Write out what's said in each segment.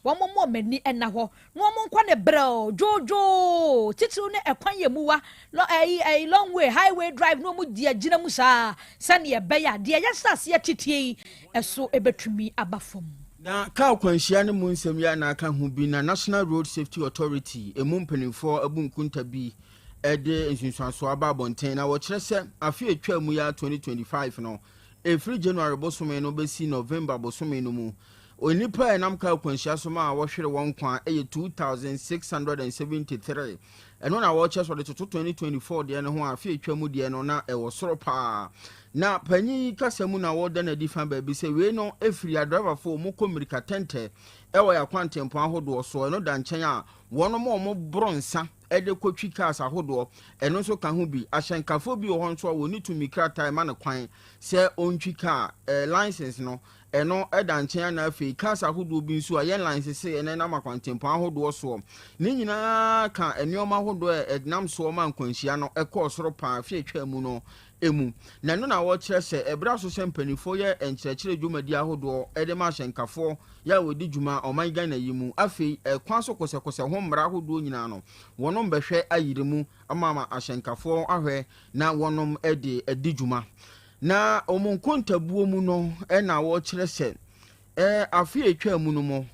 Wɔn mma wɔn ani nna hɔ na wɔn nkɔ ne brɛoo, dwoodwoo, titiriw ne ɛkwan yɛ muwa, lɔ ɛyi ɛyi long way, highway drive na wɔn di agyina mu saa sɛnea ɛbɛyɛ a deɛ yɛhyɛ aseɛ teteɛ yi ɛso ɛbɛtumi aba fam. Na kaa kwanhyia no mu nsɛm yi a na aka ho bi na National Road Safety Authority emu mpanimfoɔ abu nkunta bi de nsunsuansoɔ aba abɔnten na wɔkyerɛ sɛ afe a ɛtwaa mu yi ara 2025 no ɛfiri January bosome no bɛsi November bosome no mu Onipa a ɛnam kar akwanhyia so ma wɔhwere wɔn nkwa yɛ 2,673. Ɛno na wɔkyerɛ sɛ wɔde toto 2024 deɛ no ho a, afe a atwa mu deɛ no na ɛwɔ soro paa. Na panyin yi kasa mu na wɔda no adi fa baabi sɛ wei no firi adrɛvafoɔ a wɔkɔ mmirika tɛntɛ wɔ yɛn akwantempɔn ahodoɔ soɔ. Ɛno da nkyɛn a, wɔnom a wɔboro nsa de kɔtwi cars ahodoɔ, ɛno nso ka ho bi. Ahyɛnkafoɔ bi wɔ hɔ nso a wɔnni tumi krataa ɛma no kwan sɛ ɔntwi car, license no, Ɛno da nkyɛn a na afei cars ahodoɔ bi nso a yɛn line sese yɛn nam akwantempɔn ahodoɔ soɔ. Ne nyinaa ka nneɛma ahodoɔ a ɛnam soɔ ma nkwanhyia no kɔɔ soro paa afe a atwaa mu no mu. Na ɛno na wɔkyerɛ sɛ ɛberɛ aso sɛ mpanimfoɔ yɛ nkyerɛkyerɛ dwumadie ahodoɔ de ma ahyɛnkafoɔ yɛ a wɔdi dwuma ɔman Ghana yi mu. Afei ɛkwan so kosɛkosɛ ho mmara ahodoɔ nyinaa no wɔnom bɛhwɛ ayere mu ama ahyɛnkafoɔ ahwɛ na wɔnom de adi dwuma. Na wɔn nkontabuo mu no na wɔkyerɛ sɛ, afe a ɛtwaa mu no mu,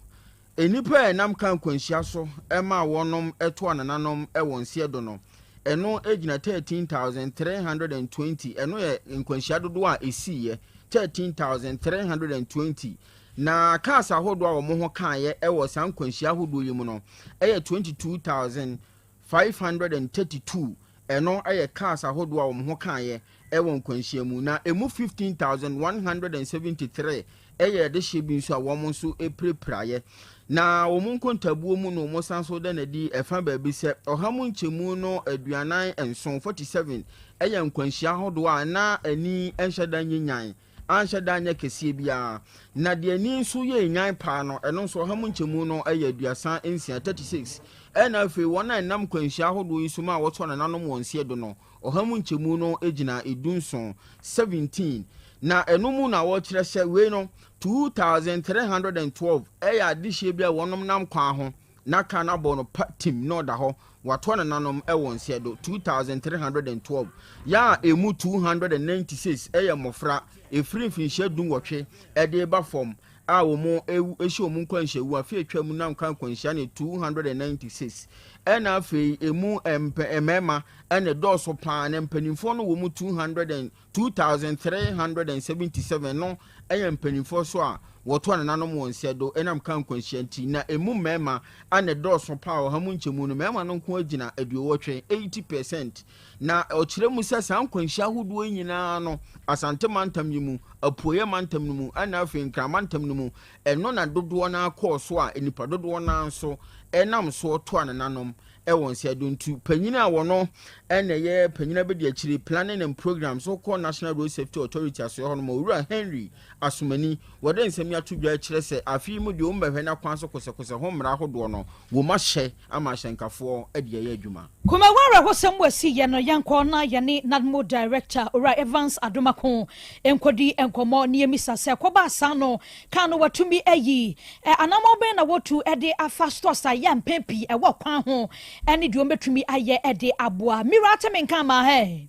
nnipa a ɛnam kaa nkwanhyia so maa wɔnom to anananom wɔ nseɛ do no, ɛno gyina 13,320, ɛno yɛ nkwanhyia dodoɔ a ɛsiiɛ, 13,320. Na cars ahodoɔ a wɔn ho kaeɛ wɔ saa nkwanhyia ahodoɔ yi mu no yɛ 22,532, ɛno yɛ cars ahodoɔ a wɔn ho kaeɛ wɔ nkwanhyia mu, na ɛmu 15,173 yɛ adehyeɛ bi nso a wɔn nso pirapiraeɛ. Na wɔn nkontabuo mu no, wɔsan nso da no adi ɛfa baabi sɛ ɔha mu nkyɛmu no 47, 47, yɛ nkwanhyia ahodoɔ a na ani nhyɛ da nyɛ nyan, anhyɛ da anyɛ kɛseɛ biara. Na deɛ ani nso yɛ nyan paa no, ɛno nso ɔha mu nkyɛmu no yɛ 36, 36. Ɛna afei wɔn a ɛnam nkwanhyia ahodoɔ yi so ma wɔtɔ nananom wɔn nseɛ do no, ɔha mu nkyɛmu no gyina 17, 17, na ɛno mu na wɔkyerɛ sɛ wei no, 2,312 yɛ adehyeɛ bi a wɔnom nam kwan ho na ka no abɔ no pa tim na ɔda hɔ, wɔatɔ nananom wɔ nseɛ do, 2,312, yɛ a ɛmu 296 yɛ mmɔfra, ɛfiri mfinhyia 18 de reba fam a wɔn awu ahyia wɔn nkwanhyia afe atwa mu nam ka nkwanhyia ne 296. Ɛna afei emu mpɛ mmarima ɛna ɛdɔɔso paa na mpanimfoɔ no wɔ mu 200 and 2377 no ɛyɛ mpanimfoɔ so a wɔto anananom wɔn nsa do ɛnam ka nkwanhyia nti. Na emu mmarima ɛna ɛdɔɔso paa, ɔha mu nkyɛmu no mmarima no nko agyina 80, 80%. Na ɔkyerɛ mu sɛ saa nkwanhyia ahodoɔ yi nyinaa no, Asante mantam yi mu, Apueeɛ mantam no mu, ɛna afei Nkran mantam no mu, ɛno na dodoɔ no akɔɔ so a nnipa dodoɔ no nso ɛnam soɔ to anananom ɛwɔ nsa do. Nti panyin a wɔno ɛna ɛyɛ panyin abɛdi akyire planning and programs so kɔ National Road Safety Authority asoɛ hɔ nom, Owura Henry Asomani, wɔde nsɛm yi ato dwa kyerɛ sɛ afe yi mu deɛ wɔn bɛhwɛ n'akwan so kosɛkosɛ ho mmara ahodoɔ no wɔn ahyɛ ama ahyɛnkafoɔ de ɛyɛ adwuma. Kumawu awerɛhosɛm wɔ asi yɛ no, yɛnkɔ na yɛne NADMO Director Owura Evans Adomako nkɔdi nkɔmmɔ na yɛmmisa sɛ kɔbaa saa no kaa no watumi ayi ɛ, anammɔn bɛn na wɔtu de afa stores a yɛ mpɛn pii ɛwɔ kwan ho ne deɛ wɔbɛtumi ayɛ de aboa. Mira ate me nka ama hɛ.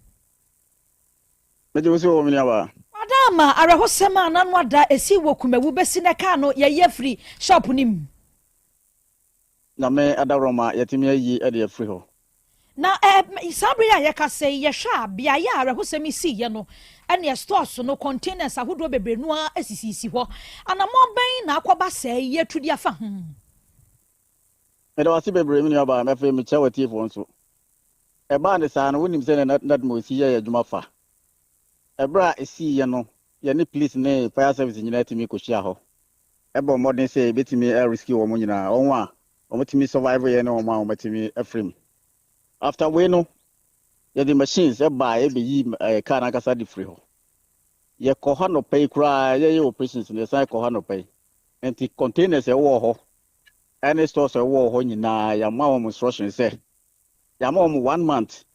Megye wo so wɔ me nuabaa. Wada ama awerɛhosɛm a n'ano ada esi wɔ Kumawu bɛsi nɛ kaa no yɛyi afiri shop no mu. Nyame adaworoma yɛatumi ayi de afiri hɔ. Na ɛ, saa bere yi a yɛkasa yi, yɛhwɛ a, beaeɛ a awerɛhosɛm yi siiɛ no, ɛneɛ stores no, containers ahodoɔ bebree no ara sisisisi hɔ. Anammɔn bɛn na akɔba sɛɛ yi yɛatu de afa ho? Meda wo ase bebree me nuabaa, na afei mekyia w'atiefoɔ nso. Ɛbaa ne saa no, wonim sɛdeɛ na NADMO si yɛ yɛn adwuma fa. Ɛberɛ a ɛsiiɛ no, yɛne police ne fire service nyinaa tumi kɔhyia hɔ bɔɔ mmɔden sɛ yɛbɛtumi a rescue wɔn nyinaa, wɔn a wɔtumi survive yɛ ne wɔn a wɔatumi afiri mu. After wei no, yɛde machines baa yɛbɛyi car no ankasa de firi hɔ. Yɛkɔ hɔ anɔpa yi koraa, yɛyɛ operations no, yɛsan kɔ hɔ anɔpa yi. Nti containers a ɛwɔ hɔ ɛne stores a ɛwɔ hɔ nyinaa, yɛama wɔn instruction sɛ yɛama wɔn one month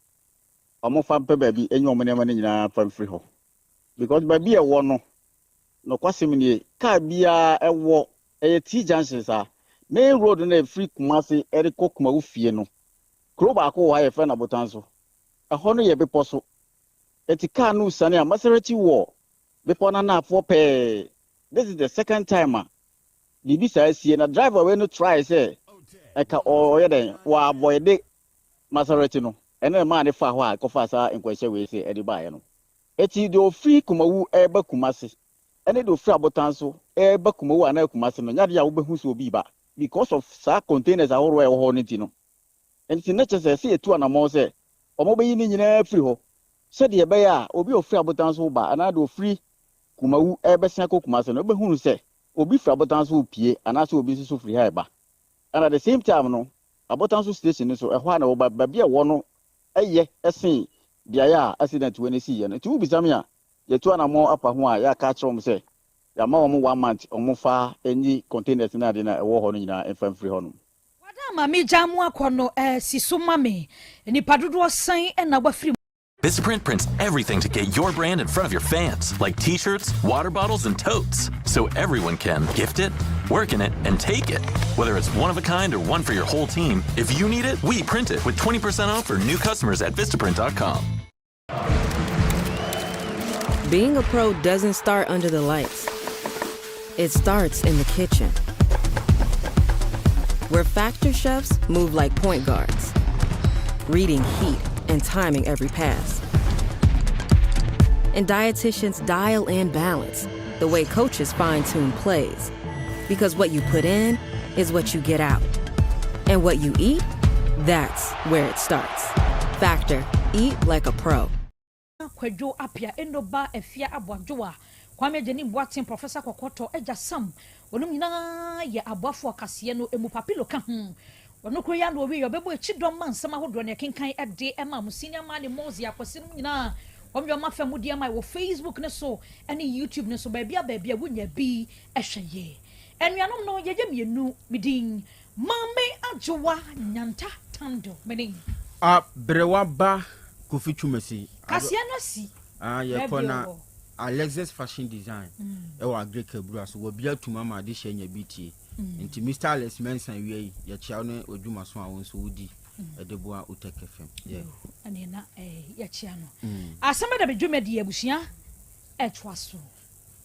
wɔn fa mpɛ baabi enyi wɔn nneɛma no nyinaa fa mfiri hɔ, because baabi a ɛwɔ no, nokwasɛm nie, car biara ɛwɔ ɛyɛ T junction saa. Main road no a ɛfiri Kumasi rekɔ Kumawu fie no, kuro baako wɔ hɔ a yɛfrɛ no Abotanso. Ɛhɔ no yɛ bepɔ so. Enti kaa no resiane a, Maserati wɔ bepɔ no anaafoɔ pɛɛ. This is the second time a biribi saa asie na driver wei no try sɛ ɛka ɔyɛ dɛn wɔ avoid Maserati no. Ɛno na ɛmaa ne faa hɔ a ɛkɔfaa saa nkwanhyia wei sɛ ɛde baeɛ no. Enti deɛ ɔfiri Kumawu reba Kumasi ne deɛ ɔfiri Abotan so reba Kumawu anaa Kumasi no, nyɛ adeɛ a wobɛhu sɛ obi reba because of saa containers ahoroɔ a ɛwɔ hɔ no nti no. Enti na kyerɛ sɛ ɛsɛ yɛtu anammɔn sɛ wɔbɛyi ne nyinaa afiri hɔ sɛdeɛ ɛbɛyɛ a obi a ɔfiri Abotan so reba anaa deɛ ɔfiri Kumawu rebɛsen akɔ Kumasi no bɛhunu sɛ obi firi Abotan so repue anaasɛ obi nso so firi ha reba. And at the same time no, Abotan so station no nso, ɛhɔ ara na ɛwɔ, baabi a ɛwɔ no yɛ sen beaeɛ a accident wei no siiɛ no. Nti wobisa me a, yɛatu anammɔn afa ho a yɛaka akyerɛ wɔn sɛ yɛama wɔn one month wɔmfa nyi containers ne ade no a ɛwɔ hɔ no nyinaa mfa mfiri hɔnom. Wada ama me gyaa mo akɔ no eh, si so ma me. Nnipa dodoɔ sɛn na wafiri mu? Vistaprint prints everything to get your brand in front of your fans, like t-shirts, water bottles, and totes, so everyone can gift it, work in it, and take it. Whether it's one of a kind or one for your whole team, if you need it, we print it with 20% off for new customers at Vistaprint.com. Being a pro doesn't start under the lights. It starts in the kitchen, where factor chefs move like point guards, reading heat and timing every pass. And dietitians dial in balance the way coaches fine-tune plays. Because what you put in is what you get out. And what you eat, that's where it starts. Factor, eat like a pro. Kwadwo Appiah, Eno Ba Afia Aboadwoa, Kwame Agyenim Boateng, Professor Kɔkɔtɔ, Agya Sam, wɔnom nyinaa yɛ aboafoɔ kaseɛ no mu. Papilo ka ho. Ɔno koro yi ara na ɔwieɛ ɔbɛbɔ akyidɔm ma nsɛm ahodoɔ na yɛkenkan de ma mo. Senior Man ne Mozzy Akwasi nom nyinaa wɔn de wɔn afa mu de ama wɔ Facebook no so ne YouTube no so baabi a baabi a wonya bi hwɛ yɛ. Anuanom no yɛyɛ mmienu, me din Maame Adwoa Nyanta Tando, me ne. Aberewa ba Kofi Twumasi. Kaseɛ no asi. Ah, yɛkɔ na Alexis Fashion Design ɛwɔ Agric Abura so wɔbi atum ama adehyɛ nya bi tie. Nti Mr. Alex Mensah wia yi yɛkyia wo ne w'adwuma so a wo nso wodi ɛde boa Utec FM. Yeah. Ɛne na yɛkyia no. Asɛm ɛda me dwumadie abusua ɛtoa so.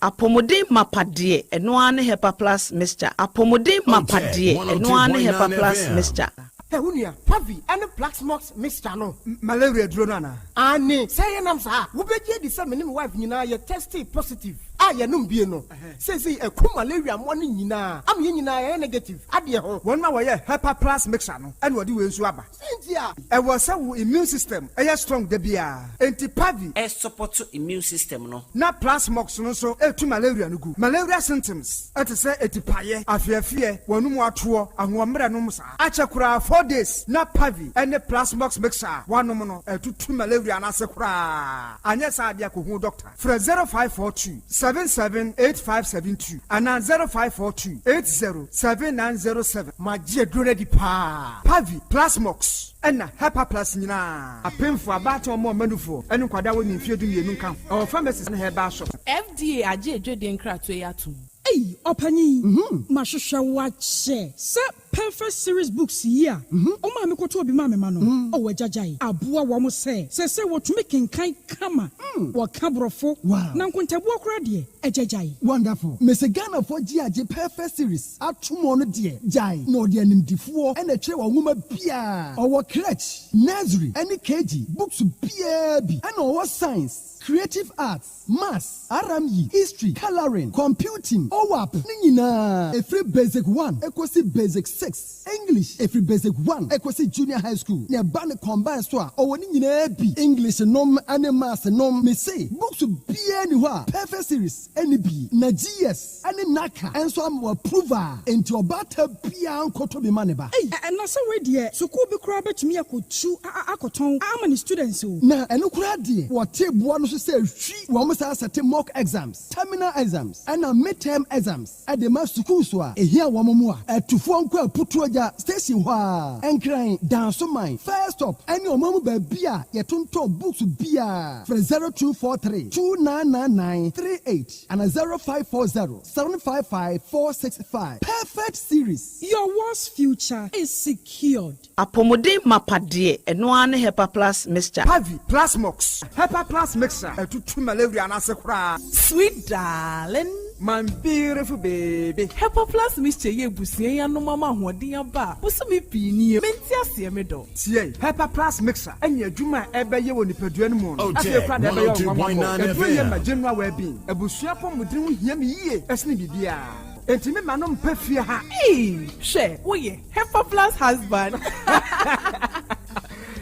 Apɔmuden mapa deɛ, ɛno ara ne Hepa Plus mixture. Apɔmuden mapa deɛ, ɛno ara ne Hepa Plus mixture. Hɛ wo nua, Pavi ne Plaxmox mixture no. Malaria aduro no anaa? Aane, sɛ ɛyɛ nam saa a, wobɛgye adi sɛ me ne me wife nyinaa yɛ testee positive a yɛnom bie no. Seesei ɛku malaria mmoa no nyinaa ama yɛn nyinaa yɛayɛ negative adeɛ ho. Wɔn a wɔyɛ Hepa Plus mixture no na wɔde wei nso aba. Sɛ nti a. Ɛwɔ sɛ wo immune system yɛ strong da biara, enti Pavi. Ɛsupɔto immune system no. Na Plasmox no nso tu malaria no gu. Malaria symptoms te sɛ atipaeɛ, afeafeɛ, w'anum atoɔ, ahoɔmmerɛ nom saa. Akyɛ koraa 4 days na Pavi ne Plasmox mixture a woanom no atutu malaria no ase koraa. Anyɛ saa adeɛ a kɔhu doctor. Frɛ 0542 778572 anaa 0542 807907. Magye aduro no adi paa. Pavi, Plasmox ɛna Hepa Plus nyinaa. Apemfo, abaatan, ɔmo ɔmanufoɔ ne nkwadaa a wɔnni mfeɛ 12 nka ho. Ɛwɔ pharmacies ne herbal shops. FDA agye adwadie nkratoɔ yi atom. Ei, ɔpanyin, mahwehwɛ wo akyɛ sɛ Perfect Series books yi a ɔmaa me kɔtɔɔ bi maa me ma no. Ɔwɔ agyagyae aboa wɔn sɛ seesei wɔtumi kenkan kama, wɔka Borɔfo, na nkontabuo koraa deɛ, agyagyae. Wonderful. Mese Ghanafoɔ gye agye Perfect Series ato mu ɔno deɛ gyae na ɔde animdifoɔ na ɛtwerɛ wɔ nwoma biaa. Ɔwɔ crèche, nursery ɛne KG books biaa bi ɛna ɔwɔ science, creative arts, maths, RME, history, colouring, computing, OWAP ne nyinaa ɛfiri basic 1 ɛkɔsi basic 6, English ɛfiri basic 1 ɛkɔsi junior high school na ɛba ne combine so a ɔwɔ ne nyinaa bi, English nom ne maths nom. Mese books biaa ni hɔ a Perfect Series ɛne bi na GS ɛne NaCCA ɛnso ama approve a enti ɔbaata biaa nkɔtɔ bi ma ne ba. Ei, ɛna sɛ wei deɛ, sukuu bi koraa bɛtumi akɔtu akɔtɔn ama ne students o. Na ɛno koraa deɛ, wɔte boa no so sɛ hwi wɔn saa sɛte mock exams, terminal exams ɛna midterm exams ɛde ma sukuu so a ehia wɔn mu a ɛtufoɔ nkɔ. Putuagya station hɔ ara, Nkran, Dansoman, First Stop ne ɔman mu baabi a yɛtontɔn books biara. Frɛ 0243 2999 38 anaa 0540 755 465. Perfect Series. Your world's future is secured. Apɔmuden mapa deɛ, ɛno ara ne Hepa Plus Mixture. Pavi, Plasmox, Hepa Plus Mixture, ɛtutu malaria no ase koraa. Sweet darling. My beautiful baby. Hepa Plus Mixture yi abusua yi anom ama ahoɔden aba a bosome pii nie. Mente aseɛ me dɔ. Tie, Hepa Plus Mixture ne adwuma a ɛbɛyɛ wɔ nipadua no mu no, afei koraa deɛ ɛbɛyɛ wo nwanwa mɔ. Aduro yi ma general well-being. Abusua apɔmuden ho hia me yie sene biribiara. Enti me ma no mpɛ fie ha. Eii hwɛ woyɛ Hepa Plus husband.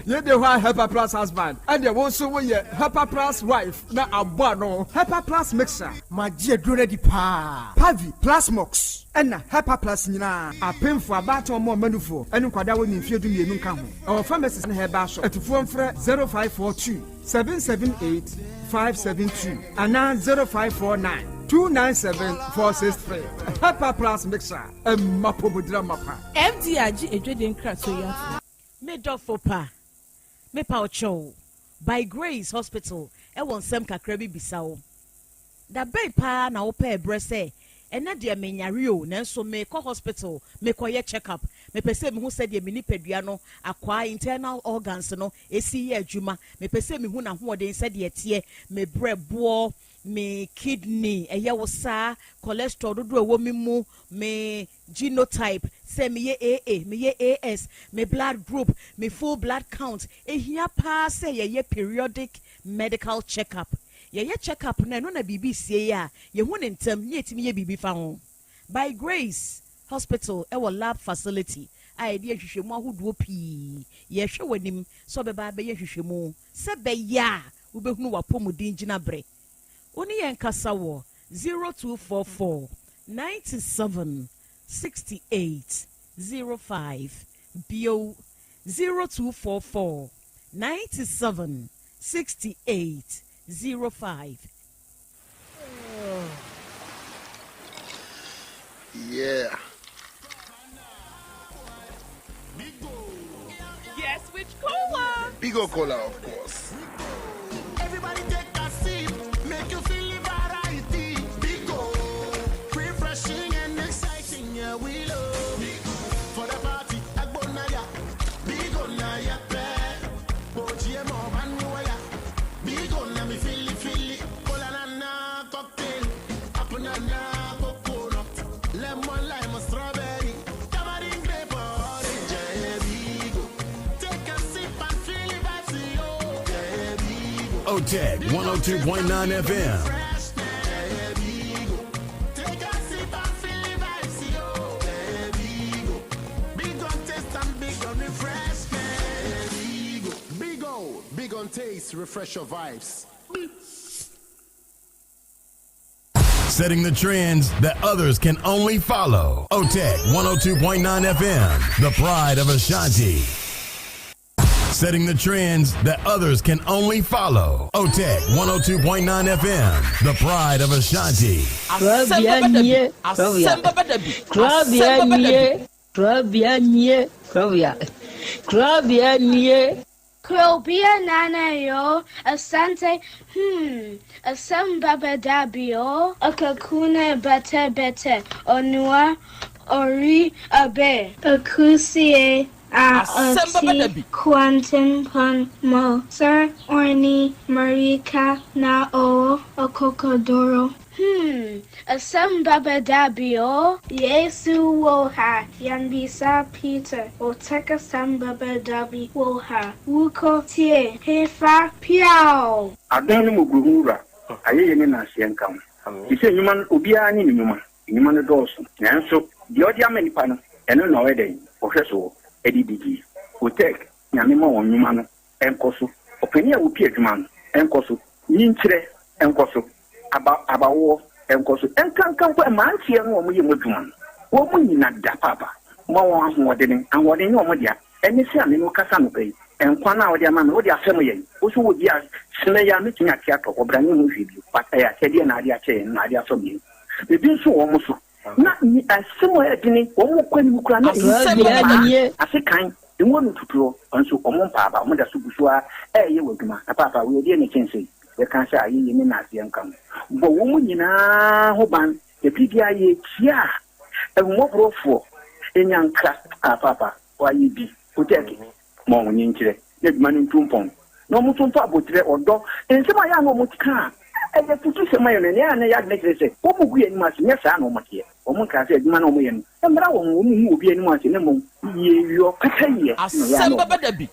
Yei de hɔ a Hepa Plus husband, ɛnneɛ wo nso woyɛ Hepa Plus wife na abɔ ano. Hepa Plus Mixture. Magye aduro no adi paa. Pavi, Plasmox, ɛna Hepa Plus nyinaa. Apemfo, abaatan, ɔmo a ɔma nufoɔ, ɛne nkwadaa a wɔnni mfeɛ 12 nka ho. Ɛwɔ pharmacies ne herbal shop. Atufoɔ mfrɛ 0542 778 572 anaa 0549 297 463. Hepa Plus Mixture, ɛma pomodira mapa. FDA agye adwadie nkratoɔ yi atom. Me dɔfo pa, mepa wo kyɛw, By Grace Hospital wɔ nsɛm kakra bi bisa wo. Da bɛn paa na wopɛɛ berɛ sɛ, ɛnnɛ deɛ menyare o, nanso merekɔ hospital mekɔyɛ check up, mepɛ sɛ mehu sɛdeɛ me nipadua no akwaa, internal organs, no si yɛ adwuma, mepɛ sɛ mehu n'ahoɔden sɛdeɛ ɛteɛ, me berɛboɔ, me kidney, ɛyɛ wo saa, cholesterol dodoɔ a ɛwɔ me mu, me genotype, sɛ meyɛ AA, meyɛ AS, me blood group, me full blood count. Ehia paa sɛ yɛyɛ periodic medical check up. Yɛyɛ check up no a, ɛno na biribi sie a, yɛhu no ntɛm na yɛtumi yɛ biribi fa ho. By Grace Hospital wɔ lab facility a yɛde yɛ nhwehwɛmu ahodoɔ pii. Yɛrehwɛ w'anim sɛ wobɛba abɛyɛ nhwehwɛmu sɛ ɛbɛyɛ a wobɛhunu w'apɔmuden gyinaberɛ. Wo ne yɛn nkasa wɔ 0244 97 68 05 bio 0244 97 68 05. Yeah. Guess which cola? Bigo Cola, of course. Everybody take a sip, make you feel the variety. Bigo, refreshing and exciting, yeah, we love. Bigo, for the party, Agbonaya. Bigo na ya pe. Boji mo banuaya. Bigo na mi fili fili. Cola na na cocktail. Apple na na coconut. Lemon, lime, strawberry. Tamarind, grape, orange, yeah, Bigo. Take a sip and feel the vibes, yo. Yeah, Bigo. OTEC 102.9 FM. Take a sip and feel the vibes, yo. Yeah, Bigo. Big on taste and big on refreshment. Bigo. Big O, big on taste, refresh your vibes. Setting the trends that others can only follow. OTEC 102.9 FM, the pride of Ashanti. Setting the trends that others can only follow. OTEC 102.9 FM, the pride of Ashanti. Krobea nie, krobea. Krobea nie, krobea nie, krobea. Krobea nie. Krobea nana yo, asante, asem baba dabio, akakuna bete bete, onua, ori abe, akusie, a oti, quantum pon mo, sir orni, marika na o, okokodoro. Asem baba dabio, Yesu woha, yambisa Peter, oteka sam baba dabi woha, wuko tie, hefa piao. Adan no mu gu wura, ayɛyɛ ne nanseɛ nka ho. Te sɛ nnwuma no, obiara ne ne nnwuma. Nnwuma no dɔɔso. Nanso, deɛ ɔde ama nipa no, ɛno na ɔyɛ dɛn? Ɔhwɛ so ɛde didi. Otec, Nyame ma wɔn nnwuma no ɛnkɔ so. Ɔpanin a wopi adwuma no ɛnkɔ so. Nyinkyerɛ ɛnkɔ so. Aba abawoɔ ɛnkɔ so. Ɛnkanka mpo mmeranteɛ no a wɔyɛ mu adwuma no, wɔn mu nyina da paapa. Ma wɔn ahoɔdene. Ahoɔden nyɛ wɔn dea. Ɛne sɛ a me ne wo kasa anɔpa yi, nkwa no a wode ama me, wode asɛm yɛn. Wo so wɔ bi a, sena yi a mɛtumi ate atɔ. Ɔbra ne ho hwee bio. But ɛyɛ akyɛdeɛ na ade akyɛ yɛn na ade asɔ yɛn. Biribi nso wɔ wɔn so. Na asɛm a ɛyɛ dene, wɔn kɔ anim koraa na ɛmu ase kan, emu ano tutuo, nso wɔn mpa aba, wɔn da so gu so ara ɛreyɛ wɔ adwuma. Na paapa, wei ɛdeɛ na ɛkyɛn sei? Yɛka sɛ ayɛyie ne naaseɛ nka ho. Bɔ wɔn nyinaa ho ban, na biribiara yɛkyia a, ahummɔborɔfoɔ, nyankra, ah paapa, wɔayɛ bi, wotɛɛke, ma wɔn nkyerɛ, na adwuma no ntu mpɔn, na wɔn nso mfa aboterɛ, ɔdɔ, nsɛm a ɛyɛ a na wɔka a ɛyɛ afutusɛm ayɛ no, nea ɛyɛ a na ɛyɛ adwene kyerɛ sɛ wɔgu yɛn anim ase, nyɛ saa na wɔteɛ. Wɔnkaa sɛ adwuma no a wɔyɛ no mmra wɔn ho, wɔnhu obi anim ase, na mmom yieyɔ, pɛpɛyɛ na ɛyɛ a na wɔpɛ.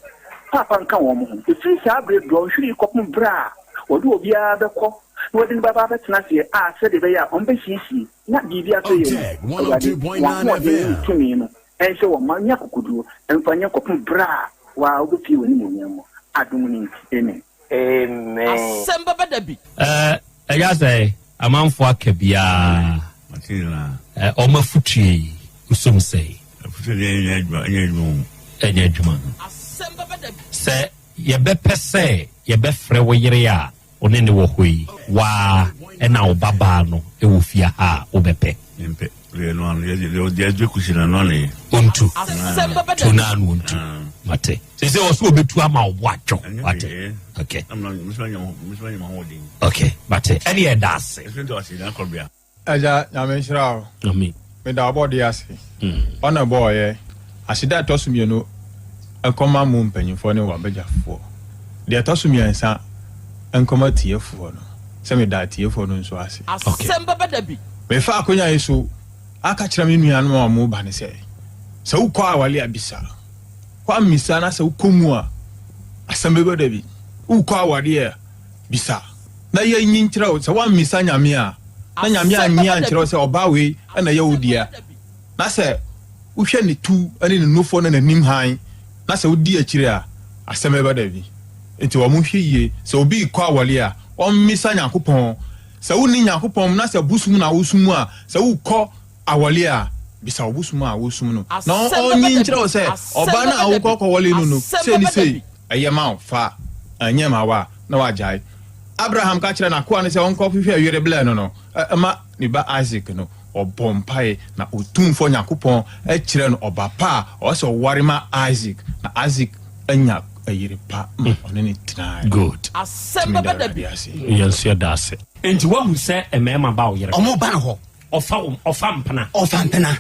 Paapa nka wɔn ho. Ɛfiri saa berɛ dɔnhwere yi kɔpem berɛ a wɔde obiara bɛkɔ na wɔde no bɛba abɛtena aseɛ a sɛdeɛ ɛbɛyɛ a wɔbɛsiesie na biribi atɔ yɛn mu, Awurade, wɔn ahoɔden ne wo tumi no nhyɛ wɔn ma nya akokoduro mfa nyɛ kɔpem berɛ a wo ara wobɛpue w'animuonyam mu. Adom no nti, amen. Amen. Asɛm bɛba da bi. Ɛɛ ɛyɛ sɛ amanfoɔ aka biara. Mate nyinaa. Ɛɛ wɔn afutuo yi wosom sɛn? Afutuo deɛ ɛnyɛ adwuma ɛnyɛ adwuma o. Ɛnyɛ adwuma. Asɛm bɛba da bi. Sɛ yɛbɛpɛ sɛ yɛbɛfrɛ wo yere a Wo ne no wɔ hɔ yi, wo ara na wo babaa no wɔ fie ha a, wobɛpɛ? Mempɛ. Deɛ ɛno ano, deɛ deɛ deɛ kusi no, ɛno ano yɛ. Ɔntu. Asɛm bɛba Tu no ano ɔntu. Mate. Sɛ sɛ ɔsɛ ɔbɛtu ama wo bo adwo. Wate. Okay. Okay, mate. Ɛne ɛda ase. Agya Nyame nhyira wo. Amen. Meda ɔbɔdeɛ ase. Ɔna ɛbɔɔyɛ. Aseda a ɛtɔ so mienu nkɔma mo mpanyinfoɔ ne w'abagyafoɔ. Deɛ ɛtɔ so miɛnsa nkɔma atiefoɔ no, sɛ meda atiefoɔ no nso ase. Asɛm bɛba da bi. Mefa akonya yi so aka kyerɛ me nuanom a wɔreba no sɛ, sɛ wokɔ aware a bisa. Woammisa na sɛ wokɔ mu a, asɛm bɛba da bi. Wokɔ awareɛ a, Bisa, na yɛnyi nkyerɛ wo, sɛ woammisa Nyame a, na Nyame annyi ankyerɛ wo sɛ ɔbaa wei na ɛyɛ wo dea, na sɛ wohwɛ ne tu ne ne nufoɔ ne n'anim hann, na sɛ wodi akyire a, asɛm bɛba dabi. Enti wɔn hwɛ yie, sɛ obi rekɔ awɔre a, ɔmmisa Nyankopɔn. Sɛ wonni Nyankopɔn mu, na sɛ bosom na wosom a, sɛ wokɔ awɔre a, bisa wo bosom a wosom no, na ɔnyi nkyerɛ wo sɛ ɔbaa no a wokɔ kɔwɔre no no, sei ne sei. Ɛyɛ ma wo, fa, ɛnyɛ ma wo a, na wagyae. Abraham ka kyerɛɛ n'akoa no sɛ ɔnkɔhwehwɛ yere blɛ no no ma ne ba Isak no. Ɔbɔɔ mpae, na Otumfoɔ Nyankopɔn kyerɛɛ no ɔba pa a ɔwɔ sɛ ɔware ma Isak, na Isak anya yere pa ma ɔne no tenae. Good. Asɛm Nti meda bɛba da Awurade bi. ase. Yɛn nso yɛda ase. Enti woahu sɛ mmarima ba wo yere hɔ? Wɔba no hɔ. Ɔfa wo, ɔfa mpena. Ɔfa mpena.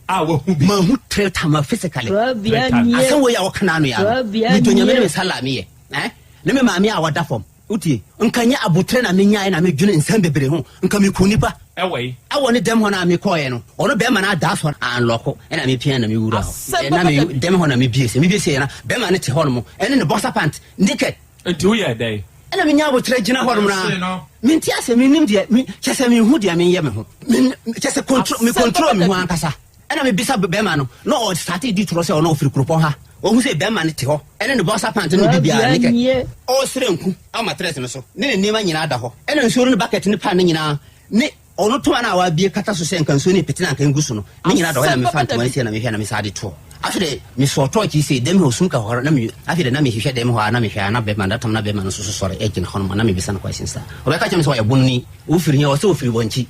A wahu bi. Mahu three time physically. Three times. Asɛm wei a wɔka n'ano ya no. Medɔ Nyame ne me nsa la meyɛ. Eh? Ne me maame a wɔda fam. Wotie? Nka nyɛ aboterɛ na menyaeɛ na medwene nsɛm bebree ho. Nka meku nipa. Ɛwɔ yi. Ɛwɔ ne dɛm hɔ no a mekɔɔeɛ no, ɔno bɛrima no ada asɔre anlɔko ɛna mepia na mewura hɔ. Na me dɛm hɔ na mebie sɛ mebie sɛ na bɛrima no te hɔ nom ɛne ne boxer pant naked. Nti woyɛɛ dɛn? Ɛna menya aboterɛ gyina hɔ nom na mente asɛ mennim deɛ kyɛ sɛ menhu deɛ menyɛ me ho kyɛ sɛ control me control me ho ankasa ɛna mebisa bɛrima no na ɔsate di torɔ sɛ ɔno ɔfiri kuropɔn ha ɔhu sɛ bɛrima no te hɔ ɛne ne boxer pant ne biribiara ne kɛ ɔresrɛ nku ama matress no so ne ne nneɛma nyinaa da hɔ ɛna nsuo no ne bucket ne pan no nyinaa ne Ɔno toma no a wabue kata so sɛ nka nsuo no repete na anka ngu so no, ne nyinaa da hɔ na mefa ntoma no sie na mehwɛ na mesan de toɔ. Afei deɛ mesɔɔ tɔɔkye yi sei, dɛm hɔ sum ka hɔ na me, afei deɛ na mehwehwɛ dɛm hɔ a na mehwɛ a na bɛrima, that time na bɛrima no nso so sɔre gyina hɔ nom a na mebisa no questions a ɔbɛka kyerɛ me sɛ ɔyɛ bononi, wofiri he, ɔsɛ ɔfiri Wankyi.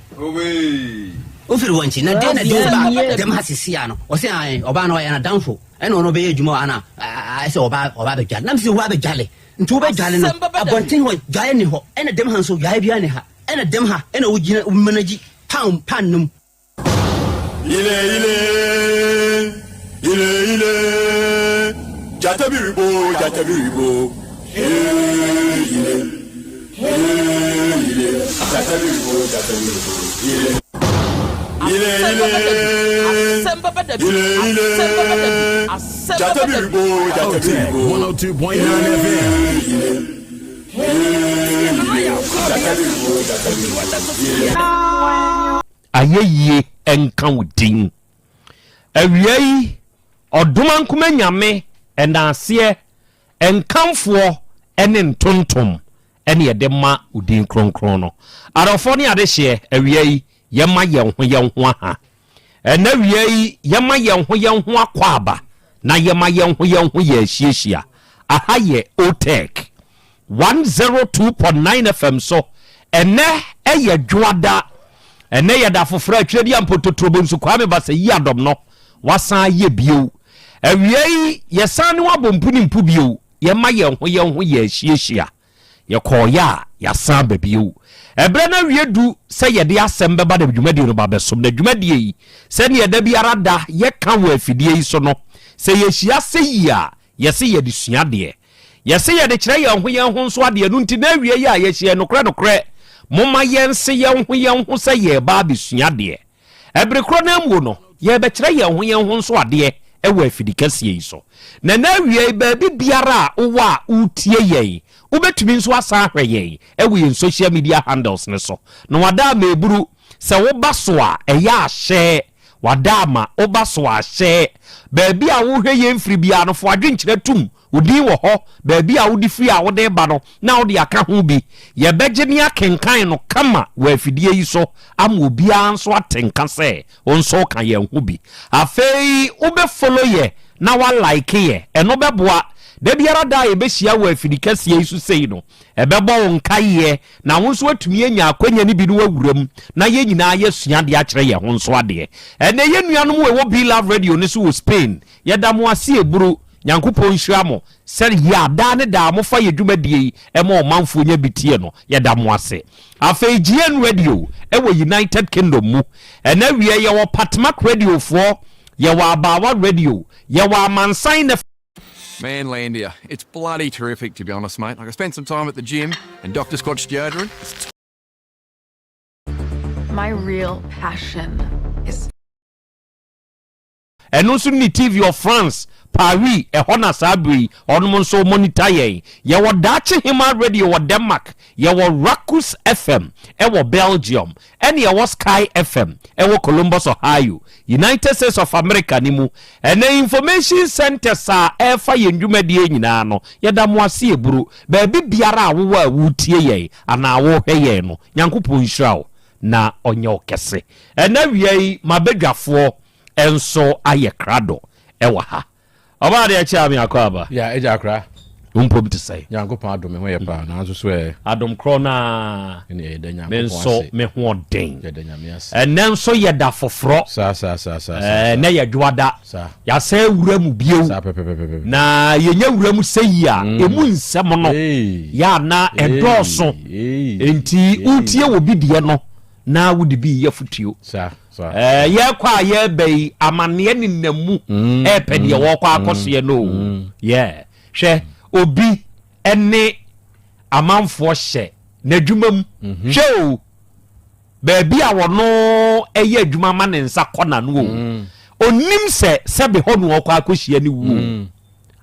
Wofiri Wankyi, na deɛ na de wo ba dɛm ha sisi a no, ɔsɛ ae, ɔbaa no ɔyɛ n'adamfo, ɛna ɔno ɔbɛyɛ adwuma wɔ ha na ayɛ sɛ ɔba ɔba abɛdwale, na mese wo abɛdwale, nti wobɛdwale no, abɔnten hɔ dwaeɛ nni hɔ, ɛna dɛm ha nso dwaeɛ biara nni ha. Ɛna dɛm ha ɛna wo gyina wo manage pan pan no mu. Ile ile ile ile Gyata bi rebo gyata bi rebo Ee ile ee ile Gyata bi rebo gyata bi rebo Ile ile ile ile ile Gyata bi rebo gyata bi rebo 102.9 FM. Ee ile. Ayɛyie nka wo din. Awia yi, Ɔdomankoma Nyame ɛnaaseɛ, nkamfoɔ ne ntontom ɛne yɛde ma wo din kronkron no. Adɔfoɔ ne adehyeɛ, awia yi, yɛma yɛn ho yɛn ho aha. Ɛnɛ wia yi, yɛma yɛn ho yɛn ho akwaaba na yɛma yɛn ho yɛn ho yɛ ahyiahyia. Aha yɛ OTEC 102.9 FM so. Ɛnɛ ɛyɛ Dwoada. Ɛnnɛ yɛ da foforɔ a Tweaduam Mpototorobonsu Kwame Basayi Adɔm no wasan ayɛ bio. Awia yi yɛsan ne wo abɔ mpu ne mpu bio. Yɛma yɛn ho yɛn ho yɛ ahyiahyia. Yɛkɔɔeɛ a yɛasan aba bio. Ɛberɛ no awie du sɛ yɛde asɛm bɛba na dwumadie no ba abɛsom. Na dwumadie yi, sɛdeɛ da biara da yɛka wɔ afidie yi so no, sɛ yɛhyia sɛ yi a, Yɛse yɛde sua adeɛ. Yɛse yɛde kyerɛ yɛn ho yɛn ho nso adeɛ. Ɛno nti n'awie yi a yɛhyia yi, nokorɛ nokorɛ, momma yɛnse yɛn ho yɛn ho sɛ yɛreba abɛsua adeɛ. Ɛbere korɔ no ara muo no, yɛrebɛkyerɛ yɛn ho yɛn ho nso adeɛ wɔ afidi kɛseɛ yi so. Na n'awie yi, baabi biara a wowɔ a woretie yɛn, wobɛtumi nso asan ahwɛ yɛn wɔ yɛn social media handles no so. Na wada ama ɛburu, sɛ woba so a, ɛyɛ a hyɛ Wada ama wo ba so ahyɛ. Baabi a worehwɛ yɛn firi biara no, fa w'adwenkyerɛ tom. Wo din wɔ hɔ. Baabi a wode firi a wode reba no, na wode aka ho bi. Yɛbɛgye ne akenkan no kama wɔ afidie yi so ama obiara nso ate nka sɛ wo nso woka yɛn ho bi. Afei wobɛ follow yɛ na wa like yɛ. Ɛno bɛboa. Da biara da a yɛbɛhyia wɔ afidi kɛseɛ yi so sei no, ɛbɛbɔ wo nkaeɛ na wo nso woatumi anya akwanya no bi na woawura mu na yɛn nyinaa yɛasua adeɛ akyerɛ yɛn ho nso adeɛ. Ɛnnɛ yɛn nuanom wɔ ɛwɔ Be Love Radio no so wɔ Spain, yɛda mo ase eburu. Nyankopɔn nhyira mo sɛ yɛ a daa ne daa mofa yɛ dwumadie yi ma ɔmanfoɔ nya bi tie no, yɛda mo ase. Afei GN Radio wɔ United Kingdom mu. Ɛnnɛ awia yɛwɔ Patmak Radio foɔ, yɛwɔ Abaawa Radio, yɛwɔ Amansan ne. Manlandia, it's bloody terrific to be honest, mate. Like I spent some time at the gym and Dr. Squatch deodorant. It's My real passion is. Ɛno nso ne TV of France, Paris, ɛhɔ na saa bere yi wɔnom nso monitor yɛn. Yɛwɔ Daakye Hemaa Radio wɔ Denmark, yɛwɔ Rakus FM wɔ Belgium, ɛne ɛwɔ Sky FM wɔ Columbus, Ohio, United States of America no mu. Ɛnnɛ Information Centers a ɛrefa yɛn dwumadie nyinaa no, yɛda mo ase aburu. Baabi biara a wowɔ a woretie yɛn anaa worehwɛ yɛn no, Nyankopɔn nhyira wo na ɔnyɛ wo kɛse. Ɛnnɛ awia yi, m'abadwafoɔ nso ayɛ krado wɔ ha. Ɔbaa deɛ kyɛ ame akɔ aba. Ya agya akora. Wo mpom te sɛn? Nyankopɔn adom me ho yɛ paa nanso so ɛ. Adom korɔ no ara. Ɛne yɛda Nyankopɔn Me nso ase. me ho ɔden. Yɛda Nyame ase. Ɛnɛ nso yɛ da foforɔ. Saa saa saa saa saa. Ɛnɛ yɛ dwoada. Saa. Yɛasan awura mu bio. Saa pɛpɛpɛpɛpɛ. Na yɛnya wura mu sɛ yi a, emu nsɛm no yɛ a na ɛdɔɔso. Enti wotie wɔ bi deɛ no na wode bi yɛ fotuo. Saa. Ɛɛ yɛkɔ a yɛreba yi amaneɛ nenam mu mm, ɛɛpɛ deɛ mm, wɔkɔ akɔsoɛ no o mm. yɛ hwɛ obi ɛne amanfoɔ hyɛ n'adwuma mu mhm. hwɛ o baabi a wɔno ɛyɛ adwuma ma ne nsa kɔ n'ano o onim sɛ sɛbe hɔ no ɔkɔ akɔhyia ne wuo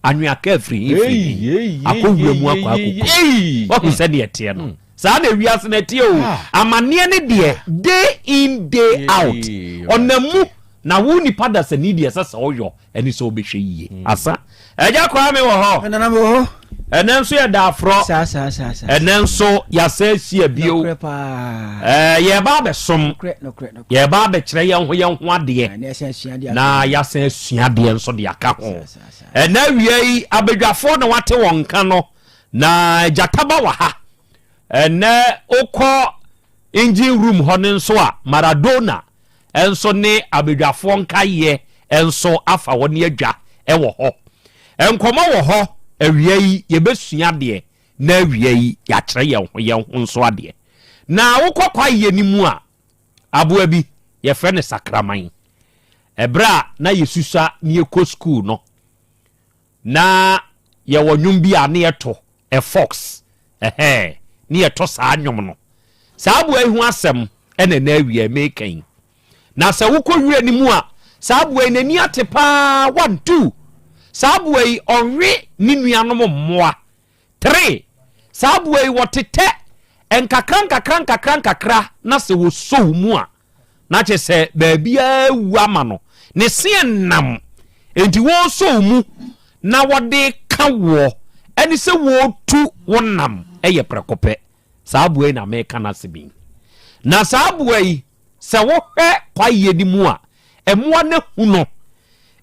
anwea ka afiri he firi he akɔ wura mu akɔ akɔkɔ wahu sɛdeɛ ɛteɛ no saa na ewiase no ɛteɛ o ah. amanneɛ ne deɛ day in day out ɔnam mu na wo nipa dasani deɛ ɛsɛ sɛ ɔyɔ ɛne sɛ wobɛhwɛ yie hmm. asa ɛgya kwaa me wɔ hɔ ɛnɛ nso yɛ da aforɔ ɛnɛ nso yɛasɛ ahyia bio yɛba abɛsom yɛba abɛkyerɛ yɛn ho yɛn ho adeɛ na yɛasan asua adeɛ nso de aka ho Ɛnnɛ awia yi, abadwafoɔ na wate wɔn nka no, na gyataba wɔ ha. Ɛnnɛ wokɔ engine room hɔ no nso a, Maradona nso ne abadwafoɔ nkaeɛ nso afa hɔ ne adwa wɔ hɔ. Nkɔmmɔ wɔ hɔ awia yi, yɛbɛsua adeɛ na awia yi yɛakyerɛ yɛn ho yɛn ho nso adeɛ. Na wokɔ kwaeɛ no mu a, Aboa bi, yɛfrɛ no sakraman. Ɛberɛ a na yɛsusua na yɛkɔ sukuu no, na yɛwɔ nnwom bi a na yɛto, a fox, ɛhɛn, na yɛto saa nnwom no. Saa aboa yi ho asɛm na ɛnɛ awia meka yi. Na sɛ wokɔ wira no mu a, saa aboa yi n'ani ate paa, one, two. Saa aboa yi ɔwe ne nuanom mmoa. Tre, saa aboa yi wɔtetɛ nkakra nkakra nkakra nkakra na sɛ wɔsɔ wo mu a, na kyerɛ sɛ baabiara awu ama no. Ne se nam, enti wɔresɔ wo mu na wɔde ka woɔ ɛne sɛ wɔretu wo nam yɛ prɛko pɛ. Saa aboa yi na meka n'asɛm yi. Na saa aboa yi, sɛ wohwɛ kwaeɛ no mu a, mmoa no ahu no.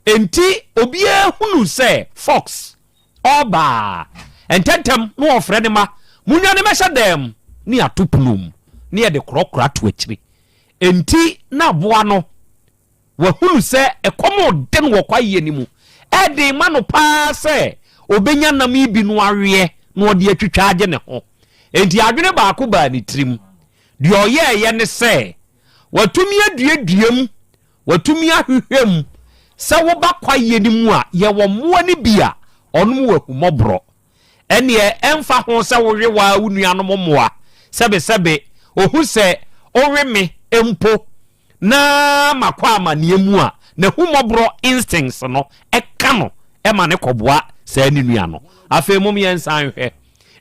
Enti obiara hunu sɛ fox Ɔba a, ntɛmntɛm na ɔfrɛ ne mma, Munnwane mmɛhyɛ dan mu, ne yɛato pono mu, na yɛde korɔkorɔ ato akyiri. Enti na aboa no, wahunu sɛ ɛkɔm rede no wɔ kwaeɛ no mu. Ɛden ma no paa sɛ ɔbɛnya nam yi bi no aweɛ na ɔde atwitwa agye ne ho. Enti adwene baako baa ne tirim. Deɛ ɔyɛeɛ ne sɛ, watumi aduadua mu, watumi ahwehwɛ mu sɛ woba kwaeɛ no mu a, yɛwɔ mmoa no bi a ɔnom wɔ ahummɔborɔ. Ɛnneɛ ɛmfa ho sɛ wowe wo ara wo nuanom mmoa, sɛbesɛbe ɔhu sɛ wowe me mpo na makɔ amaneɛ mu a, n'ahummɔborɔ instincts no ka no ma no kɔboa saa ne nua no. Afei mom yɛnsan nhwɛ.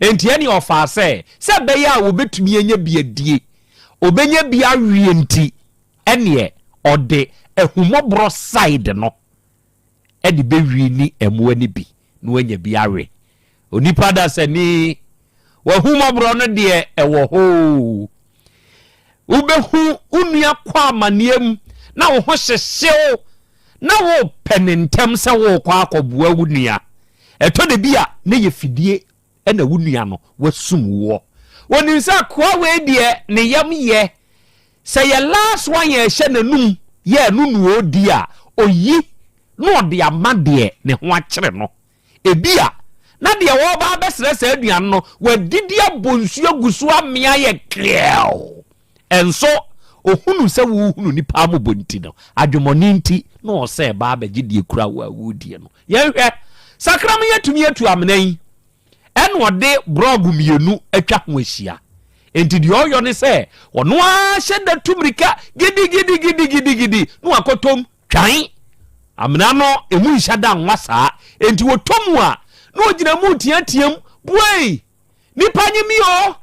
Enti ɛnneɛ ɔfaa sɛ, sɛ ɛbɛyɛ a wɔbɛtumi anya bi adie, ɔbɛnya bi aweɛ nti, ɛnneɛ ɔde ahummɔborɔ side no de bɛwini mmoa no bi na wanya bi awe. Onipa dasani, w'ahummɔborɔ no deɛ ɛwɔ hɔ oo. Wobɛhu wo nua kɔ amanneɛ mu na wo ho hyehye wo na worepɛ ne ntɛm sɛ worekɔ akɔboa wo nua. Ɛtɔ da bi a na yɛ fidie na wo nua no wasum woɔ. Wɔnim sɛ akoa wei deɛ ne yam yɛ, sɛ yɛ last one yɛ ɛhyɛ n'anum yɛ ɛno na ɔredi a, ɔyi na ɔde ama deɛ ne ho akyere no. Ebia na deɛ ɔreba abɛsrɛ saa aduane no, wadidi abɔ nsuo agu so amea ayɛ krɛw. Nso ɔhunu sɛ worehunu nnipa mmɔbɔ nti no, adwemmɔne nti na ɔsɛ ɛba abɛgye deɛ kura wo a woredie no. Yɛnhwɛ, sakraman atumi atu amena yi, ɛna ɔde brɔg mmienu atwa ho ahyia. Enti deɛ ɔyɔ ne sɛ, ɔno ara hyɛ da tu mmirika gidigidigidigidigidi na wakɔtɔm twan. Amena no, emu nhyɛ da nwa saa. Enti wɔtɔ mu a, na ɔgyina mu reteateam, Buei! Nipa nye mi o!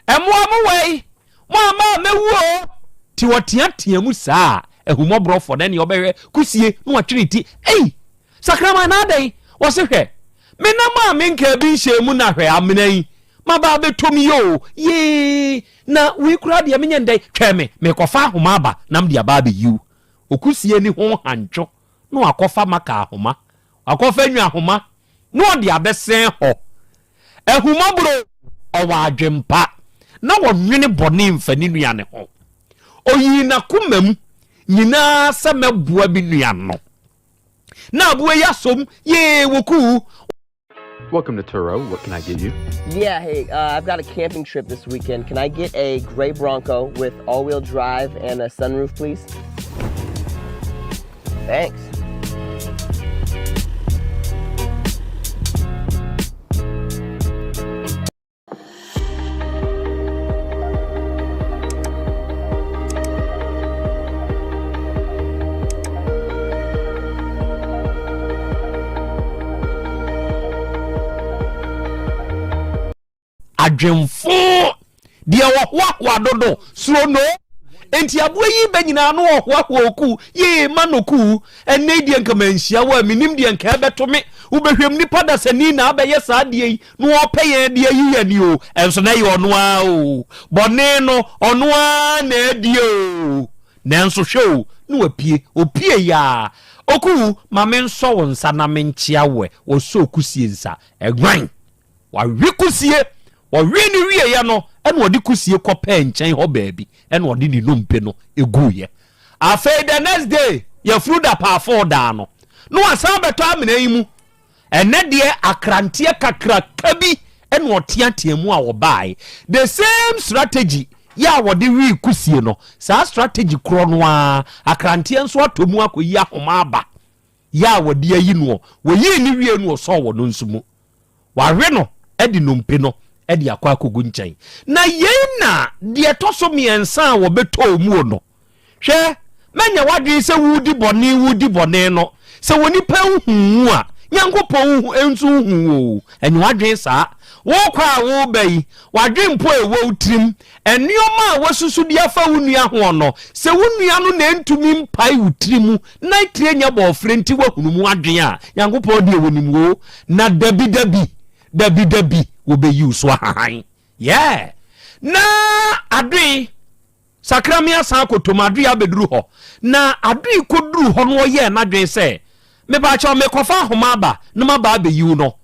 Mmoa mo wɛi! Mo amma a mɛwu o! Nti ɔteatea mu saa a, ahummɔborɔfoɔ no ɛneɛ ɔbɛhwɛ kusie na watwe ne ti, Ei! Sakraman na adɛn? Wɔse hwɛ, me nam a menkaa bi nhyɛɛ mu na hwɛ amena yi, maba abɛtɔ mu yi o, yee! Na wei koraa deɛ menyɛ no dɛn? Twɛn me, merekɔfa ahoma aba na mede aba abɛyi wo. Okusie ni ho hantwo na wakɔfa maka ahoma, wakɔfa nnwahoma na ɔde abɛsɛn hɔ. Ahummɔborɔ o, ɔwɔ adwempa, na ɔnwene bɔne mfa ne nua no ho. Ɔyii n'akomam nyinaa sɛ mɛboa me nua no. Na aboa yi asom, yee, wɔkuu. Welcome to Turo. What can I get you? Yeah, hey, uh, I've got a camping trip this weekend. Can I get a gray Bronco with all wheel drive and a sunroof, please? Thanks. Adwemfo deɛ wɔhoahoa dodo suro no nti aboa yi bɛ nyinaa no ɔhoahoa oku yee ma no ku ɛnɛ deɛ nka manhyia wo a menim deɛ nka ɛbɛto me wobɛhwɛm nipa dasani na abɛyɛ saa deɛ yi na ɔpɛ yɛn deɛ yi yɛn ni o ɛnso na ɛyɛ ɔno ara o bɔne no ɔno ara na ɛdie o nanso hwɛ o na wapue opie yaa oku ma mensɔ wo nsa na menkyea wo ɛ wɔsɔ okusie nsa ɛgwan Wawe kusie. Ɔwee no wieeɛ no, ɛna ɔde kusie kɔpɛɛ nkyɛn hɔ baabi, ɛna ɔde ne nnompe no guiɛ. Afei the next day, yafunu da paafoo daa no, na wasan abɛtɔ amena yi mu. Ɛnɛ deɛ akranteɛ kakraka bi ɛna ɔteatea mu a ɔbaae. The same strategy yɛ a wɔde wee kusie no, saa strategy korɔ no ara, akranteɛ nso atɔ mu akɔyi ahoma aba yɛ a wɔde ayi noɔ. Wɔyii no wiee no ɔsɔɔ wɔn nso mu. Wawe no de nnompe no de akɔ akɔgu nkyɛn. Na yei na deɛ ɛtɔ so mmiɛnsa a wɔbɛtɔɔ muo no. Hwɛ, mɛnyɛ w'adwene sɛ woredi bɔne woredi bɔne no, sɛ onipa nhu wo a, Nyankopɔn nso nhu wo o. Ɛnyɛ w'adwene saa. Worekɔ a woreba yi, w'adwene mpo a ɛwɔ wo tirim, nneɛma a woasusu de afa wo nua ho no, sɛ wo nua no na ɛntumi mpae wo tiri mu na tire nyɛ bɔɔfrɛ nti woahunu mu adwene a, Nyankopɔn deɛ wɔnim wo, na dabidabi, dabidabi wɔbɛyi wo so ahahan. Yeah! Na adoe, sakrame asan akɔtom, adoe abɛduru hɔ. Na adoe kɔduru hɔ no ɔyɛɛ n'adwene sɛ, mepaakyɛw mekɔfa ahoma aba na maba abɛyi wo no,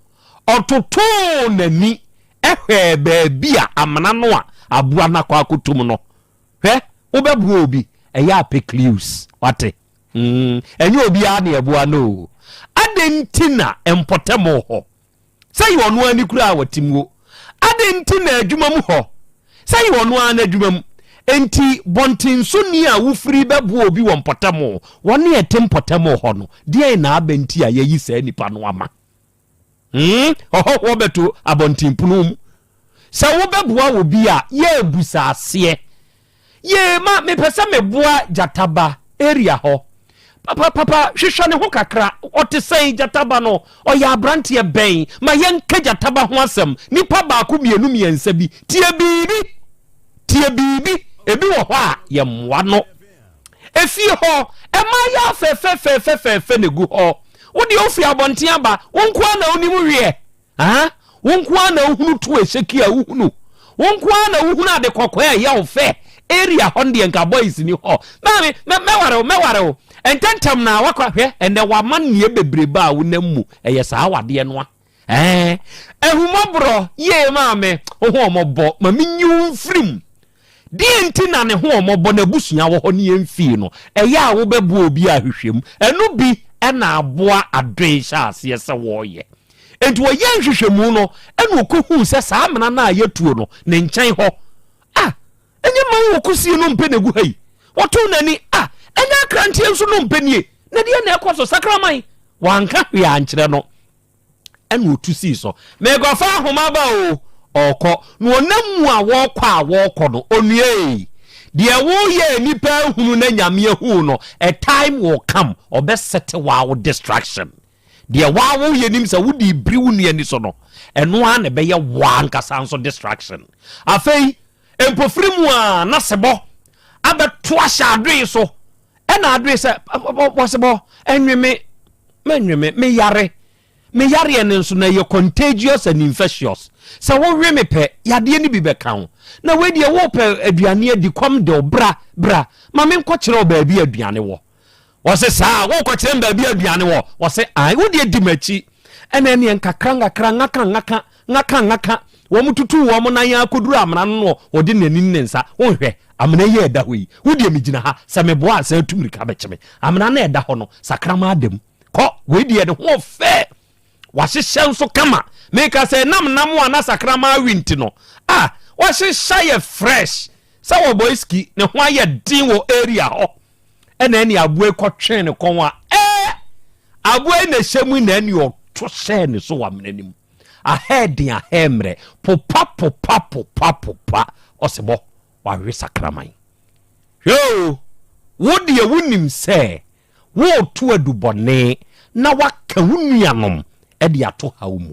ɔtotoo n'ani hwɛɛ baabi a amena no a aboa no akɔ akɔtom no. Hwɛ! Wobɛboa obi, ɛyɛ a pɛ clues. Wate? Mm, ɛnyɛ obiara na ɛboa no o. Adɛn nti na mpɔtam hɔ, sɛ yɛ ɔno ara ne kura a wɔte mu o? Adɛn nti na adwuma mu hɔ, sɛ yɛ ɔno ara n'adwuma mu? Enti bɔntensoni a wofiri bɛboa obi wɔ mpɔtam, wɔne ɛte mpɔtam hɔ no, deɛn na aba nti a yɛayi saa nipa no ama? Hmm, ɔhɔhoɔ bɛto abɔntenpono mu. Sɛ wobɛboa obi a, yɛ abusa aseɛ. Yee, ma mepɛ sɛ meboa gyataba area hɔ. Papa, papa, hwehwɛ ne ho kakra. Ɔte sɛn, gyataba no? Ɔyɛ aberanteɛ bɛn? Ma yɛnka gyataba ho asɛm. Nipa baako, mmienu, mmiɛnsa bi. Tie biribi. Tie biribi. Ebi wɔ hɔ a, yɛmmoa no. Efie hɔ, mmaayaa fɛfɛfɛfɛfɛfɛ na egu hɔ. Wo deɛ wofiri abɔnten aba, wo nko ara na wonim weɛ. Ah, wo nko ara na wohunu to ehyeki a wohunu. Wo nko ara na wohunu ade kɔkɔɔ a ɛyɛ wo fɛ. Area hɔ no deɛ nka boys ni hɔ. Maame, mɛ mɛware wo, mɛware wo. Ntɛntɛm na wakɔ hwɛ, ɛnɛ w'amanneɛ bebrebe a wonam mu, ɛyɛ saa awadeɛ no a. Ɛɛ, ahummɔborɔ, yie maame, wo ho ɔmɔbɔ, ma menyi wo mfiri mu. Deɛn nti na ne ho ɔmɔbɔ, n'abusua wɔ hɔ ne yɛmfii no? Ɛyɛ a wobɛboa obi a hwehwɛ mu. Ɛno bi na aboa Adoe hyɛ aseɛ sɛ wɔreyɛ. Enti wɔyɛɛ nhwehwɛmu no, ɛna ɔkɔhuu sɛ saa amena no a yɛtuo no, ne nkyɛn hɔ, ah, ɛnyɛ man wɔ kusie no mpɛ na ɛgu ha yi. Wɔtoo n'ani, ah, ɛnyɛ akranteɛ nso no mpɛ nie. Na deɛ na ɛkɔ so, sakraman? Wanka hwee ankyerɛ no. Ɛna ɔtu sii so. Merekɔfa ahoma ba o, ɔrekɔ. Na ɔnam mu a wɔrekɔ a wɔrekɔ no, onua ei, deɛ woyɛ a nnipa ahunu na Nyame ahu no, a time will come, ɔbɛsɛte waa wo distraction. Deɛ waa woyɛ nim sɛ wode rebiri wo nua ani so no, ɛno ara na ɛbɛyɛ waa ankasa nso distraction. Afei, mpofiri mu a na sebɔ abɛto ahyɛ adoe so. Ɛna adoe sɛ, wɔsebɔ, ɛnwe me, mɛnwe me, meyare. Me yareɛ no nso na ɛyɛ contagious and infectious. Sɛ wowe me pɛ, yadeɛ no bi bɛka wo. Na wei deɛ wopɛ aduane adi, kɔm de wo, bra, bra, ma menkɔkyerɛ wo baabi a aduane wɔ. Wɔse saa, wokɔkyerɛ me baabi a aduane wɔ? Wɔse ae, wo deɛ di m'akyi. Ɛna ɛneɛ nkakra nkakra, ngaka ngaka, ngaka ngaka, wɔn tutuu wɔn nan ara kɔduru amena no no ɔde n'ani ne ne nsa, wonhwɛ, amena yi a ɛda hɔ yi, wo deɛ megyina ha, sɛ meboa a san tu mmirika bɛkye me. Amena no a ɛda hɔ no, sakraman ada mu. Kɔ, wei deɛ ne ho ɔfɛ. Wahyehyɛ nso kama. Meka sɛ ɛnam nam a na sakraman awe nti no, ah, wahyehyɛ ayɛ fresh. Sɛ wɔbɔ iski, ne ho ayɛ den wɔ area hɔ. Ɛna ɛne aboa yi kɔtwee ne kɔn a, ɛɛ! Aboa yi na ɛhyɛ mu na ɛne ɔto hyɛɛ ne so wɔ amena no mu. Ahɛɛ den ahɛɛ mmerɛ, popa popa popa popa, ɔsebɔ, wawe sakraman. Hwɛ o, wo deɛ wonim sɛ Woreto adubɔne na woaka wo nuanom de ato haw mu.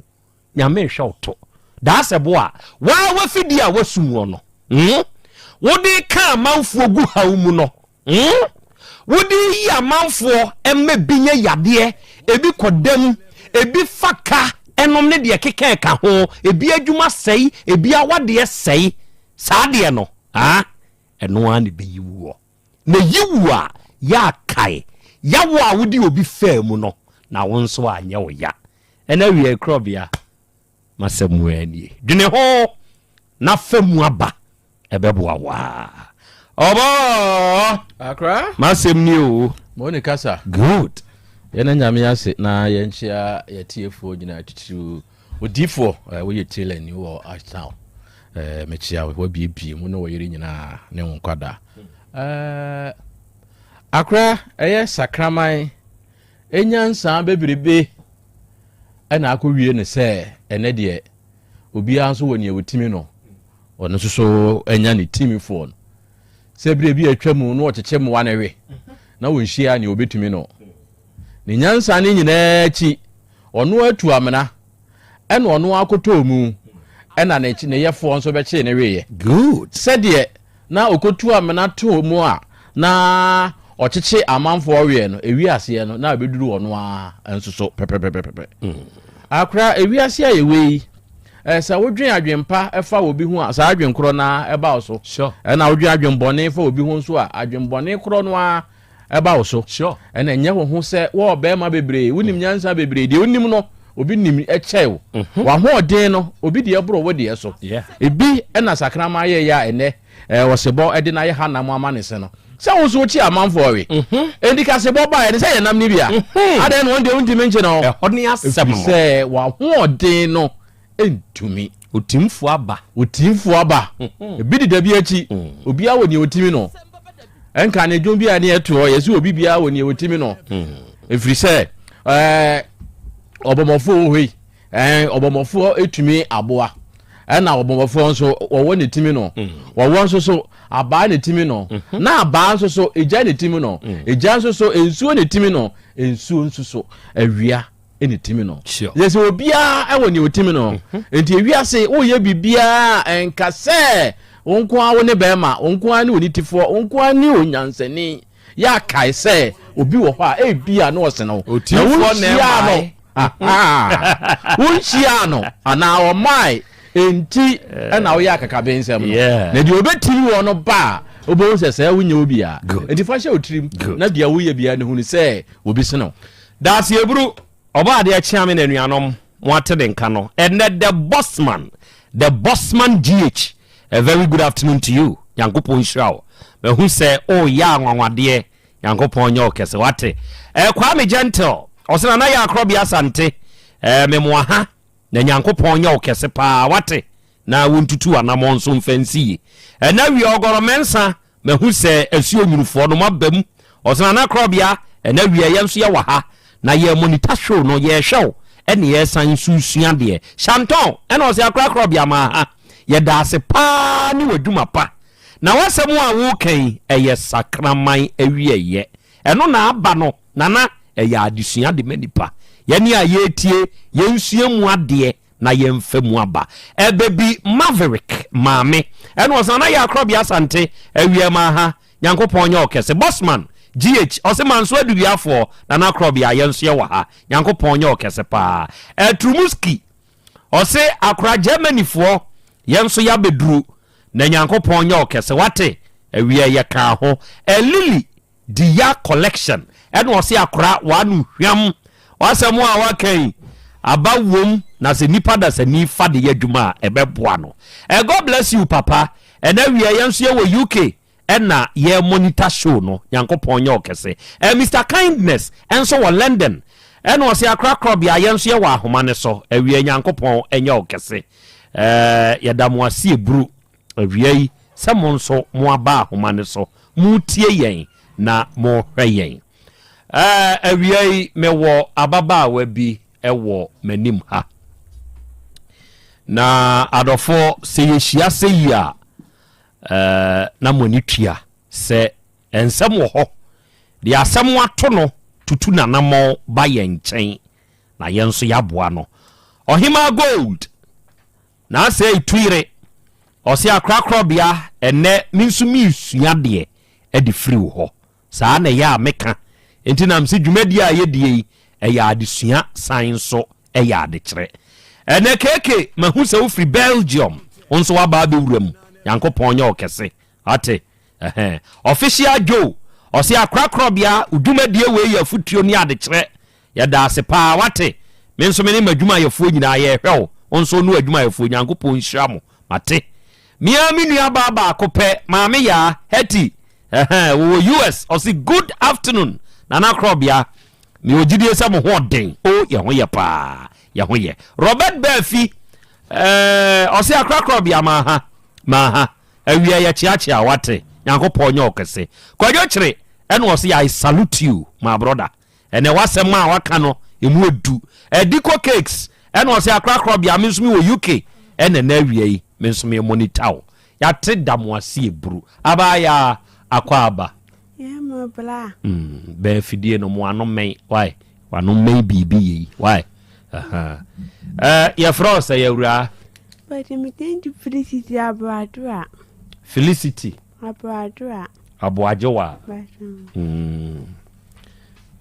Nyame nhwɛ wo to. Daasɛbo a waa w'afidie a woasum wɔ no, hmm, wode reka amanfoɔ gu haw mu no, hmm, wode reyi amanfoɔ ma ebi nya yadeɛ, ebi kɔ dam, ebi fa ka nom ne deɛ ɛkeka ɛka ho, ebi adwuma sɛe, ebi awadeɛ sɛe. Saa deɛ no, ah, ɛno ara na ɛbɛyi woɔ. Na yi wu a, yɛ a kae yaw a wode obi faa mu no, na wo nso anyɛ wo ya. Ɛna awiei korɔbea, m'asɛm mu ara nie. Dwene ho na fa mu aba, ɛbɛboa wo ara. Ɔbɔɔ! Akra? M'asɛm nie o. Mo ne kasa. Good. Yɛn Nyame ase na yɛnkyea yɛtiefoɔ nyinaa titiriw Odiyifoɔ, eh, woyɛ tailor ni wɔ Ashtown. Eh, mekyea wo, wabiebie mu ne wo yere nyinaa ne wo nkwadaa. Eh, akora ɛyɛ sakraman nyansaa bebrebe ɛna akɔwie no sɛ ɛnɛ deɛ obiara nso wɔ nea wɔtumi no ɔno nso so anya ne timifoɔ no sɛ berɛ bi atwa mu na ɔkyekyɛ mmoa no we na wɔnhyia nea ɔbɛtumi no ne nyansa no nyinaa akyi Ɔno atu amena, ɛna ɔno ara kɔtɔɔ mu, ɛna ne ne yɛfoɔ nso bɛkyee no weeɛ. Good. Sɛdeɛ na ɔkɔtu amena too mu a na ɔkyekye amanfoɔ weɛ no, ɛwi aseɛ no, na ɛbɛduru ɔno ara nso so pɛpɛpɛpɛpɛ. Akora, ewiase a yɛwɔ yi, eh, sɛ wodwen adwempa fa obi ho a, saa adwen korɔ no ara ɛba wo so. Sure. Ɛna wodwen adwenbɔne fa obi ho nso a, adwenbɔne korɔ no ara ɛba wo so. Sure. Ɛna ɛnyɛ wo ho sɛ wɔ ɔbarima bebree, wonim nyansa bebree, deɛ wonim no, obi nim kyɛe wo. W'ahoɔden no, obi deɛ boro wo deɛ so. Ebi na sakraman yɛeɛ a ɛnnɛ ɔsebɔ de no ayɛ hanam ama ne se no. Sɛ wo nso wokyi amanfoɔ we. Enti ka sebɔ baeɛ no sɛ yɛ nam no bi a, adɛn na wɔn deɛ wontumi nkye no? Ɛhɔ ne asɛm no. Ɛfiri sɛ w'ahoɔden no ntumi. Otimfoɔ aba. Otimfoɔ aba. Ebi deda bi akyi. Obiara wɔ nea otimi no. Ɛnka ne dwom bi a ne ɛtoɔ yɛsɛ obi biara wɔ nea otimi no. Ɛfiri sɛ ɛɛ ɔbɔmmɔfoɔ wɔ hɔ yi ɛɛ ɔbɔmmɔfoɔ etumi aboa ɛna ɔbɔmmɔfoɔ nso wɔwɔ ne timi no. Wɔwɔ nso so abaa ne timi no. Na abaa nso so egya ne timi no. Egya nso so nsuo ne timi no. Nsuo nso so awia. ɛna ɛtumi no yɛ sɛ obiara ɛwɔ nea ɔtumi no mhm. nti ewiase woyɛ biribiara ɛnka sɛ wo nko ara wo ne bɛrima wo nko ara ne onitifoɔ wo nko ara ne onyansani yɛ akae sɛ obi wɔ hɔ a ebi a na ɔsene wo na wonhyia no wonhyia no anaa ɔmae nti ɛna woyɛ akakabe nsɛm no na deɛ obɛtumi wɔ no ba a wobɛhu sɛ sɛ wonyɛ obi a nti fa hyɛ wo tirim na deɛ woyɛ biara no hunu sɛ obi sene wo Daaseɛburu, Ɔbɔadeɛ Kyeame na anuanom mo ate ne nka no ɛnnɛ The Bossman, The Bossman GH, a very good afternoon to you, Nyankopɔn nhyira wo, mahu sɛ woreyɛ anwanwadeɛ, Nyankopɔn nyɛ wo kɛse, wate. Eh, Kwame Gentle, ɔse Nana Yaa Korɔbea Asante, eh, memoa ha, na Nyankopɔn nyɛ wo kɛse paa, wate, na wontutu w'anamɔn nso mfa nsi yie. Ɛnɛ awia Ɔgɔrɔ Mɛnsa, Mahu sɛ asuo nwunufoɔ no moaba mu. Ɔse Nana Korɔbea, ɛnɛ awia yɛn nso yɛwɔ ha na yɛ monitor show no, yɛrehwɛ wo ɛne yɛresan nso resua adeɛ. Shanton ɛna ɔse Akora Korɔbea maa ha. Yɛda ase paa ne w'adwuma pa. Na w'asɛm a woreka yi ɛyɛ sakraman awieɛ. Ɛno na aba no Nana, ɛyɛ adesua de ma nipa. Yɛne a yɛretie, yɛnsua mu adeɛ na yɛmfa mu aba. Ɛbɛbi Maverick maame ɛna ɔsɛ Nana Yaa Korɔbea Asante awia ma ha Nyankopɔn nyɛ ɔkɛse. Bossman GH ɔse Manso Adubiafoɔ Nana Korɔbea yɛn nso yɛwɔ ha Nyankopɔn nyɛ ɔkɛse paa. Ɛturumuski ɔse Akora Germany foɔ yɛn nso yɛabɛduru na Nyankopɔn nyɛ ɔkɛse wate awia yɛkaa ho. Lily Diya collection ɛna ɔse akora w'ano hwam w'asɛm a waka yi aba wom na sɛ nipa dasani fa de yɛ adwuma a ɛbɛboa no eh, God bless you papa ɛna wia yɛn nso yɛwɔ UK ɛna yɛ monitor show no Nyankopɔn nyɛ ɔkɛse eh, Mr Kindness ɛnso wɔ London ɛna ɔse akora korɔbea yɛn nso yɛwɔ ahoma ne so awia Nyankopɔn nyɛ ɔkɛse eh, yɛda mo ase eburu Awia yi, sɛ mo nso moaba ahoma no so, moretie yɛn na morehwɛ yɛn. Ɛɛ, awia yi, mewɔ ababaawa bi wɔ m'anim ha. Na adɔfoɔ, sɛ yɛhyia sɛ yi a, ɛɛ, na mo ani tua sɛ nsɛm wɔ hɔ. Deɛ asɛm ato no tutu n'anammɔn ba yɛn nkyɛn, na yɛn nso yɛaboa no. Ɔhemaa Gold! Na asɛe tu yere. Ɔse akorakorabea ɛnɛ me nso meresua deɛ de firi wo hɔ. Saa na ɛyɛ a meka. Nti na mese dwumadie a yɛdie yi ɛyɛ adesua san nso ɛyɛ adekyerɛ. Ɛnɛ KK mahu sɛ wofiri Belgium wo nso woaba abɛwura mu. Nyankopɔn nyɛ wo kɛse. Wate? Ɛhɛn. Official Joe ɔse akorakorabea wo dwumadie wei yɛ afutuo ne adekyerɛ. Yɛda ase paa wate. Me nso me ne m'adwumayɛfoɔ nyinaa yɛrehwɛ wo, wo nso wo ne w'adwumayɛfoɔ, Nyankopɔn nhyira mo, mate. Me ara me nua baa baako pɛ, Maame Yaa, Hetty, ɛhɛn, wɔwɔ US, ɔse good afternoon, Nana Korɔbea, mewɔ gyidie sɛ mo ho ɔden, o yɛ ho yɛ paa, yɛ ho yɛ. Robert Baafi, ɛɛ, ɔse Akra Korɔbea, maaha, maaha, awia yɛkyeakyea, wate, Nyankopɔn nyɛ ɔkɛse. Kwadwo Kyere, ɛna ɔse I salute you, my brother. Ɛnɛ w'asɛm a waka no emu edu. Ɛdiko cakes ɛna ɔsɛ akorakora bia me nso me wɔ UK ɛna ɛnɛ awia yi me nso me monitor wo. Yate da mo ase eburu. Abaayaa akɔ aba. Yeah mo bra. Mm, bɛn afidie no mo ano mmɛn why? Wano mmɛn biribi yei why? Aha. Eh, yɛfrɛ wo sɛ yɛwuraa. But me din de Felicity Aboadora. Felicity. Aboadora. Aboagyewa. Mm.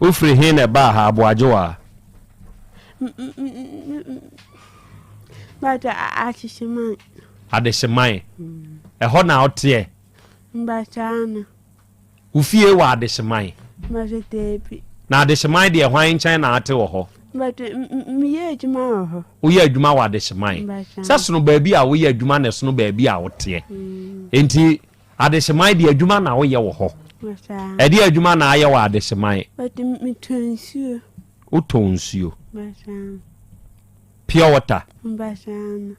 Wofiri he na ɛbaa ha Aboagyewa? Bàtà Adehyeman. Adehyeman. Ɛhɔ na ɔteɛ? Bàtà ano. Wo fie wɔ Adehyeman? Bàtà daabi. Na Adehyeman deɛ hwan nkyɛn na ate wɔ hɔ? But meyɛ adwuma wɔ hɔ. Woyɛ adwuma wɔ Adehyeman. Sɛ sono baabi a woyɛ adwuma na ɛsono baabi a woteɛ. Enti Adehyeman deɛ adwuma na woyɛ wɔ hɔ. Ɛdeɛ adwuma na ayɛ wɔ Adehyeman? But metɔn nsuo. Wotɔn nsuo? Pure water? Ɛne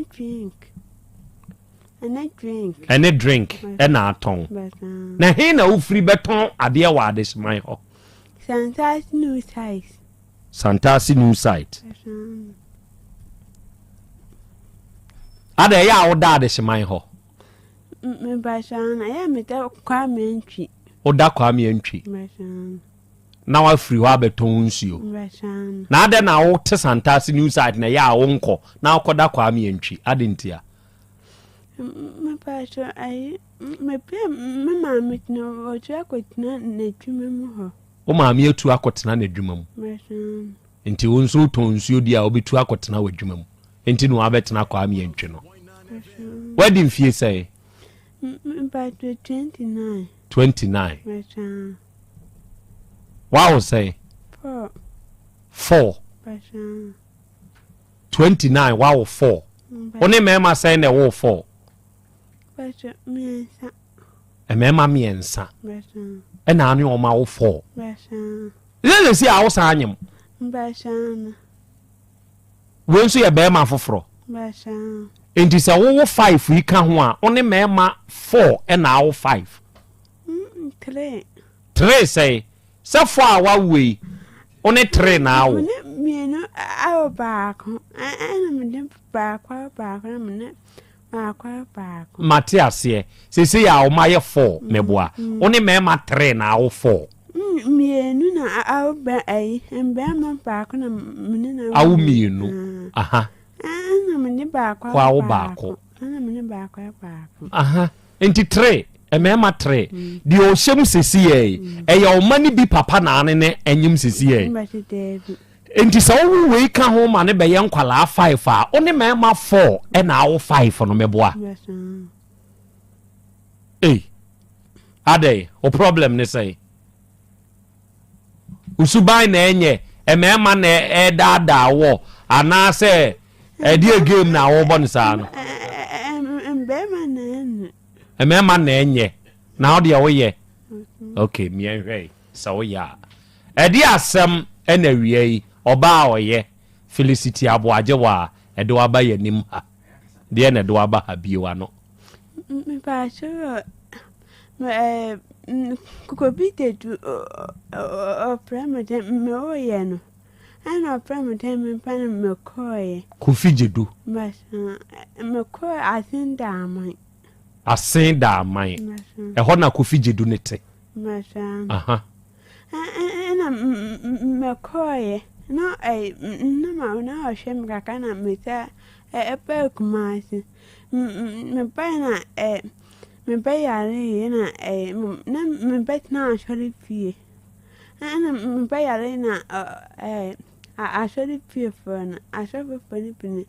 drink. Ɛne drink. Ɛne drink ɛna atɔn. Na he na wofiri bɛtɔn adeɛ wɔ Adehyeman hɔ? Santase New Site. Santase New Site. Ada ɛyɛ a woda Adehyeman hɔ? Mebahyɛ no ɛyɛ meda Kwame Antwi. Woda Kwame Antwi. Na wafiri hɔ abɛtɔn nsuo. Na adɛn na wote Santase New Site na ɛyɛ a wonkɔ na wokɔda Kwame Antwi? Adɛn ntia? Mepakyɛ ayi mepɛ me maame tena ɔtu akɔtena n'adwuma mu hɔ. Wo maame atu akɔtena n'adwuma mu. Nti wo nso wotɔn nsuo di a wobɛtu akɔtena w'adwuma mu. Nti na wabɛtena Kwame Antwi no. Wadi mfie sɛn? Mepakyɛ 29. 29. Wawo sɛn? 4. 4. 29 wawo 4. Wo ne mmarima sɛn na ɛwoo 4? Mmarima mmiɛnsa. Ɛna ane wɔn awo 4. Sɛ sɛ a wosan anyem. Wei nso yɛ barima foforɔ. Nti sɛ wowo 5 yi ka ho a, wo ne mmarima 4 ɛna awo 5. 3. 3 sɛn? Sɛ 4 a wawo yi, wo ne 3 na awo. Me ne mmienu awo baako, ɛna me ne baako awo baako, ɛna me ne baako awo baako. Mate aseɛ. Seesei a wɔn ayɛ 4, meboa. Wo ne mmarima 3 na awo 4. Mmienu na awo bɛ ayi, mmarima baako na me ne na awo mmienu. Aha. Ɛna me ne baako awo baako. Ɛna me ne baako awo baako. Aha. Nti tre, mmarima tre. Deɛ ɔhyɛ mu sisi yɛ yi, ɛyɛ ɔma no bi papa na ane ne anyim sisi yɛ yi. Nti sɛ wowo wei ka ho ma ne bɛyɛ nkwalaa 5 a, wo ne mmarima 4 ɛna awo 5 no mɛboa. Ei, adɛn, wo problem ne sɛn? Wo suban na ɛnyɛ, mmarima na ɛdaadaa wɔ, anaasɛ ɛdeɛ game na wɔbɔ no saa no? Mmarima na ɛnyɛ. Mmarima na ɛnyɛ, na wo deɛ woyɛ. Ok, mmiɛnhwɛ sɛ woyɛ a. Ɛde asɛm ɛna awia yi, ɔbaa a ɔyɛ Felicity Aboagye wɔ a ɛde waba yɛn anim ha. Deɛ na ɛde waba ha bio ano. Mepaakyɛw Kobi Dedu ɔfrɛ me dɛ mewɔyɛ no ɛna ɔfrɛ me dɛ mempa no mekɔɔyɛ. Kofi Gyedu. Mekɔɔ Asen Daaman. Asen Daaman. Ɛhɔ na Kofi Gyedu ne te. Aha. Ɛna mekɔɔyɛ na na ma na ɔhwɛ me kakra na mesa ɛbaa Kumasi. Mebae na mebɛyareeɛ na na mebɛtena asɔre fie. Ɛna mebɛyare na asɔre fiefoɔ no asɔfofoɔ no bi no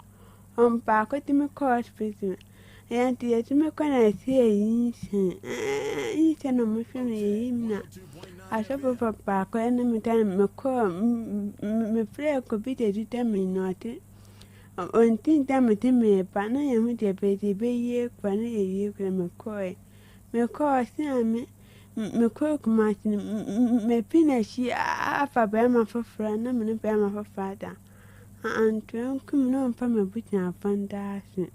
wɔn baako de me kɔɔ hospital. Yɛnti yɛde me kɔ na ɛsɛ yɛyi nhyɛn. Nhyɛn na wɔhwɛ no yɛyi me na asɔfofoɔ baako ɛne me da mekɔɔ mefrɛɛ Kobi de dɛ me na ɔde Ɔnntse dɛ medze mereba na yehu dɛ beebi yɛbɛyi ekura na yeyi ekura mokɔe. Mokɔr ɔse a me mokɔr Kumasi no mefi n'ekyir afa barimba fofor a na menye barimba fofor ada. Antoa nko mu na ɔmmfa m'ebusuafo nda ase.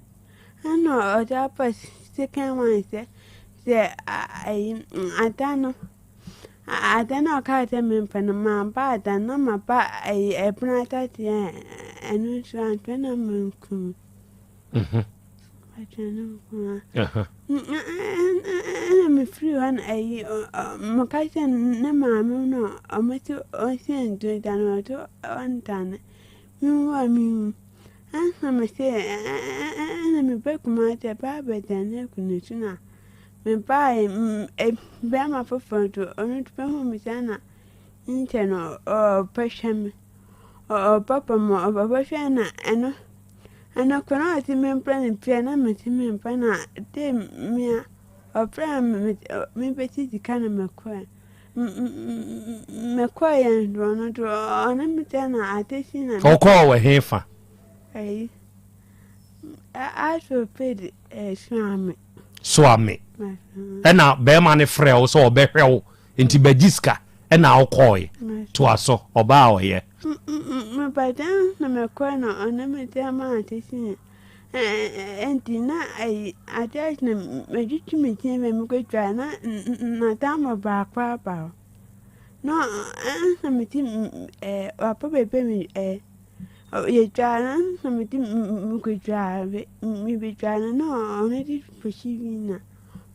Nna ɔdze aba second one sɛ sɛ ayi ada no Ada no a ɔkaa sɛ mempɛ no, mamba ada no na maba ayi ɛpono atate a ɛno nso antwɛn na manku me. Atwɛn no nko ara. Ɛna mefiri hɔ na ayi meka kyerɛ ne maame no a ɔmo se ɔnsi ndu da no ɔso ɔndane. Mewu a mewu. Ɛna mese ɛna meba Kumasi ɛba abɛdane agu ne so na Mebae, barima foforɔ nso, ɔno nso bɛhuu me saa na nkyɛ no ɔbɛhwɛ me. Ɔba mu ɔbɛhwɛ na ɛno, ɛno koraa na ɔse membrɛ no pia na mese memfa na de mea ɔfrɛɛ me mebɛsi sika na mekɔɛ. Mekɔɔ yɛn do ɔno do ɔne me tɛ na ade si na. Ɔkɔɔ wɔ he fa? Ɛyi asopedi Suame. Suame. Ɛna bɛrima no frɛ wo sɛ ɔbɛhwɛ wo nti bɛgye sika ɛna wokɔɔe. Toa so ɔbaa a ɔyɛ. Mebɛdan na mekɔɛ na ɔne me tɛ ma ade si na. Enti na ayi ade akye na matwitwi me ti na mekɔtwa na n'atamfo baako aba hɔ. Na ɛna me ti ɛɛ wapa baabi a me ɛɛ yɛtwa no na me ti mekɔtwa mebɛtwa no na ɔno de kɔsi bi na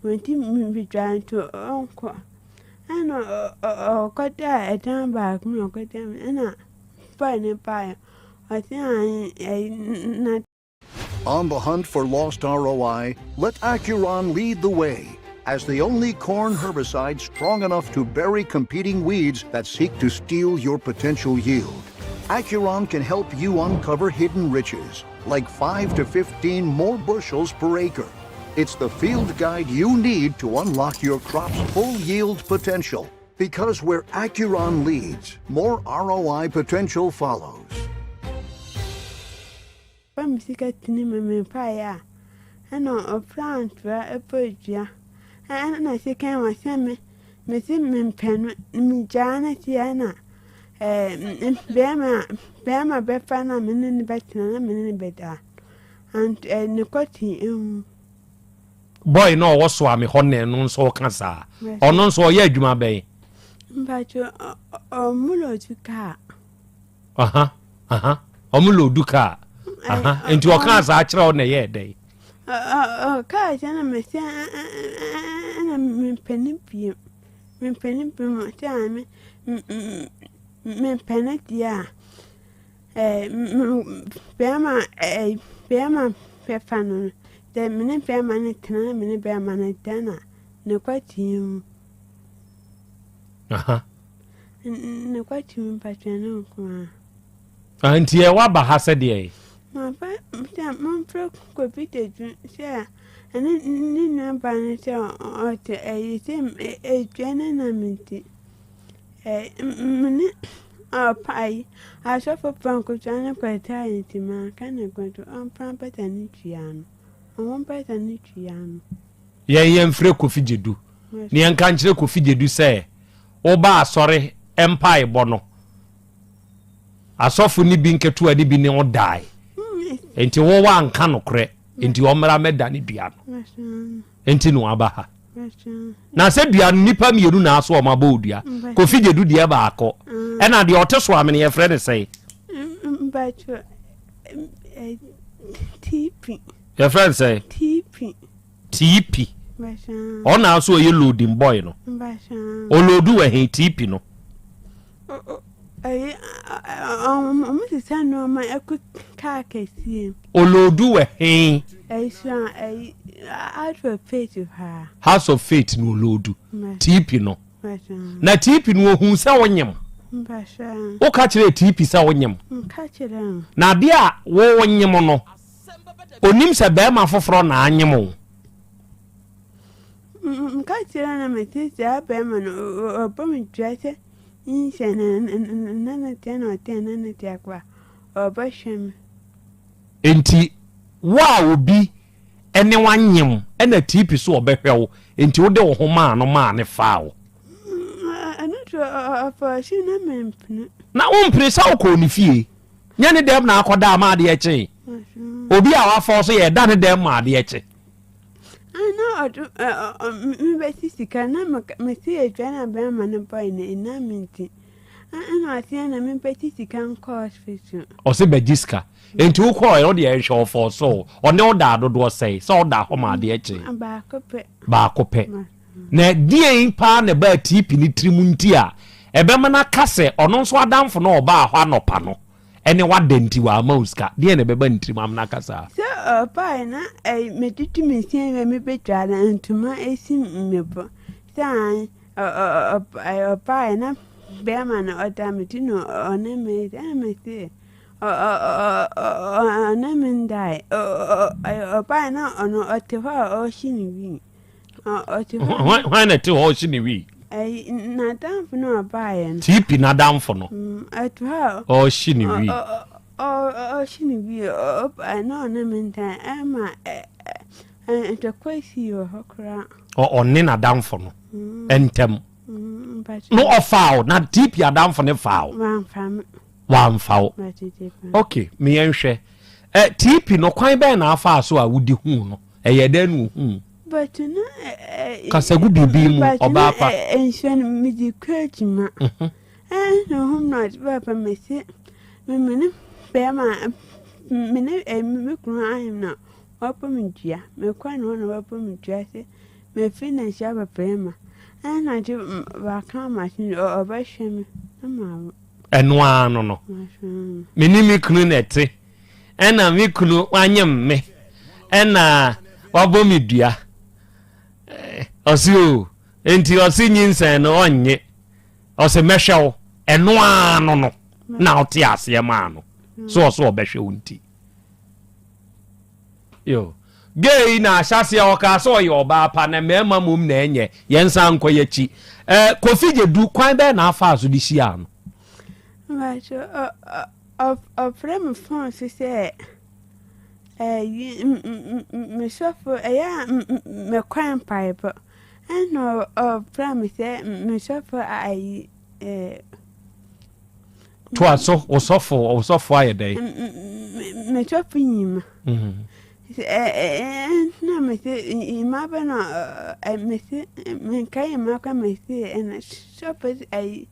me ti mebɛtwa nti ɔnkɔ. Ɛna ɔkɔdaa ɛdan baako mu na ɔkɔdaa mu ɛna On the hunt for lost ROI, let Acuron lead the way as the only corn herbicide strong enough to bury competing weeds that seek to steal your potential yield. Acuron can help you uncover hidden riches, like 5 to 15 more bushels per acre. It's the field guide you need to unlock your crop's full yield potential. Because where Acuron leads, more ROI potential follows. Fa me sika tini ma me mpaeɛ a, ɛna ɔfra ntoa ɛbɔ dua ɛna sika wɔ sɛ me mese mempɛ no megyaa no si ɛna ɛɛ bɛrima bɛrima bɛfa na me ne no bɛtena na me ne no bɛda and ɛɛ ne kɔte emu. Boy no a ɔwɔ Soame hɔ nnɛ no nso ɔka saa. Ɔno nso ɔyɛ adwuma bɛn? Mpacho ɔmo loodu kaa. Aha, aha, ɔmo loodu kaa. Aha, nti ɔkaa saa kyerɛ wo na ɛyɛɛ dɛn? Ɔkaa sɛ na mese ɛna mempɛ no bio. Mempɛ no bio sɛ mempɛ no deɛ a. Ɛɛ, bɛrima ɛɛ bɛrima bɛfa no no, sɛ me ne bɛrima no tena na me ne bɛrima no da na ne kwatie mu. Aha. Ne kwatie mu mpatwa no nko ara. Ah, nti ɛ waba ha sɛ deɛ? Maba sɛ momfrɛ Kofi Tadwu sɛ ɛne ne nuabaa no sɛ ɔte ɛyi sɛ edwa no nam nti. Me ne ɔpae asɔfo pɔnkotwa no kɔtaa nti manka ne ko nti ɔmfa mpata no tua no. Ɔmo mpata no tua no. Yɛn yɛmfrɛ Kofi Gyedu na yɛnka nkyerɛ Kofi Gyedu sɛ woba asɔre mpaebɔ no asɔfo no bi nketewa no bi ne wo dae nti wo woanka nokorɛ nti ɔmmra mɛda ne dua no nti na waba ha. Na sɛ dua no nipa mmienu na aso wɔn abɔ odua. Kofi Gyedu deɛ baako. Ɛna deɛ ɔte so amene yɛfrɛ ne sɛn? Mpacho TP. Yɛfrɛ ne sɛn? TP. TP. Ɔna aso ɔyɛ loading boy no. Ɔloadu wɔ he TP no? Ɛyi ɔmo sesa nneɛma ɛkɔ kaa kɛseɛ mu. Ɔloadu wɔ he? Ɛsua ɛyi House of Faith paa. House of Faith na ɔloadu TP no. Na TP no ohun sɛ wonyem. Woka kyerɛ TP sɛ wonyem. Na adeɛ a wonyem no onim sɛ bɛrima foforɔ na anyem wo. Mka kyerɛ no mete saa bɛrima no ɔbɔ me dua sɛ nhyɛ na ne teɛ na ɔteɛ na ne teɛ koraa ɔbɛhwɛ me. Enti wo a obi ne wo anyem na TP so ɔbɛhwɛ wo enti wode wo ho maa no maa no faa wo. Ɛno deɛ ɔfɔɔse na mempene. Na wompene sɛ wokɔɔ ne fie nyɛ ne dɛm na akɔda ama adeɛ kye. Obi a wafɔɔse yɛ da ne dɛm ma adeɛ kye. Na ɔdo mebɛsi sika na mesi adwa na bɛrima no bɔe no ɛnam me nti. Ɛna ɔse na mebɛsi sika nkɔ hospital. Ɔse bɛgye sika. Enti wokɔɔɛ wo deɛ nhwɛ ɔfɔɔ so ɔne wo daa dodoɔ sɛe sɛ ɔda hɔ ma adeɛ kye. Baako pɛ. Baako pɛ. Na deɛn paa na ɛbaa TP ne tirim nti a ɛbɛma no aka sɛ ɔno nso adamfo no a ɔbaa hɔ anɔpa no ɛne wada nti wamma wo sika? Deɛn na ɛbɛba ne tirim ama no aka saa? Sɛ ɔbaeɛ na metutu me se wie mebɛdware a ntoma si me bo. Sɛ ae ɔbaeɛ na bɛrima no ɔda me ti na ɔne me ɛna mese ɔne me ndae. Ɔbaeɛ na ɔno ɔte hɔ a ɔrehye ne wii. Hwan na ɛte hɔ ɔrehye ne wii? Ɛyi n'adamfo no a ɔbaeɛ no. TP n'adamfo no. Ɛto hɔ a. Ɔrehye ne wii. Ɔrehye ne wii ɔbaeɛ na ɔne me ntan ɛma ntɔkwa sii wɔ hɔ koraa. Ɔne n'adamfo no ntam. No ɔfaa wo na TP adamfo no faa wo. Wamfa me. Wamfa wo. Ok, me yɛnhwɛ. Ɛ TP no kwan bɛn na afaa so a wodi huu no? Ɛyɛ dɛn na ohuu? But na ɛ. Kasagu biribi mu ɔbaa pa. Nsuo no mede kɔ adwuma. Ɛna ohum na ɔde baa pa mese me me ne bɛrima me ne me kunu ahem na wabɔ me dua. Mekɔ ne hɔ na wabɔ me dua sɛ mefiri n'akyi aba bɛrima. Ɛna ɔde waka ama so ɔbɛhwɛ me na mawo. Ɛno ara no no. Me ne me kunu na ɛte. Ɛna me kunu wanyem me. Ɛna wabɔ me dua. Ɔse o, enti ɔse nyinsɛn no ɔnnye. Ɔse mɛhwɛ wo. Ɛno ara no no na ɔte aseɛ maa no. So ɔse ɔbɛhwɛ wo nti. Yo. Gay yi na ahyɛaseɛ ɔkaa sɛ ɔyɛ ɔbaa pa na mmarima mmom na ɛnyɛ. Yɛnsan nkɔ yɛakyi. Eh, Kofi Gyedu, kwan bɛn na afaa so de hyiaa no? Mpakyɛ, ɔfrɛ me phone so sɛ ɛyi me sɔfo ɛyɛ a mekɔ mpaebɔ ɛna ɔfrɛ me sɛ me sɔfo ayi ɛɛ. Toa so, wo sɔfo, wo sɔfo ayɛ dɛn? Me sɔfo nyima. Na mese nyima bɛ na mese menka nyima kɔ mese ɛna sɔfo ayi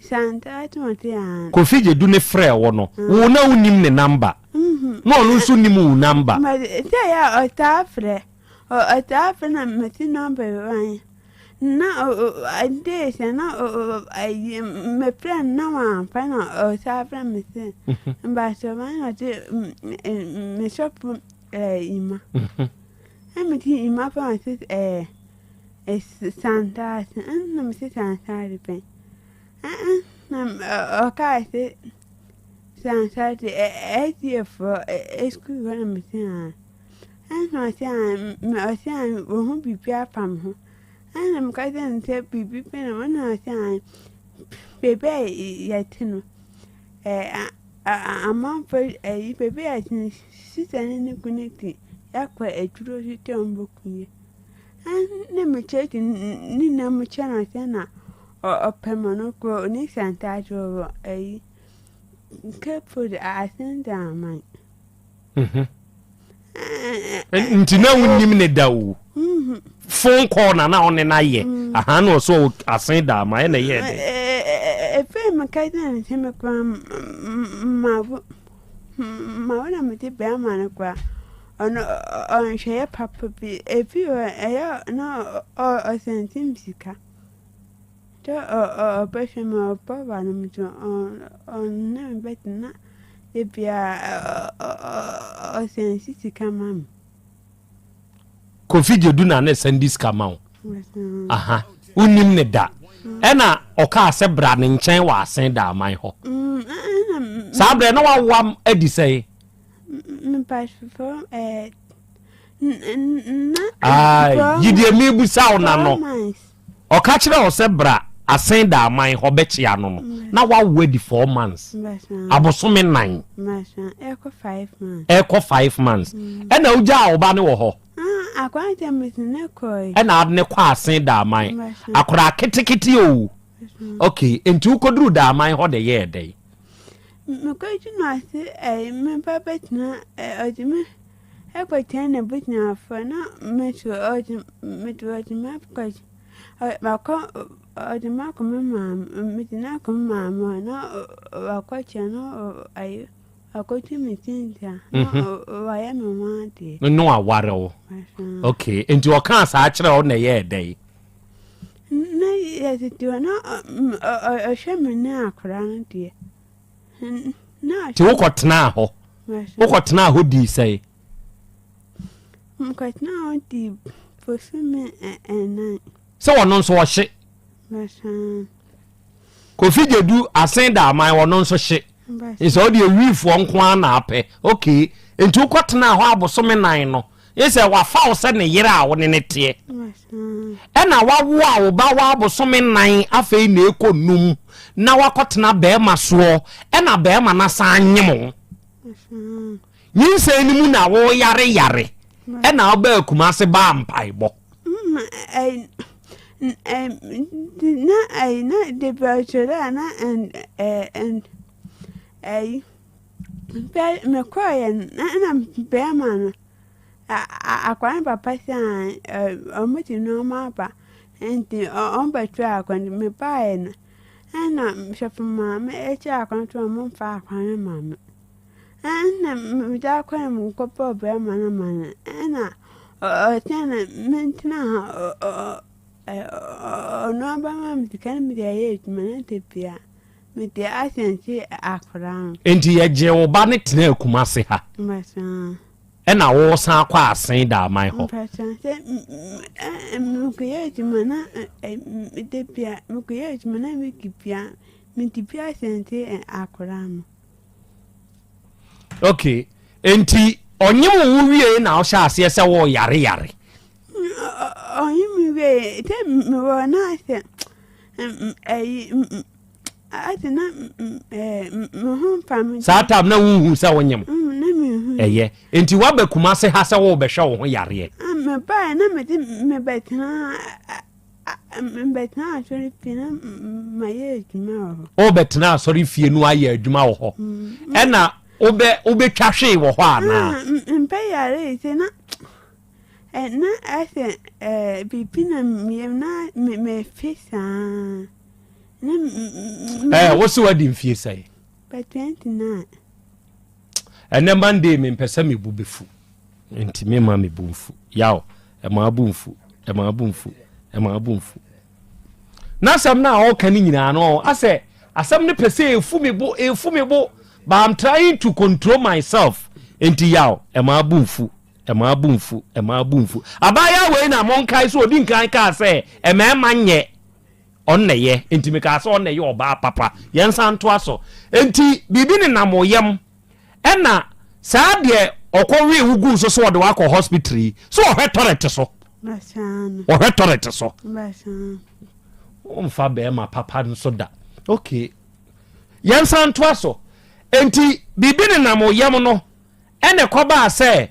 santa to ɔte an. Kofi Gyedu ne frɛ wo no, wo na wonim ne namba. Na ɔno nso nim wo namba. Sɛ yɛ ɔtaa frɛ. Ɔtaa frɛ na mete nɔmba bi wan na ade sɛ na ayi mefrɛ no na wamfa na ɔtaa frɛ me sɛ mbakyɛ wan na ɔte me sɔfo ima ɛna mete ima fa ɔte ɛɛ santaase ɛna mete santaase pɛn ɛna ɔkaa sɛ santaase ɛɛ ɛfoɔ sukuu hɔ na mete aa. Ɛnna ɔse a me ɔse a wahu biribi afa me ho. Ɛnna meka kyerɛɛ no sɛ biribi pɛ na ɛnna ɔse a baabi a yɛte no ɛɛ amanfoɔ ɛyi baabi a yɛte no sista ne ne kunu te yɛakɔ aduro so sɛ wɔbɛku yɛn. Ɛnna mekyerɛkyerɛ ne nyinaa mu kyerɛ no sɛ na ɔpɛ ma no kɔ ɔne santaase wɔ ɛyi Cape Coast Asendaman. Mhm. nti na wonim ne da o mhm. phone call na na ɔne no ayɛ mm. aha na ɔsɛ ɔwɔ asen da ama ɛna ɛyɛ dɛ ɛfei meka kyerɛ no sɛ mekora mawo mawo na mede bɛrima no kora ɔno ɔnhwɛyɛ papa bi ɛfi hɔ ɛyɛ na ɔsɛntim sika Sɛ ɔbɛhwɛ me a, ɔba ba no me nkyɛn, ɔne me bɛtena da biara ɔsɛnsi sika ma me. Kofi Gyedu na ne sɛndi sika ma wo. Aha, wonim ne da. Ɛna ɔkaa sɛ bra ne nkyɛn wɔ asen da aman hɔ. Saa berɛ na wawoa adi sɛe. Mpatwofo ɛɛ. Yi deɛ mebusa wo na no. Ɔka kyerɛɛ wo sɛ bra asen da aman hɔ bɛkyea no no, na wawo adi 4 months, abosome nan. Ɛkɔ 5 months. Ɛna wogyaa wo ba no wɔ hɔ. Ɛna ade no kɔ asen da aman. Akwadaa ketekete o. Okay, nti wokɔduru da aman hɔ de yɛɛ dɛn? Mekɔduru no ase, me ba bɛtena, ɔde me Ɛkɔkyɛn n'abusuafoɔ na me nso ɔde mede ɔde me akɔ makɔ ɔde me akɔ me maame mede no akɔ me maame hɔ na wakɔkyɛ no ayi wakɔtu me tinta na wayɛ me ho adeɛ. Ne waware wo. Okay, nti ɔkaa saa kyerɛ wo na ɛyɛɛ dɛn? Na yɛtete hɔ na ɔhwɛ me ne akwadaa no deɛ. Nti wokɔtenaa hɔ? Wokɔtenaa hɔ dii sɛe? Mekɔtenaa hɔ dii bosome ɛnan. Sɛ ɔno nso ɔhye? Kofi Gyedu asen da aman ɔno nso hye. Nsɛ ɔde awifoɔ nko ara na apɛ. Okay. Nti wokɔtenaa hɔ abosome nan no. Ye sɛ wafa wo sɛ ne yere a wo ne ne teɛ. Ɛna wawo a wo ba wɔ abosome nan afei na ɛkɔ num na wakɔtena bɛrima soɔ ɛna bɛrima no asan anyem wo. Nyinsɛn no mu na woyare yare ɛna wobaa Kumase baa mpaebɔ. Na ɛyi na de bɛkyerɛ a na ɛyi mekɔɔyɛ no na bɛrima no akwadaa no papa sɛ ɔmo de nneɛma aba nti ɔmo bɛkyerɛ akwadaa no mebaeɛ no ɛna sɔfo maame ɛkyerɛ akwadaa no sɛ ɔmo mfa akwadaa no ma me. Ɛnna mede akɔ na mekɔbɔɔ barima no amanneɛ. Ɛnna ɔkyerɛɛ me mentena ha ɔno abɛma me sika na mede ayɛ adwuma na da bia mede asɛnte akwadaa no. Enti yɛgyee wo ba no tenaa Kumase ha. Ɛna wosan kɔ Asen Daaman hɔ. Mpakyɛ sɛ mekɔyɛ adwuma na da bia mekɔyɛ adwuma na mede bia mede bi asɛnte akwadaa no. okay nti ɔnye wo wo wie na ɔhyɛ aseɛ sɛ wɔ yare yare. ɔnye me wie sɛ mewɔ na sɛ ɛyi ase na me ho mfa me. saa tam na wohu sɛ wonyem na mehu ɛyɛ nti woaba Kumase ha sɛ wobɛhwɛ wo ho yareɛ. Mebaeɛ na mede mebɛtena Mebɛtena asɔre fie na mayɛ adwuma wɔ hɔ. Wobɛtena asɔre fie no ayɛ adwuma wɔ hɔ. Ɛna wobɛ wobɛtwa hwee wɔ hɔ anaa? Mpɛ yare sɛ na na ɛsɛ biribi na meyam na mefe saa. Na ɛɛ wo se wadi mfie sɛn? Bɛ 29. Ɛnɛ Monday mempɛ sɛ mebu bɛfu. Nti mema me bo mfu. Yaw, ɛma bo mfu, ɛma bo mfu, ɛma bo mfu. N'asɛm no a ɔreka no nyinaa no, asɛ asɛm no pɛ sɛ efu me bo, efu me bo. But I'm trying to control myself. Nti yaw, ɛma bo mfu, ɛma bo mfu, ɛma bo mfu. Abaayewa wei na monkae sɛ odi nkan kaa sɛ mmarima nyɛ ɔno na ɛyɛ. Nti mekaa sɛ ɔno na ɛyɛ ɔbaa papa. Yɛnsan ntoa so. Nti biribi nenam wo yam. Ɛna saa deɛ ɔkɔ wee wo guu so so ɔde wakɔ hospital yi so ɔhwɛ tɔrɛt so ɔhwɛ tɔrɛt so ɔmfa bɛrima papa nso da okay yɛnsan ntoa so nti biribi nenam yam no ɛna ɛkɔbaa sɛ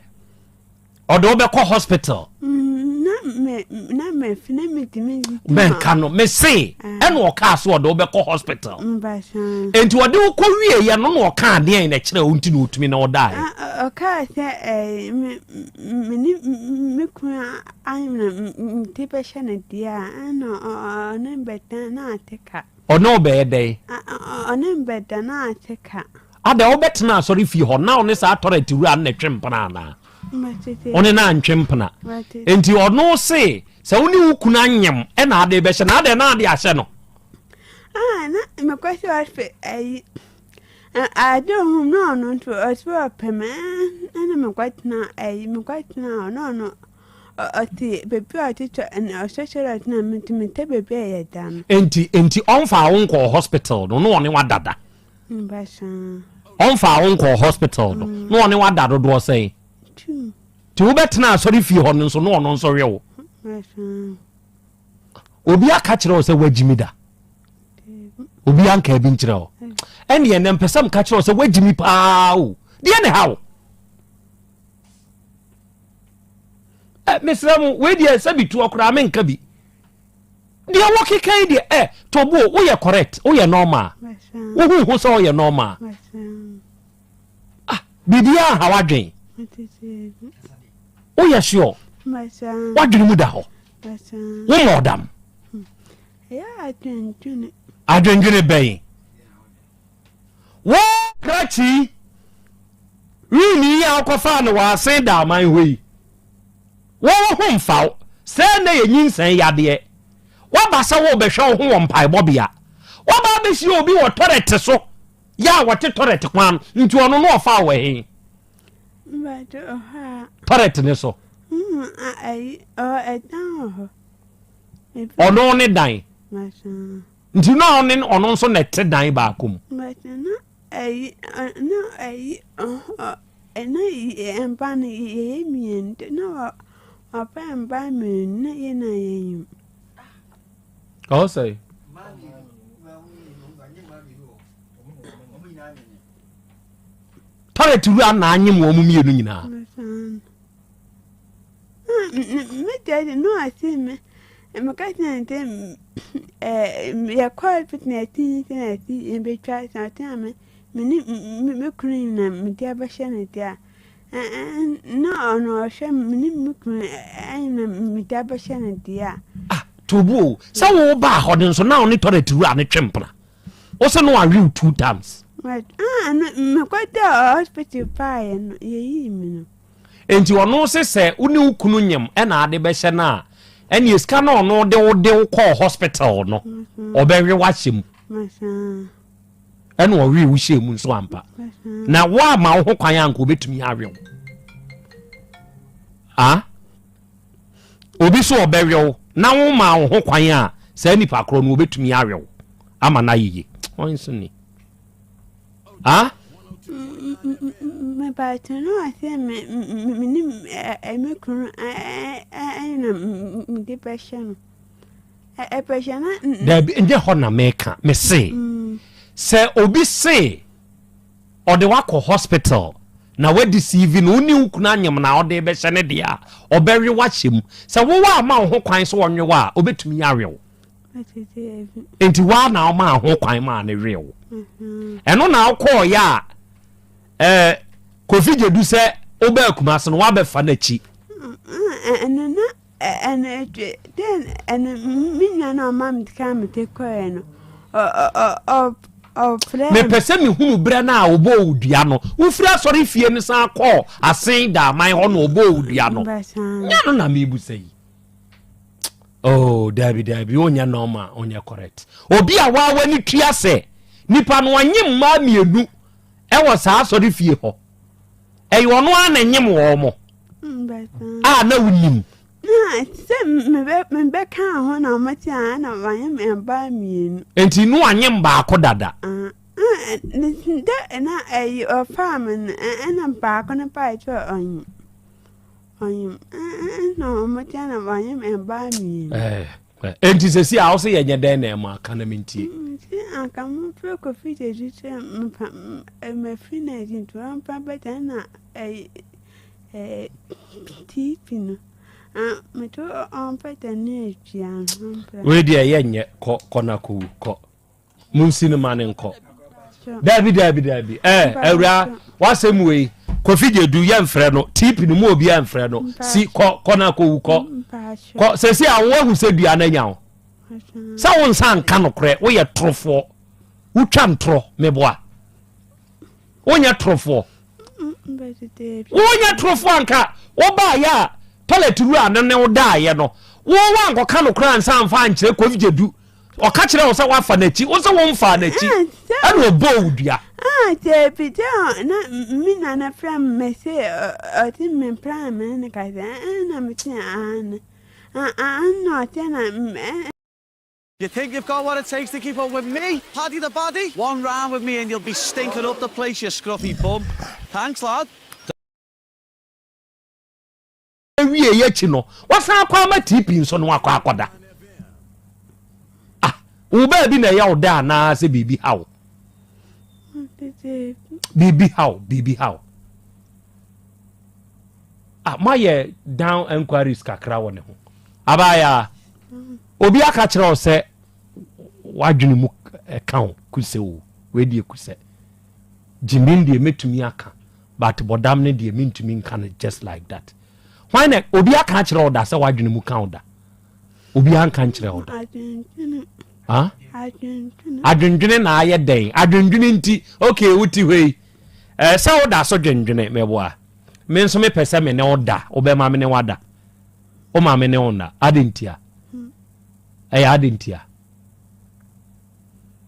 ɔde wo bɛkɔ hospital. Mm, na me na me fi na me tumi. Mɛnka no me se ah. ɛna ɔkaa so ɔde wo bɛkɔ hospital. Nti ɔde wo kɔ wie yɛ no na ɔkaa adeɛ na ɛkyerɛ wo nti na ɔtumi na ɔdaeɛ. Ah, ɔkaa sɛ ɛɛ me me ne me kunu ayɛ na ti bɛhyɛ no deɛ a ɛna ɔne bɛdan na ate ka. Ɔne wo bɛyɛ dɛn? Ɔne bɛda na ate ka. Adɛn, wobɛtena asɔrefie hɔ na wo ne saa tɔrɛt wura no na ɛtwe mpena anaa? Wo ne no antwe mpena. Enti ɔno se sɛ wo ne wo kunu anyem ɛna ade bɛhyɛ no, adɛn na ade ahyɛ no? Ah, na mekɔ sɛ ɔfe ayi ade ohun na ɔno nso ɔse ɔpɛ me ɛna mekɔtena ayi mekɔtena hɔ na ɔno ɔte baabi a ɔte tɔ ɛna ɔhyɛhyɛ ɔte na metumi tɛ baabi a yɛda no. Enti enti ɔmfaa wo nkɔɔ hospital no na ɔne wadada? Ɔmfaa wo nkɔɔ hospital no mm. na ɔne wada dodoɔ sɛn? Nti wobɛtena asɔre fie hɔ no nso na ɔno nso we wo. Obi aka kyerɛ wo sɛ woagyimi da? Obi anka bi nkyerɛ wo. Ɛneɛ nɛ mpɛ sɛ mka kyerɛ wo sɛ woagyimi paa o. Deɛ ne ha wo? Mesrɛ mo, wei deɛ sɛ bituɔ koraa menka bi. Deɛ wokeka yi deɛ ɛ tobo woyɛ correct woyɛ normal wohu ho sɛ woyɛ normal ah biribiara ha wadwen woyɛ sure wadwene mu da hɔ womɔ ɔdam adwendwene bɛn wo krakyi wini yi a wokɔfaa no wɔ asen da aman hɔ yi Wo wo ho mfa wo. Sɛɛ na yɛ nyinsɛn yadeɛ. Woaba sɛ worebɛhwɛ wo ho wɔ mpaebɔbea. Woaba abɛhyia obi wɔ tɔrɛt so, yɛ a wɔte tɔrɛt kwan no, nti ɔno no ɔfaa wɔ he? Tɔrɛt ne so. Ɔno ne dan. Nti na ɔne ɔno nso na ɛte dan baako mu. Ɛyi, na ɛyi, Na mba no yɛyɛ mmienu nti na ɔpɛ mba mmienu na yɛn na yɛnyim. Ɔwɔ sɛ. Toilet wura na anyem wɔn mmienu nyinaa. Me deɛ de no ase me meka kyerɛ no sɛ yɛkɔɔ bi na ɛti sɛ na ɛti yɛbɛtwa sɛ ɔte a me me ne me kunu nyina mede abɛhyɛ no deɛ a na ɔno ɔhwɛ me ne me kunu ɛnyina mede abɛhyɛ no deɛ a. Ah tobu o sɛ wo baa hɔ no nso na ɔne toilet wura no twe mpena wo sɛ no awe two times. Ah no mekɔda hospital paeɛ no yɛyii me no. Enti ɔno se sɛ wo ne wo kunu nyem ɛna ade bɛhyɛ no a, ɛneɛ sika no ɔno de wo de wo kɔɔ hospital no, ɔbɛwe wahyɛ mu. Ɛna ɔwe wo hyɛ mu nso ampa. Na woama wo ho kwan a nka ɔbɛtumi awe wo. Ah? Obi so ɔbɛwe wo na wo ma wo ho kwan a saa nipa korɔ no ɔbɛtumi awe wo ama no ayeye. Ɔn nso ni. Ah? Mepakyɛ no ɔsɛ me me ne me kunu ɛna mede bɛhyɛ no ɛpɛhyɛ no. Dabi nyɛ hɔ na meka me se sɛ obi se ɔde wakɔ hospital na wadi CV no wo ne wo kunu anyem na ɔde bɛhyɛ ne deɛ a ɔbɛwe wahyɛ mu sɛ wowɔ ama wo ho kwan sɛ ɔnwe wo a ɔbɛtumi awe wo. Nti waa na ɔmaa ho kwan maa ne wee wo. Ɛno na wokɔɔyɛ a ɛɛ Kofi Gyedu sɛ wobaa Kumase no woabɛfa n'akyi. Ɛno na ɛno dɛn ɛno me nua na ɔma me ka me te kɔɛ no ɔfrɛ. Mepɛ sɛ mehunu berɛ no a wɔbɔɔ wo dua no wofiri asɔre fie no san kɔɔ Asen Daaman hɔ na wɔbɔɔ wo dua no. Nyɛ no na mebusa yi. Oh, dabi dabi, wonyɛ normal, wonyɛ correct. Obi a waa w'ani tua sɛ nipa no ɔnye mmaa mmienu ɛwɔ saa asɔre fie hɔ. Ɛyɛ ɔno ara na ɛnyem wɔn mo. A na wonim. Sɛ mebɛka ho na wɔte a na wanyem mmaa mmienu. Nti no anyem baako dada. Dɛ na ɛyi ɔfaa me no ɛna baako no baa sɛ ɔnyem. Ɔnyem ɛna wɔn kyɛ na wɔnyem mmaa mmienu. Enti sɛsi a wosɛ yɛnyɛ dɛn na ɛma aka na mentie. Nti anka mofrɛ Kofi Gyedzi sɛ mfa mafi no adi nti ɔmfa bɛgya na ɛyi ɛɛ TP no meto ɔmfa gya ne atua no. Wei deɛ yɛnyɛ kɔ kɔ na kɔwu kɔ. Munsi no ma no nkɔ. Daabi daabi daabi. Ɛɛ eh, awura wasɛm wei. Kofi Gyedu yɛ mfrɛ no. TP no mu obi a mfrɛ no. Si kɔ kɔ na kɔwu kɔ. Kɔ sɛsi a woahu sɛ dua no anya wo. Sɛ wo nsa nka nokorɛ woyɛ torofoɔ. Wotwa ntorɔ meboa. Wonyɛ torofoɔ. Wonyɛ torofoɔ anka wobaayɛ a toilet wura no ne wo daayɛ no. Wo wankɔka nokorɛ ansa amfa ankyerɛ Kofi Gyedu. Ɔka kyerɛ wo sɛ woafa n'akyi, wo sɛ womfaa n'akyi, ɛna ɔbɔɔ wo dua. Ah, dabi dɛ na me nana frɛ me mese ɔte me mpra me ne kasa ɛna mete aane aane ɔte na You think you've got what it takes to keep up with me, Paddy the Baddy? One round with me and you'll be stinking up the place, you scruffy bum. Thanks, lad. Wieeɛ akyi no, wasan akɔ ama TP nso no wakɔ akɔda. Ah, wo baabi na ɛyɛ wo dɛ anaa sɛ biribi ha wo? Biribi ha wo, biribi ha wo. Ah, moayɛ down enquiries kakra wɔ ne ho. Abaayaa, obi aka kyerɛ wo sɛ w'adwene mu ɛka wo kusɛ o, wei deɛ kusɛ. Gyimin deɛ mɛtumi aka. But bɔdam no deɛ mentumi nka no just like that. Hwan na obi aka akyerɛ wo da sɛ w'adwene mu ka wo da? Obi anka nkyerɛ wo da. Huh? Adwendwene na ayɛ dɛn? Adwendwene nti, okay, wote hɔ yi. Eh, sɛ woda so dwendwene, meboa. Me nso mepɛ sɛ me ne wo da, wobɛma me ne wada. Woma me ne wo nna. Ade ntia. Ɛyɛ ade ntia.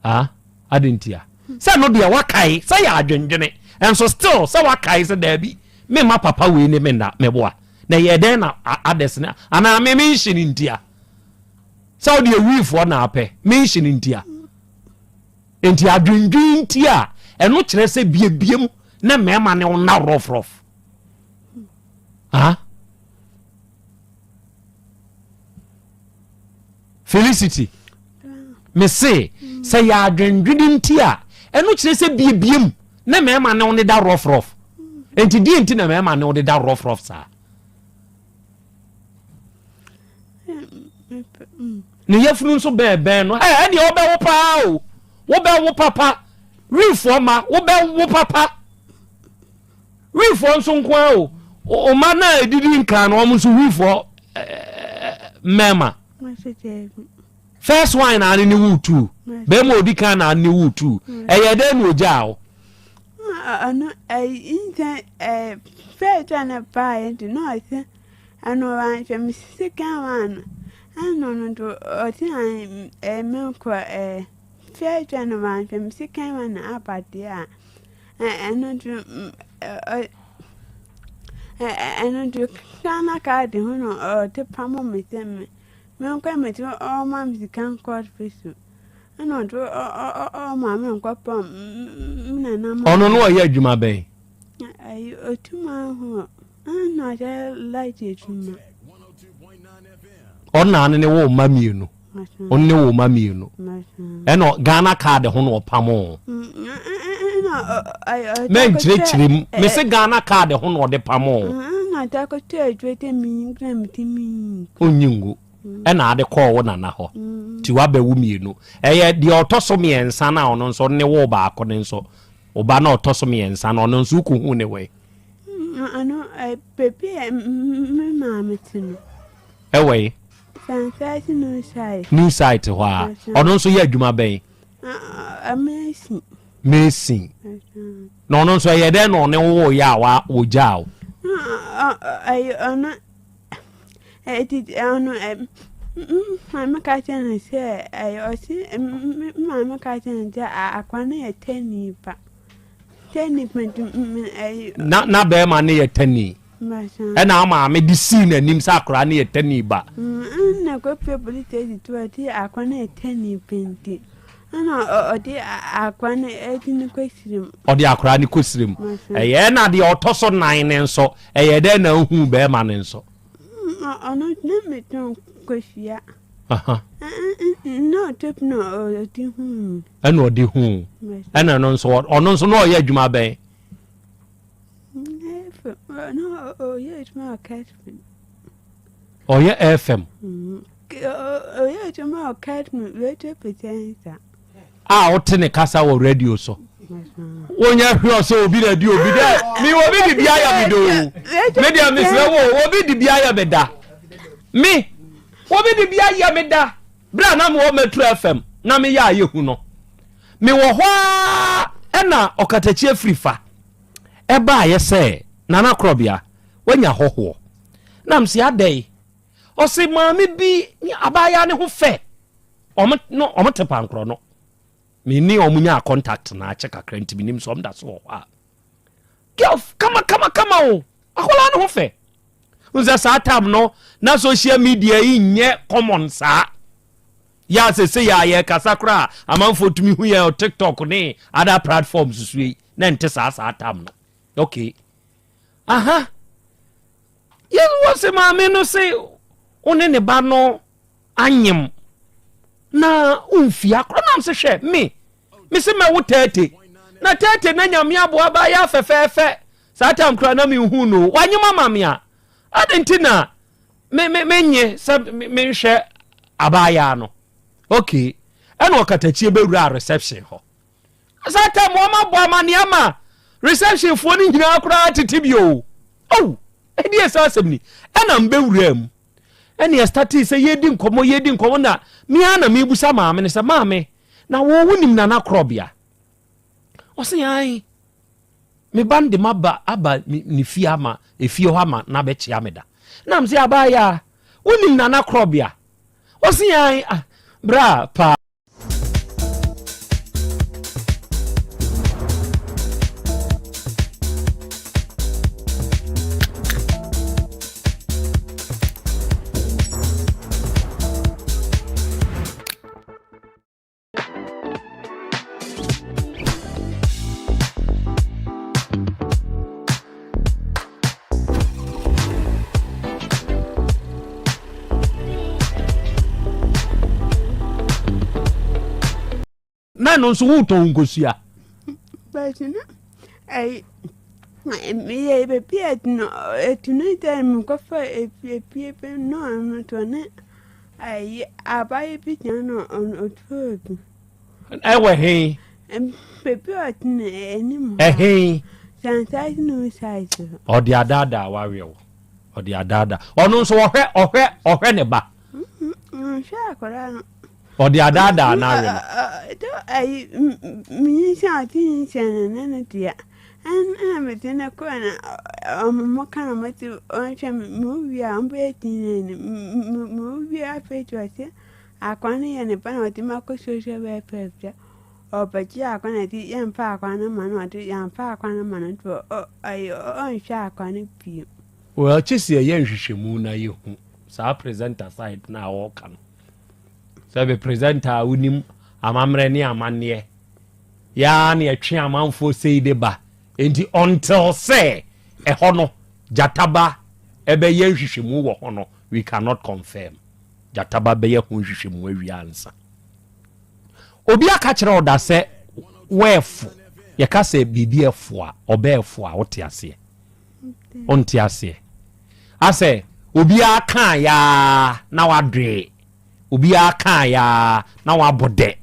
Ah, ade ntia. Sɛ no deɛ wakae sɛ yɛ adwendwene, ɛnso still sɛ wakae sɛ daabi, me ma papa wei ne me nna, meboa. Na ɛyɛ dɛn na others ne anaa me menhye no ntia. Sɛ wo deɛ wiifoɔ na apɛ, menhye no ntia. Nti adwendwen nti a, ɛno kyerɛ sɛ biebiem. na mmarima ne wo na rɔfrɔf ah Felicity mese sɛ yɛ adwendwene nti a ɛno kyerɛ sɛ biebiem na mmarima ne wo ne da rɔfrɔf nti deɛ nti na mmarima ne wo de da rɔfrɔf saa Ne yafunu nso bɛɛbɛn no. Ɛ ɛdeɛ wobɛwo paa o. Wobɛwo papa. Wifoɔ ma wobɛwo papa. Wifoɔ nso nko ara o. Ɔma no a ɛdidi nkan no wɔn nso wifoɔ mmarima. First one na ne wo tu. Bɛrima odi kan na ne wo tu. Ɛyɛ dɛn na ogyaa wo? Ɔno ɛyi nsɛn ɛɛ first one na paa yɛ nti na ɔsɛ ɛno wanhwɛ me second one no ɛna ɔno nso ɔsɛ ɛɛ menkɔ ɛɛ first one no wanhwɛ me second one na aba deɛ a ɛno nso ɛ ɛno nso Ghana card ho na ɔde pamo me sɛ me menkɔ me ti ɔma me sika nkɔ hospital. Ɔno no ɔyɛ adwuma bɛn? Ɔna ne wo mma mmienu. Ɔno ne wo mma mmienu. Ɛna Ghana card ho na ɔpam o. Mɛnkyerɛkyerɛ mu. Mese Ghana card ho na ɔde pam o. Ɔnyi ngu. ɛna ade kɔɔ wo nana hɔ nti wabɛwo mmienu ɛyɛ deɛ ɔtɔ so mmiɛnsa no a ɔno nso ne wo baako no nso ɔba na ɔtɔ so mmiɛnsa no ɔno nso wokɔhu ne wɛ ɔno baabi a me maame te no ɛwɔ yi Sansase new site new site hɔ a ɔno nso yɛ adwuma bɛn mason mason na ɔno nso ɛyɛ dɛn na ɔne wo yɛ a wɔgyaa wo ɔno Eti ɔno ɛ me maame ka kyerɛ no sɛ ɛyɛ ɔse me maame ka kyerɛ no sɛ akwa no yɛ tani pa tani pa nti ɛyi. Na na bɛrima no yɛ tani. Ɛna maame de sii n'anim sɛ akwaraa no yɛ tani ba. Ɛna kɔpie polisi station to ɔte akwa no yɛ tani pa nti. Ɛna ɔde akwaraa no ɛde no kɔ sirem. Ɔde akwaraa no kɔ sirem. Ɛyɛ ɛna deɛ ɔtɔ so nan ne nso ɛyɛ dɛ na ohu bɛrima no nso. Ɔno na metɔn kosua. Na ɔtɔ na ɔde hu mi. Ɛna ɔde hu. Ɛna ɔno nso ɔno nso na ɔyɛ adwuma bɛn. Na ɔyɛ adwuma wɔ Catherine. Ɔyɛ FM. Ɔyɛ adwuma wɔ Catherine radio presenter. A wote ne kasa wɔ radio so. Wonyɛ hwɛ sɛ obi na di obi dɛ mi obi di bi ayɛ mi do. Me deɛ mesrɛ wo obi di bi ayɛ me da. Me obi di bi ayɛ me da. Berɛ a na mewɔ Metro FM na meyɛ a yɛhu no. Mewɔ hɔ ara ɛna ɔkatakyie firi fa ɛbaayɛ sɛ Nana Korɔbea wanya hɔhoɔ. Na mese adɛn? Ɔse maame bi ne abaayaa ne ho fɛ. Ɔmo no ɔmo te pankorɔ no. Me ne ɔmo nyaa contact na akyɛ kakra nti menim sɛ ɔmo da so wɔ hɔ a. Girl kama kama kama o. Akwadaa ne ho fɛ. N sɛ saa time no na social media yi nyɛ common saa. Yɛ a sese yɛ a yɛkasa koraa amanfoɔ tumi hu yɛn TikTok ne other platforms so yi na nte saa saa time no. Okay. Aha. Yɛ wɔ se maame no se wo ne ne ba no anyem na womfie akora nam se hwɛ me me se mɛwo tɛɛte na tɛɛte na nyame aboa ba yɛ afɛfɛɛfɛ saa tam koraa na menhu no wanyem ama me a ade nti na me me menye sɛ menhwɛ abaayaa no okay ɛna ɔkatakyie bɛwura reception hɔ saa tam wɔn abɔ amaneɛ ama reception foɔ no nyinaa koraa tete bi o oh ɛdeɛ saa asɛm ni ɛna mbɛwura mu ɛne ɛstatee sɛ yɛdi nkɔmmɔ yɛdi nkɔmmɔ na mea na mebusa maame no sɛ maame na wo wonim nana korɔbea ɔse ae me ba no de maba aba ne fie ama efie hɔ ama na bɛkyea me da na m sɛ abaayɛ a wonim nana korɔbea ɔse ae ah, bra paa Na ɛno nso wotɔn nkosua. But na ɛyi meyɛ baabi a ɛtunu ɛtunu dɛ mekɔfa efie bi na ɔno nso ne ɛyi abayewa bi gyina na ɔtɔɔ bi. Ɛwɔ he? Baabi a ɔtena anim hɔ. Ɛhe? Sansaase no size hɔ. Ɔde adaadaa waweɛ wo. Ɔde adaadaa. Ɔno nso ɔhwɛ ɔhwɛ ɔhwɛ ne ba. Ɔnhwɛ akwadaa no. Ɔde adaadaa n'awe no. Dɛ ayi menyinsɛn a ɔte nyinsɛn no ne ne dea. Ɛna mede no kɔɛ na ɔmo ka na ɔmo te ɔnhwɛ me mewie a ɔmo bɛyɛ DNA no mewie afei de ɔse akwa no yɛ ne ba na ɔde me akɔ social welfare sɛ ɔbɛgye akwa na ɛde yɛmfa akwa no ma no ɔde yɛmfa akwa no ma no nti ɔnhwɛ akwa no bio. Well kyesi ɛyɛ nhwehwɛmu na yɛhu saa presenter side na ɔka no. Sɛ be presenter a wonim amammerɛ ne amanneɛ yaa na yɛtwe amanfoɔ sei de ba enti until sɛ ɛhɔ no gyataba ɛbɛyɛ nhwehwɛmu wɔ hɔ no we cannot confirm. Gyataba bɛyɛ ho nhwehwɛmu awie ansa. Obi aka kyerɛ ɔda sɛ wɔɛfo yɛka sɛ biribi ɛfo a ɔbɛɛfo a wote aseɛ wonte aseɛ asɛ obiara kaa yaa na wadoe obiara kaa yaa na wabɔ dɛ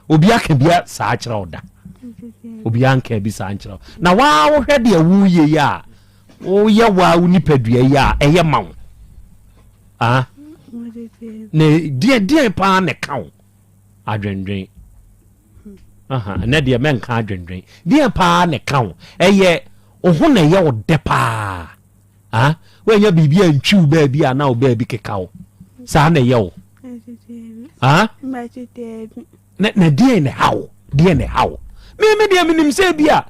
obiara ka bia saa kyerɛ wo da obiara nka bi saa nkyerɛ wo na waa wohwɛ deɛ woyɛ yi a woyɛ waa wo nipadua yi a ɛyɛ ma wo ah na deɛ deɛ paa na ɛka wo adwendwen aha ɛnɛ deɛ mɛnka adwendwen deɛ paa na ɛka wo ɛyɛ wo ho na ɛyɛ wo dɛ paa ah woanya biribi a ntwi wo baabi a na wo baabi keka wo saa na ɛyɛ wo ah na na deɛ na ɛha wo deɛ na ɛha wo me me deɛ menim sɛ bi a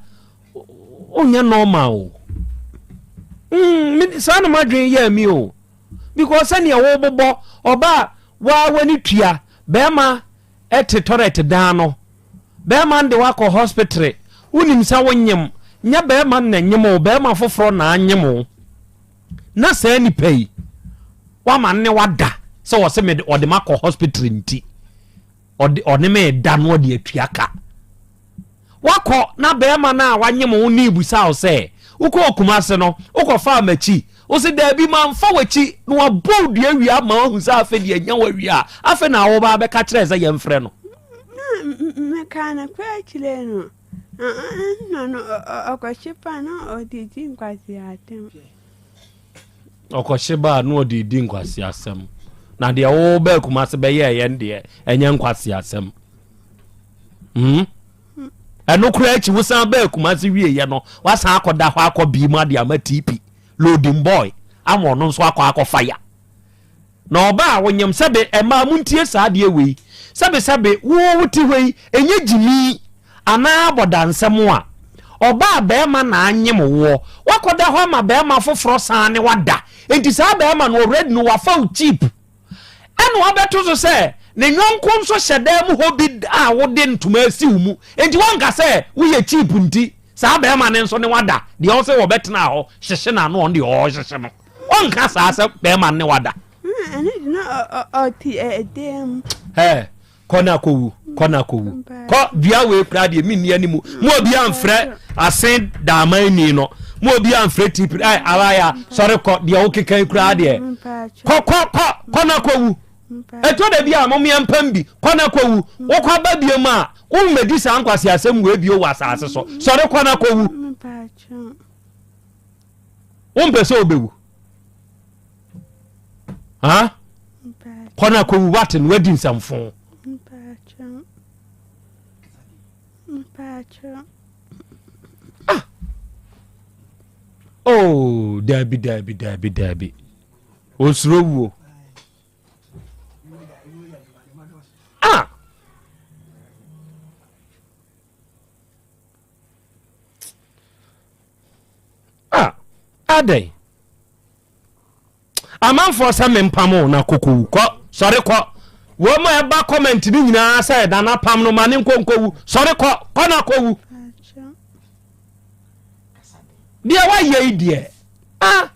wonyɛ normal o mm, saa na madwen yɛ mi o because sɛnea wobobɔ ɔbaa waa w'ani tua bɛrima ɛte tɔrɛt dan no bɛrima no de wakɔ hospital wonim sɛ wonyem nyɛ bɛrima no na nyem o bɛrima foforɔ na anyem o na saa nipa yi wama ne wada sɛ wɔsɛ mede ɔde makɔ hospital nti ɔde ɔne me da no ɔde atua ka Woakɔ na barima no a wanyem wo no rebisa wo sɛ, Wokɔɔ Kumase no, wokɔfaa m'akyi? Wose, Daabi, mamfa w'akyi. Na wabɔ wo dua wie ama woahu sɛ afei deɛ anya wo awie a, afei na woba abɛka kyerɛ sɛ yɛmfrɛ no. Na mekaa nokorɛ kyerɛɛ no, na no ɔkɔhye ba na ɔde di nkwaseasɛm. Ɔkɔhye ba na ɔde di nkwaseasɛm. Na deɛ wobaa Kumase bɛyɛɛyɛ no deɛ, ɛnyɛ nkwaseasɛm. Hmm? Ɛno koraa akyi wosan baa Kumasi wieɛ no wasan akɔda hɔ akɔ bii mu ade ama TP loading boy ama ɔno nso akɔ akɔfa ya na ɔba a wonyam sɛbe ɛmaa mu ntie saa adeɛ wei sɛbe sɛbe wo wote hɔ yi ɛnyɛ gyimi anaa abɔdansɛm a ɔba a bɛrima na anyem woɔ wakɔda hɔ ama bɛrima foforɔ san ne wada enti saa bɛrima no already no wafa wo cheap Ɛna wabɛto so sɛ ne yɔnko nso hyɛ dan mu hɔ bi a wode ntoma asi wo mu. Enti wanka sɛ woyɛ cheap nti saa bɛrima no nso ne wada. Deɛ ɔsɛ wɔbɛtena hɔ hyehye no ano ɔno deɛ ɔrehyehye no. Ɔnka saa sɛ bɛrima no ne wada. Ɛno de na ɔte ɛdan mu. Ɛɛ kɔ na kɔwu kɔ na kɔwu kɔ dua wei koraa deɛ menni anim mu obi amfrɛ ase daaman ni no mu obi amfrɛ tipi ɛ abaya sɔre kɔ deɛ wokeka yi koraa deɛ kɔ kɔ kɔ kɔ na kɔwu ɛtɔ da bi a momeɛ mpam bi kɔ na kɔwu wokɔ aba bio mu a wommɛdi saa nkwase asɛm wei bio wɔ asase so sɔre kɔ na kɔwu wompɛ sɛ wobɛwu ha kɔ no akɔwu wate no wadi nsɛmfo ah. oh daabi daabi daabi daabi osuro wuo ah ah adɛn Amanfoɔ sɛ mempam wo na kɔkɔwu kɔ sɔre kɔ wɔn a ɛba comment no nyinaa sɛ nana pam no ma ne nkɔ nkɔwu sɔre kɔ kɔ na kɔwu deɛ wayɛ yi deɛ ah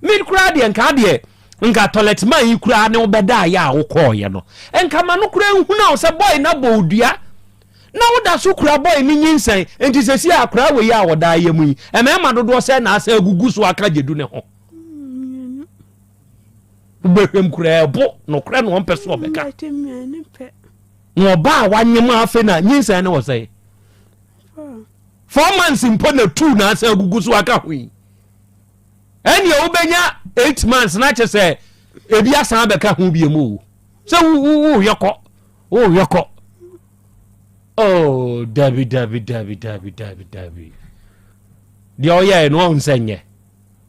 me koraa deɛ nka deɛ. Nka toilet man yi koraa ne wobɛdaeɛ a wokɔɔyɛ no, nka ma no koraa nhunu a sɛ boy no abɔ wo dua na woda so kura boy no nyinsɛn. Nti sɛsi a koraa wei a wɔda yɛ mu yi, mmarima dodoɔ sɛ na asɛ agugu so aka gyedu ne ho. Wobɛhwɛm koraa ɛbo nokorɛ na ɔmpɛ so ɔbɛka. Na ɔbaa a wanyem afei na nyinsɛn ne wɔ sɛn? 4 months mpo na two na asɛ agugu so aka ho yi. Ɛnneɛ wobɛnya 8 months na kyɛ sɛ ebi asan abɛka ho bio mu o. Sɛ woyɛ kɔ, woyɛ kɔ. Oh, dabi dabi dabi dabi dabi dabi. Deɛ ɔyɛɛ no ɔhu sɛ nyɛ.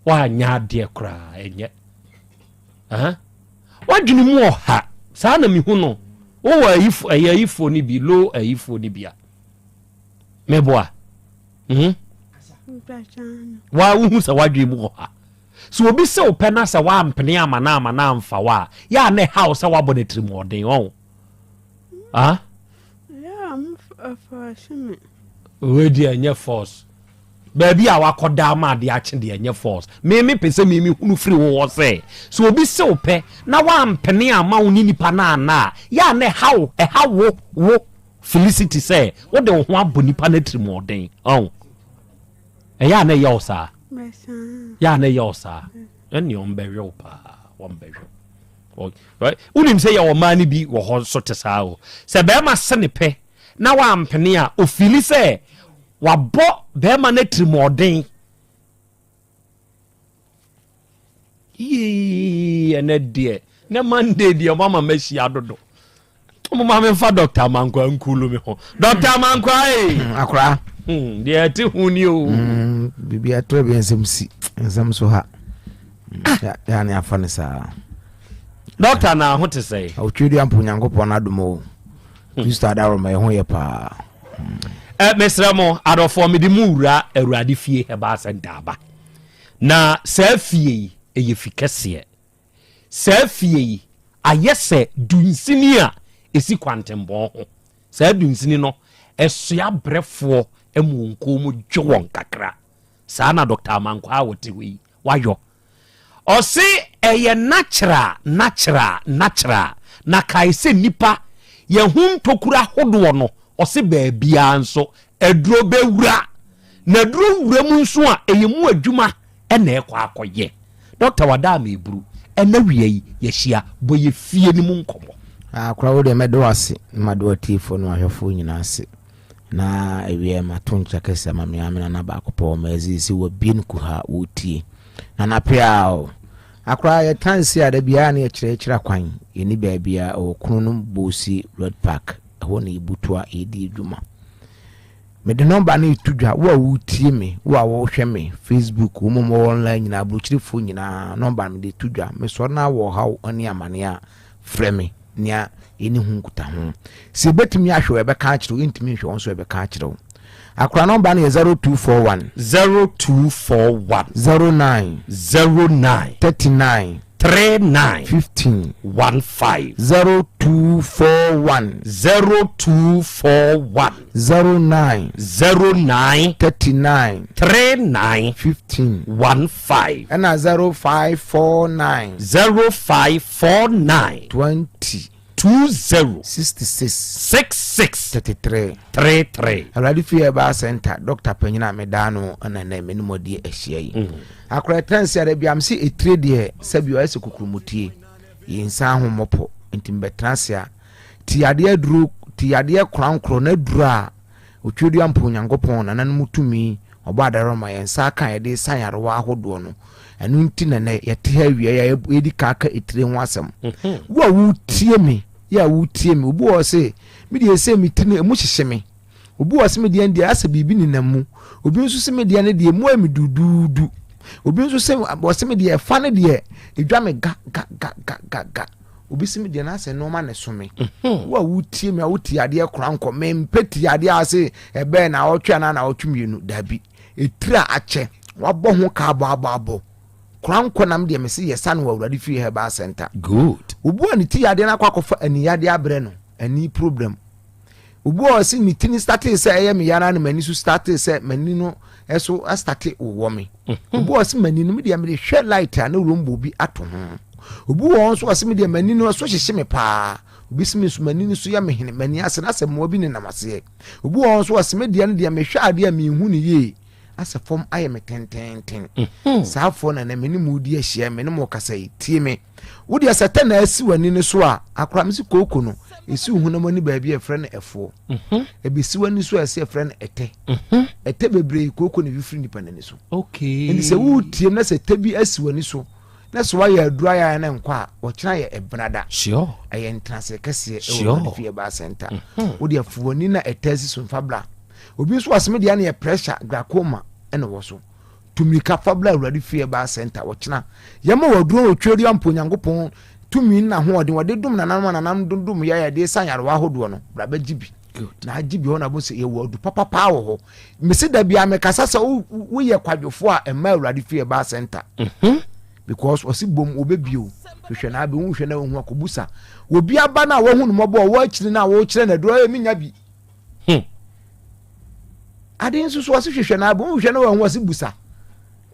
Woanyɛ adeɛ koraa ɛnyɛ. Wadwene mu ɔha saa na mehu no. Wowɔ ayifo, ɛyɛ ayifoɔ no bi, low ayifoɔ no bi a. Meboa. Wa wohu sɛ wadwene mu ɔha. So obi sɛ wopɛ na sɛ wampene ama no ama no amfa wo a, yɛ a na ɛha wo sɛ woabɔ no atirimuɔden ɔn. Ah? Wei deɛ ɛnyɛ force. Baabi a wakɔda ama adeɛ akye deɛ ɛnyɛ force. Me me pɛ sɛ me me hunu firi wo hɔ sɛ sɛ obi sɛ wopɛ na wampene ama wo ne nipa no anna a, yɛ a na ɛha wo, ɛha wo, wo Felicity sɛ wode wo ho abɔ nipa no atirimuɔden ɔn. Ɛyɛ a na ɛyɛ wo saa? Yɛ a na ɛyɛ wo saa? Ɛnneɛ ɔmbɛhwɛ wo paa, wɔmbɛhwɛ wo. Wonim sɛ yɛwɔ mmaa no bi wɔ hɔ nso te saa o. Sɛ bɛrima se ne pɛ na wampene a, ofili sɛ wabɔ bɛrima no atirimuɔden. Yii, ɛnɛ deɛ, nɛ Monday deɛ mo ama mahyia dodo. Mo ma memfa Dr. Amankwa nkulu me ho. Dr. Amankwa ee. Akora. Deɛ ɛte ho ni o. Biribi atorɔ bi nsɛm si nsɛm so ha. Yɛ ne afa ne saa. Dɔkta na ho te sɛ. Otwe dua mpo Nyankopɔn adom o. Kristo adaworo ma ɛho yɛ paa. Ɛ mesrɛ mo adɔfoɔ, mede mo wura Awurade fie Herbal Center aba. Na saa fie yi ɛyɛ fi kɛseɛ. Saa fie yi ayɛ sɛ dunsini a ɛsi kwantempɔn ho. Saa dunsini no ɛsoa brɛfoɔ ma wɔn kɔn mu dwo wɔn kakra. Saa na Dr. Amankwaa a wɔte hɔ yi wayɔ. Ɔse ɛyɛ natural, natural, natural. Na kae sɛ nnipa yɛn ho ntokuro ahodoɔ no, ɔse baabiara nso aduro bɛwura. Na aduro wura mu nso a, ɛyɛ mu adwuma na ɛkɔ akɔyɛ. Dɔkta wada ama eburu. Ɛna wia yi yɛahyia, bɔ yɛ fie no mu nkɔmmɔ. Akora wo deɛ mɛda wo ase na mada w'atiefoɔ ne w'ahwɛfoɔ nyinaa ase. Na awia mato nkyɛ kɛse ama me ara me nana baako pɛ wɔ Mercy sɛ wabie no kuha a wɔretie. Nana peaw! Akora yɛtan si a da biara ne yɛkyerɛkyerɛ kwan. Yɛni baabi a ɛwɔ kunu no Bosi Red Park. Ɛhɔ na yɛbutu a yɛdi adwuma. Mede nɔmba no reto dwa, wo a woretie me, wo a worehwɛ me, Facebook, wɔn a wɔwɔ online nyinaa, aburokyirefoɔ nyinaa, nɔmba no mede reto dwa. Mesɔre na wɔ ɔhaw ne amaneɛ a, frɛ me nea yɛne ho nkutaho. Sɛ yɛbɛtumi ahwɛ wo, yɛbɛka akyerɛ wo, yɛntumi nhwɛ wo nso, yɛbɛka akyerɛ wo. Akora nɔmba no yɛ 0241. 0241. 09. 09. 39. 39. 15. 15. 0241. 0241. 09. 09. 39. 39. 15. 15. Ɛna 0549. 0549. 20. 20. 66. 66. 33. 33. Awurade fie Herbal Center, Dɔkta panyin a medaa no ɛna nɛ me ne mo adi ahyia yi. Akora ɛtena nsi ara bi am sɛ etire deɛ sɛbi ɔyɛ sɛ kukurumutie. Yɛn nsa ho mmɔpɔ nti mbɛtena ase a ti yadeɛ aduro ti yadeɛ korankorɔ na aduro a otwedua mpo Onyankopɔn nananom tumi ɔbɔ adarɔ ma yɛn nsa aka a yɛde sa nyarewa ahodoɔ no. Ɛno nti na nɛ yɛte ha awia yi a yɛdi kan aka etire ho asɛm. Wo a wotie me, yɛ a wotie me, obi wɔ hɔ sɛ me deɛ sɛ me ti no emu hyehye me. Obi wɔ sɛ me deɛ deɛ asɛ biribi nenam mu. Obi nso sɛ me deɛ no deɛ emu ayɛ me duduudu. Obi nso sɛ wɔsɛ me deɛ ɛfa no deɛ edwa me ga ga ga ga ga ga. Obi sɛ me deɛ no asɛ nneɛma na ɛso me. Wo a wotie me a wotie adeɛ kora nkɔ mempɛ tie adeɛ ase ɛbɛn na awɔtwe anaa na awɔtwe mmienu dabi. Etiri a akyɛ wabɔ ho ka abɔ abɔ abɔ. Kora nkɔ nam deɛ mese yɛ sa no wɔ Awurade Fie Herbal Center. Good. Obi a ne ti yadeɛ no akɔ akɔfa ani yadeɛ abrɛ no, ani problem. Obi wɔ hɔ sɛ ne ti no startee sɛ ɛyɛ me yara na m'ani so startee sɛ m'ani no ɛso astate wowɔ me. Obi wɔ hɔ sɛ m'ani no me deɛ mede hwɛ light a na rainbow bi ato ho. Obi wɔ hɔ nso ɔse me deɛ m'ani no ɛso hyehye me paa. Obi se me nso m'ani no so yɛ me hene, m'ani ase na asɛ mmoa bi nenam aseɛ. Obi wɔ hɔ nso ɔse me deɛ no deɛ mehwɛ adeɛ a menhu no yie, asɛ fam ayɛ me tententen. Mhm. Saa foɔ na na me ne mo di ahyia, me ne mo kasa yi, tie me. Wo deɛ sɛ tɛ na asi w'ani no so a, akora me se kooko no, ɛsi wo honam ani baabi a ɛfrɛ no ɛfoɔ. Mhm. Ɛbɛsi w'ani so a ɛsɛ ɛfrɛ no ɛtɛ. Mhm. Ɛtɛ bebree kooko na ɛfifiri nipa n'ani so. Okay. Nti sɛ woretie na sɛ tɛ bi asi w'ani so, na sɛ woayɛ aduru ayɛ na nkɔ a, wɔkyena yɛ ɛbenada. Sure. Ɛyɛ ntenase kɛseɛ ɛwɔ Sure. Awurade fie ɛbaa center. Mhm. Wo deɛ fo w'ani na ɛtɛ asi so mfa bra. Obi nso asɛm deɛ no yɛ pressure glaucoma ɛna wɔ so. Tu mmirika fa bra Awurade fie ɛbaa center ɔkyena. Yɛma wɔ aduro wɔ Tweaduam mpo Onyankopɔn tumi ne n'ahoɔden wɔde dom nananom a nananom de dom yɛ yɛde sa nyarewa ahodoɔ no bra bɛgye bi. Na agye bi hɔ na bɔ sɛ yɛwɔ adu papapaa wɔ hɔ. Mese da bia mekasa sɛ woyɛ kwadwofoɔ a ɛma Awurade fie ɛbaa center. Mhm. Because ɔse bom wɔbɛbio hwehwɛ na abɛhu hwɛ na wɔhu akɔbusa. Obi aba no a wɔhu no mmɔbɔ ɔwɔ akyiri no a wɔkyerɛ no aduro ɛyɛ menya bi. Hmm. Ade nso so ɔse hwehwɛ na abom hwehwɛ na wahu ɔse busa.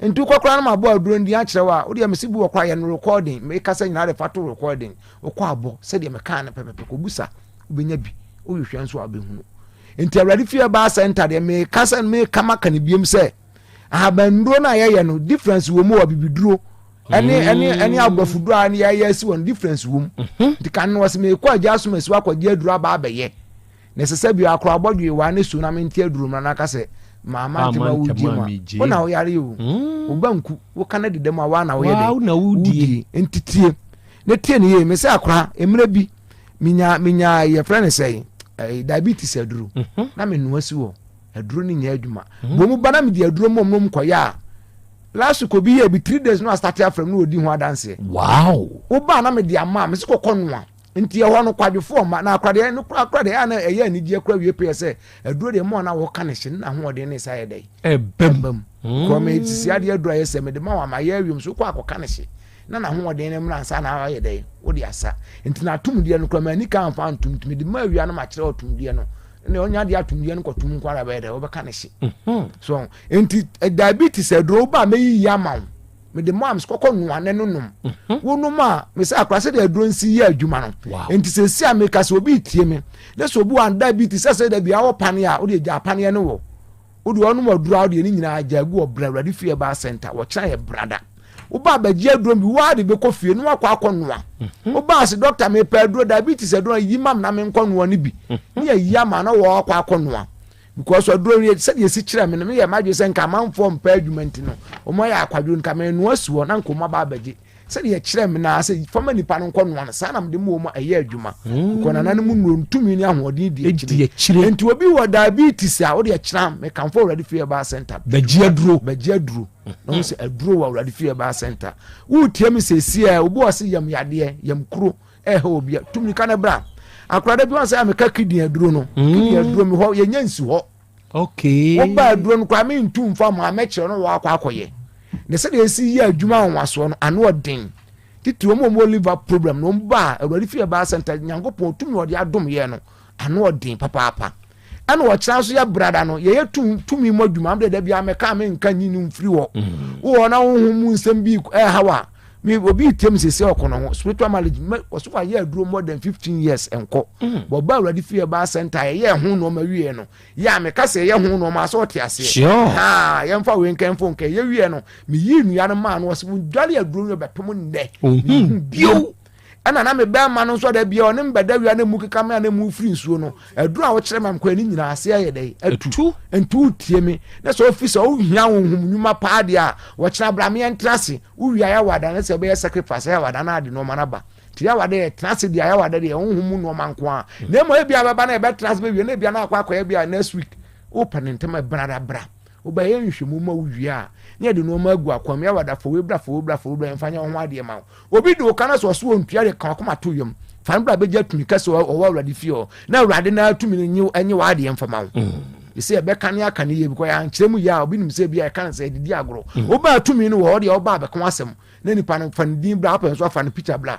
Nti wokɔ koraa no ma abɔ aduro ndi akyerɛ wo a wodeɛ mese bi wɔ koraa yɛ no recording mekasa nyinaa de fa to recording wokɔ abɔ sɛdeɛ mekaa no pɛpɛpɛ kɔbusa wobɛnya bi wohwehwɛ nso a wobɛhunu. Nti Awurade fie baa center deɛ meka sɛ meka maka no biom sɛ ahabanduro no a yɛyɛ no difference wɔ mu wɔ abibiduro ɛne ɛne ɛne aborɔfoduro a yɛyɛ asi wɔ no difference wɔ mu. Mhm. Nti kan no wɔse mekɔ agya asom asi wakɔgye aduro aba abɛyɛ. Na ɛsɛ sɛ bio akora abɔdwe waa ne su na mente aduro mmra na aka sɛ maama ntɛm a wodie mu a wo na woyare o hmm. wo ba nku wo ka na deda mu a waa na woyɛ dɛ wodie nti tie ne tie ne yie me sɛ akora mmerɛ bi menya menya yɛfrɛ ne sɛ eh, diabetes aduro mhm. na menoa si wɔ aduro no nyɛ adwuma mhm. bɔ mu ba na mede aduro mmom nom kɔyɛ a last week obi yɛ bi three days no asate afrɛ mu na ɔdi ho adanseɛ wow wo ba na mede ama a mese kɔkɔ noa Nti ɛhɔ no kwadwofoɔ mma na akora deɛ no kora akora deɛ na ɛyɛ anigyeɛ kora wie pɛyɛ sɛ aduro deɛ mmoa na wɔka ne hye ne n'ahoɔden ne sa yɛ dɛ ɛbam mm. kɔ me sisi adeɛ aduro ayɛ sɛ mede ma wɔn ama yɛ awiam so kɔ akɔka ne hye na n'ahoɔden no mmra ansa na ayɛ dɛ wode asa nti na atomdeɛ no kora ma ani ka amfa ntom nti mede ma awia no makyerɛ ɔtomdeɛ no na ɔnya adeɛ atomdeɛ no kɔtom nko ara bɛyɛ dɛ wɔbɛka ne hye mhm. so nti eh, diabetes aduro ba a mɛyiyi ama wo mede mo ams kɔkɔ noa ne no nom mhm. wonom a mesɛ akora sɛdeɛ aduro nsi yɛ adwuma no nti sɛsi a meka sɛ obi tie me ne sɛ obi wɔ diabetes sɛ sɛ da bia wɔ paneɛ a wode gya paneɛ no wɔ wode ɔnom aduro a wode ne nyinaa gya agu wɔ bra awurade fie ɛbaa center wɔkyena yɛ brada woba abɛgye aduro bi woa de bɛkɔ fie ne wakɔ akɔ noa mhm. woba ase dɔkta mepɛ aduro diabetes aduro yi mam na menkɔ noa no bi mhm. ne yɛyi ama na wɔakɔ akɔ noa Because aduro yi sɛdeɛ esi kyerɛ me no meyɛ m'adwene sɛ nka amanfoɔ mpɛ adwuma nti no wɔn ayɛ akwadwo nka menoa si hɔ na nka wɔn aba abɛgye sɛdeɛ kyerɛ me naa sɛ fama nipa no nkɔ noa no saa na mede mu wɔn ɛyɛ adwuma mm. kɔ nana no mu nnuro ntumi ne ahoɔden di akyire nti obi wɔ diabetes a wode ɛkyerɛ mekamfo awurade fie ɛbaa center bɛgye aduro bɛgye aduro na wɔn sɛ aduro wɔ awurade fie ɛbaa center wotie me sɛsi a obi wɔ se yam yadeɛ yam kuro ɛhɛ obi a tumi ka ne bra akorada bi wɔn sɛ ameka kidney aduro no mm. kidney aduro mi hɔ yɛnyɛ nsi hɔ okay woba aduro no koraa mi ntu nfa mu amɛkyerɛ no wɔakɔ akɔyɛ ne sɛdeɛ esi yɛ adwuma ahomasoɔ no ano ɔden titi wɔn a wɔn liver problem na wɔn ba a awurade fi ɛbaa sɛnta nyankopɔn tumi ɔde adom yɛ no ano ɔden papaapa ɛna ɔkyerɛ nso yɛ brada no yɛyɛ tumi mu adwuma amde da bi amɛka ame nka nyi no mfiri hɔ mm. wowɔ na wohu mu nsɛm bi ɛha wa me obi tem sese ɔkɔ no ho spiritual marriage ɔso wayɛ aduro more than 15 years nkɔ mm. bɔba awurade fie ɛbaa center yɛyɛ ho nneɛma wie no yɛ a meka sɛ yɛyɛ ho nneɛma sɛ ɔte aseɛ ha yɛmfa wei nka mfo nka yɛ wie no meyii nnua no maa no ɔsɛ dwale aduro no bɛpem nnɛ mm-hmm. bio Ɛna na me bɛrima no nso da bia ɔne me bɛda wia na mu keka me a na mu firi nsuo no aduru a wokyerɛ ma mekɔɛ ne nyinaa ase ayɛ dɛ atu nti wotie me na sɛ ofi sɛ wohia honhom nnwuma paa deɛ a wɔkyena bra me yɛntra ase wowie a yɛawada ne sɛ wobɛyɛ sacrifice yɛawada na ade nnoɔma no aba nti yɛawada yɛ tena ase deɛ yɛawada deɛ honhom mu nnoɔma nko a na mmom ebia bɛba na yɛbɛtena ase bɛwie na ebia na akɔ akɔyɛ bia next week wopɛ ne ntɛm ɛbrada bra wobɛyɛ nhwɛmu ma wowie a na yɛde nnoɔma agu akwam yɛawada fa wei bra fa wei bra fa wei bra yɛmfa nyɛ wo ho adeɛ ma wo Obi de wo ka na sɛ ɔso ɔntua de ka wakoma to yam. Fa no bra bɛgye atumi kɛsɛ ɔwɔ awurade fie hɔ na awurade no atumi no nye ɛnye w'adeɛ mfa ma wo. Mm. Ɛsɛ yɛbɛka ne aka ne yie because yɛankyerɛ mu yie a obi nim sɛ bi a yɛka no sɛ yɛdedi agorɔ. Mm. Wobaa tumi no wɔ hɔ deɛ wobaa bɛka w'asɛm na nipa no fa ne din bra wopɛ nso afa no picture bra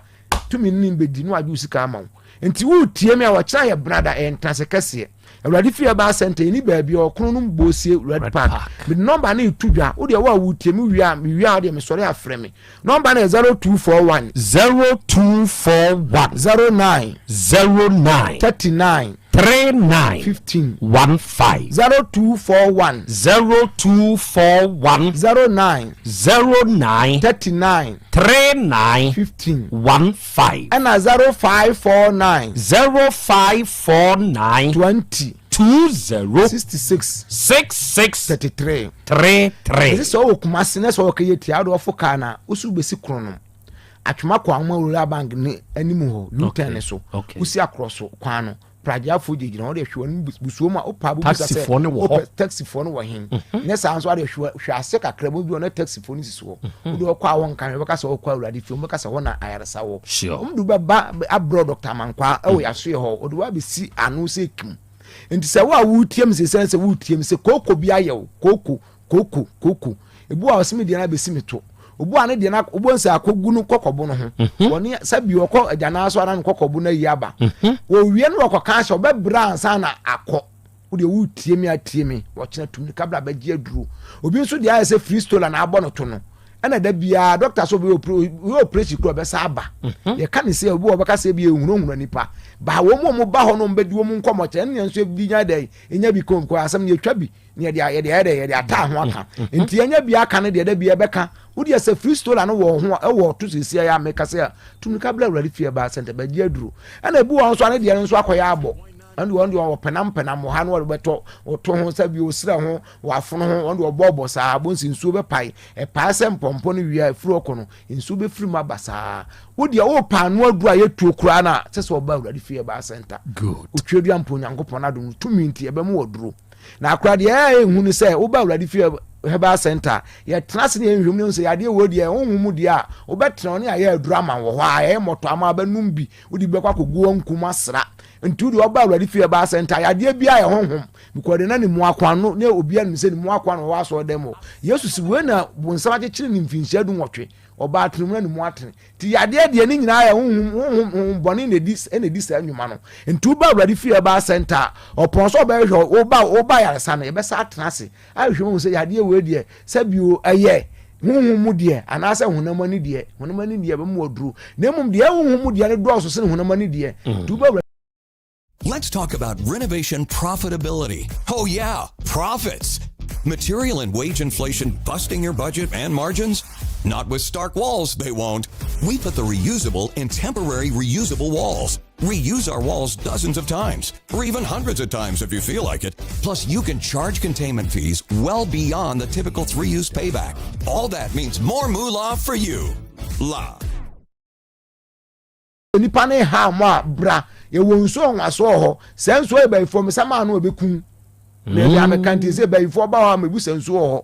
tumi no ne bɛdi na wagye wo sika ama wo. Nti woretie me a wɔkyerɛ yɛ brada ɛyɛ ntenase kɛseɛ. Awurade fie herbal center yɛni baabi a ɔkono no Bosie Red Park. Mede nɔmba no reto dwa. Wo deɛ wo a wotie me wie a mewie a wo deɛ mesɔre afrɛ me. Nɔmba no yɛ 0241. 0241. 09. 09. 39. 39. 15. 15. 0241. 0241. 09. 09. 39. 39. 15. 15. Ɛna 0549. 0549. 20. 20. 66. 66. 33. 33. Ɛsɛ sɛ ɔwɔ Kumasi na sɛ ɔkɛyɛ tia wode ɔfo kaa na wosi wobɛsi korɔ no atwoma kɔ ahoma rural bank ne anim hɔ U-turn ne so wosi akorɔ so kwan no pragyafoɔ gyinagyina hɔ de hwɛ wɔn busuo mu a wopa bubusa sɛ Taxifoɔ no wɔ hɔ. wopɛ taxifoɔ no wɔ he nyɛ saa nso ade hwɛ hwɛ ase kakra mu bi wɔ na taxifoɔ no sisi hɔ wode ɔkɔ a wɔnka hwɛ bɛka sɛ ɔkɔ awurade fie wɔbɛka sɛ hɔ na ayaresa wɔ wɔn de wobɛba abrɛ Dr. Amankwaa ɛwɔ yasoyɛ hɔ wɔde wabɛsi ano sɛ kim nti sɛ wo a wotie m sɛ sɛ wotie m sɛ kooko bi ayɛ wo kooko kooko kooko ebi wɔ a ɔsɛ me deɛ no abɛsi me to obi a ne deɛ no wobɔ nsɛ akɔgu no kɔkɔbo no ho wɔne sɛ bi ɔkɔ agyanaa so ana no kɔkɔbo no ayi aba wɔwie no wɔkɔka sɛ ɔbɛbrɛ ansa na akɔ wodeɛ wotie me atie me wɔkyena tum no kabra bɛgye aduro obi nso deɛ ayɛ sɛ fristola na abɔ no to no ɛna da biara dɔkta sɛ ɔbɛyɛ operation kura ɔbɛsa aba yɛka ne sɛ obi wɔ ɔbɛka sɛ bi ehunahuna nipa ba wɔn mu a wɔn ba hɔ no wɔn bɛdi wɔn nkɔmɔ kyɛ ɛnna nso ebi nya dɛ enya bi kɔn kɔ asɛm no yɛtwa bi ne yɛde yɛde ayɛ dɛ yɛde ata ho aka nti yɛnya bi aka no deɛ da bi yɛbɛka wodeɛ sɛ fristola no wɔ ho ɛwɔ ɔto sisi ɛyɛ ameka sɛ tumika bla awurade fie ba sɛntɛ bɛgye aduro ɛna ebi wɔ nso ane deɛ no nso akɔyɛ abɔ ɛne wɔn deɛ wɔpɛnam pɛnam wɔ ha no wɔde bɛtɔ wɔto ho sɛ bi osrɛ ho wɔafono ho wɔn deɛ wɔbɔbɔ saa bonsi nsuo bɛpae ɛpae sɛ mpɔmpɔ no wia efiri ɔkɔ no nsuo bɛfiri mu aba saa wodeɛ wopa ano aduro a yɛtuo koraa no a sɛ sɛ ɔba awurade fie ba sɛnta otwa dua mpo Onyankopɔn adom tumi nti ɛbɛmo wɔ duro Na akora deɛ ɛyɛ ehu ne sɛ woba Awurade fie herbal center a, yɛtena ase ne yɛnhwɛ mu ne sɛ yadeɛ wɔ deɛ honhom mu deɛ a wobɛtena ne ayɛ aduru ama wɔ hɔ a ɛyɛ mmɔtɔ ama wobɛnom bi wode bi bɛkɔ akɔgu wankum asra nti wode ɔba Awurade fie herbal center yadeɛ bi a yɛ honhom because de na ne mu akoa no ne obi anim sɛ ne mu akoa na ɔwɔ asɔre dɛm hɔ Yesu si wei na bonsam akyekyere ne mfinhyia du nwɔtwe ɔbaa tene mu na ne mu atene Nti yadeɛ deɛ ne nyinaa yɛ honhom honhom honhom bɔne na ɛdi ɛna ɛdi saa nnwuma no. Nti woba Awurade fie ɛbaa center a, ɔpɔn sɛ ɔbɛhwehwɛ wo, woba woba yaresa no, yɛbɛsa atena ase ahwehwɛ mu sɛ yadeɛ wei deɛ sɛbio ɛyɛ honhom mu deɛ anaasɛ honam ani deɛ. Honam ani deɛ ɛbɛma waduro. Na mmom deɛ ɛyɛ honhom mu deɛ no dɔɔso sene honam ani deɛ. Nti woba Awurade Let's talk about renovation profitability. Oh, yeah, profits. Material and wage inflation busting your budget and margins? Not with StarkWalls, they won't. We put the reusable in temporary reusable walls. Reuse our walls dozens of times, or even hundreds of times if you feel like it. Plus, you can charge containment fees well beyond the typical three use payback. All that means more moolah for you. La. Nipa no rehaw mo a, bra. Yɛwɔ nsuo nwasoɔ wɔ hɔ. Saa nsuo yɛ bayifoɔ mesa maa no ɛbɛku. Na ɛbi ameka nti sɛ bayifoɔ ba hɔ a mebu sɛ nsuo wɔ hɔ.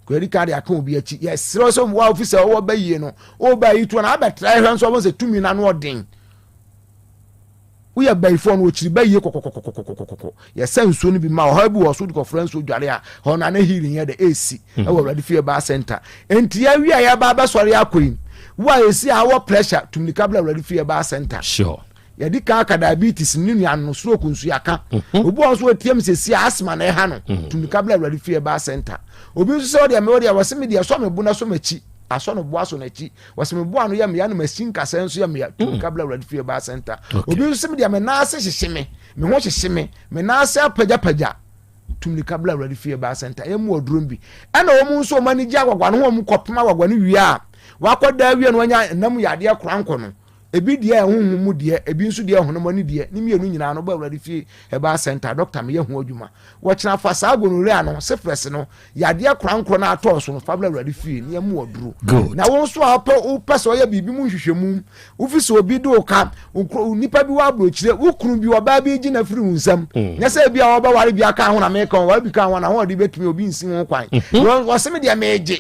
Kwadi ka de aka obi akyi. Yɛserɛ sɛ wa ofi sɛ ɔwɔ bayie no, ɔba yi toɔ na abɛtra ɛhwɛ nso ɔbɛn sɛ tumi no ano ɔden. Woyɛ bayifoɔ no ɔkyiri bayie kɔkɔkɔkɔkɔkɔkɔ. Yɛsa nsuo no bi ma ɔhaw bi wɔ so de kɔfra nsuo dware a hɔ na ne healing yɛ dɛ ɛsi hmm. ɛwɔ awurade fie baa center nti yɛawie a yɛba abɛsɔre akɔ yi wo a ɛsi a wɔ pressure tumnika bla awurade fie baa center sure yɛde kan aka diabetes ne nua no stroke nso yɛaka mhm. obi wɔn nso ɔtiam sɛ si asthma na ɛha no mhm. tumnika bla awurade fie baa center obi nso sɛ ɔdeɛ me ɔdeɛ wɔsɛ me deɛ sɔ me bo na sɔ m'akyi asɔ no bo asɔ n'akyi wɔsɛ me bo ano yɛ meya no masi nkasɛ nso yɛ meya tumnika bla awurade fie baa center obi nso sɛ me deɛ me nan ase hyehye me Me ho hyehye me, me nan ase apagyapagya. Tu mmirika bra Awurade fie baa sɛnta, yɛn mu aduro bi. Ɛna wɔn nso wɔn ani gye agwagwa no ho, wɔn kɔpem agwagwa no wie a, wakɔda awie no wanya nam yadeɛ korankɔ no. Ebi deɛ ɛhohom mu deɛ, ebi nso deɛ ɛhonam ani deɛ, ne mmienu nyinaa no ba Awurade fie ɛbaa sɛnta, dɔkta meyɛ ho adwuma. Wɔkyena fa saa gonorrhea no, syphilis no, yadeɛ korankorɔ no atɔɔ so no, fa bra Awurade fie na yɛmmu aduro. Na wo nso a wopɛ wopɛ sɛ ɔyɛ biribi mu nhwehwɛmu, wofi sɛ obi de wo ka, nipa bi wɔ aburokyire, wo kunu bi ɔbaa bi gye na firi wo nsam. Mm. Nyɛ sɛ ebi a wɔbɛware bi aka ho na meka wɔware bi ka ho na ho ɔde bɛtumi obi nsi ho kwan. Mm-hmm. Wɔse me deɛ megye.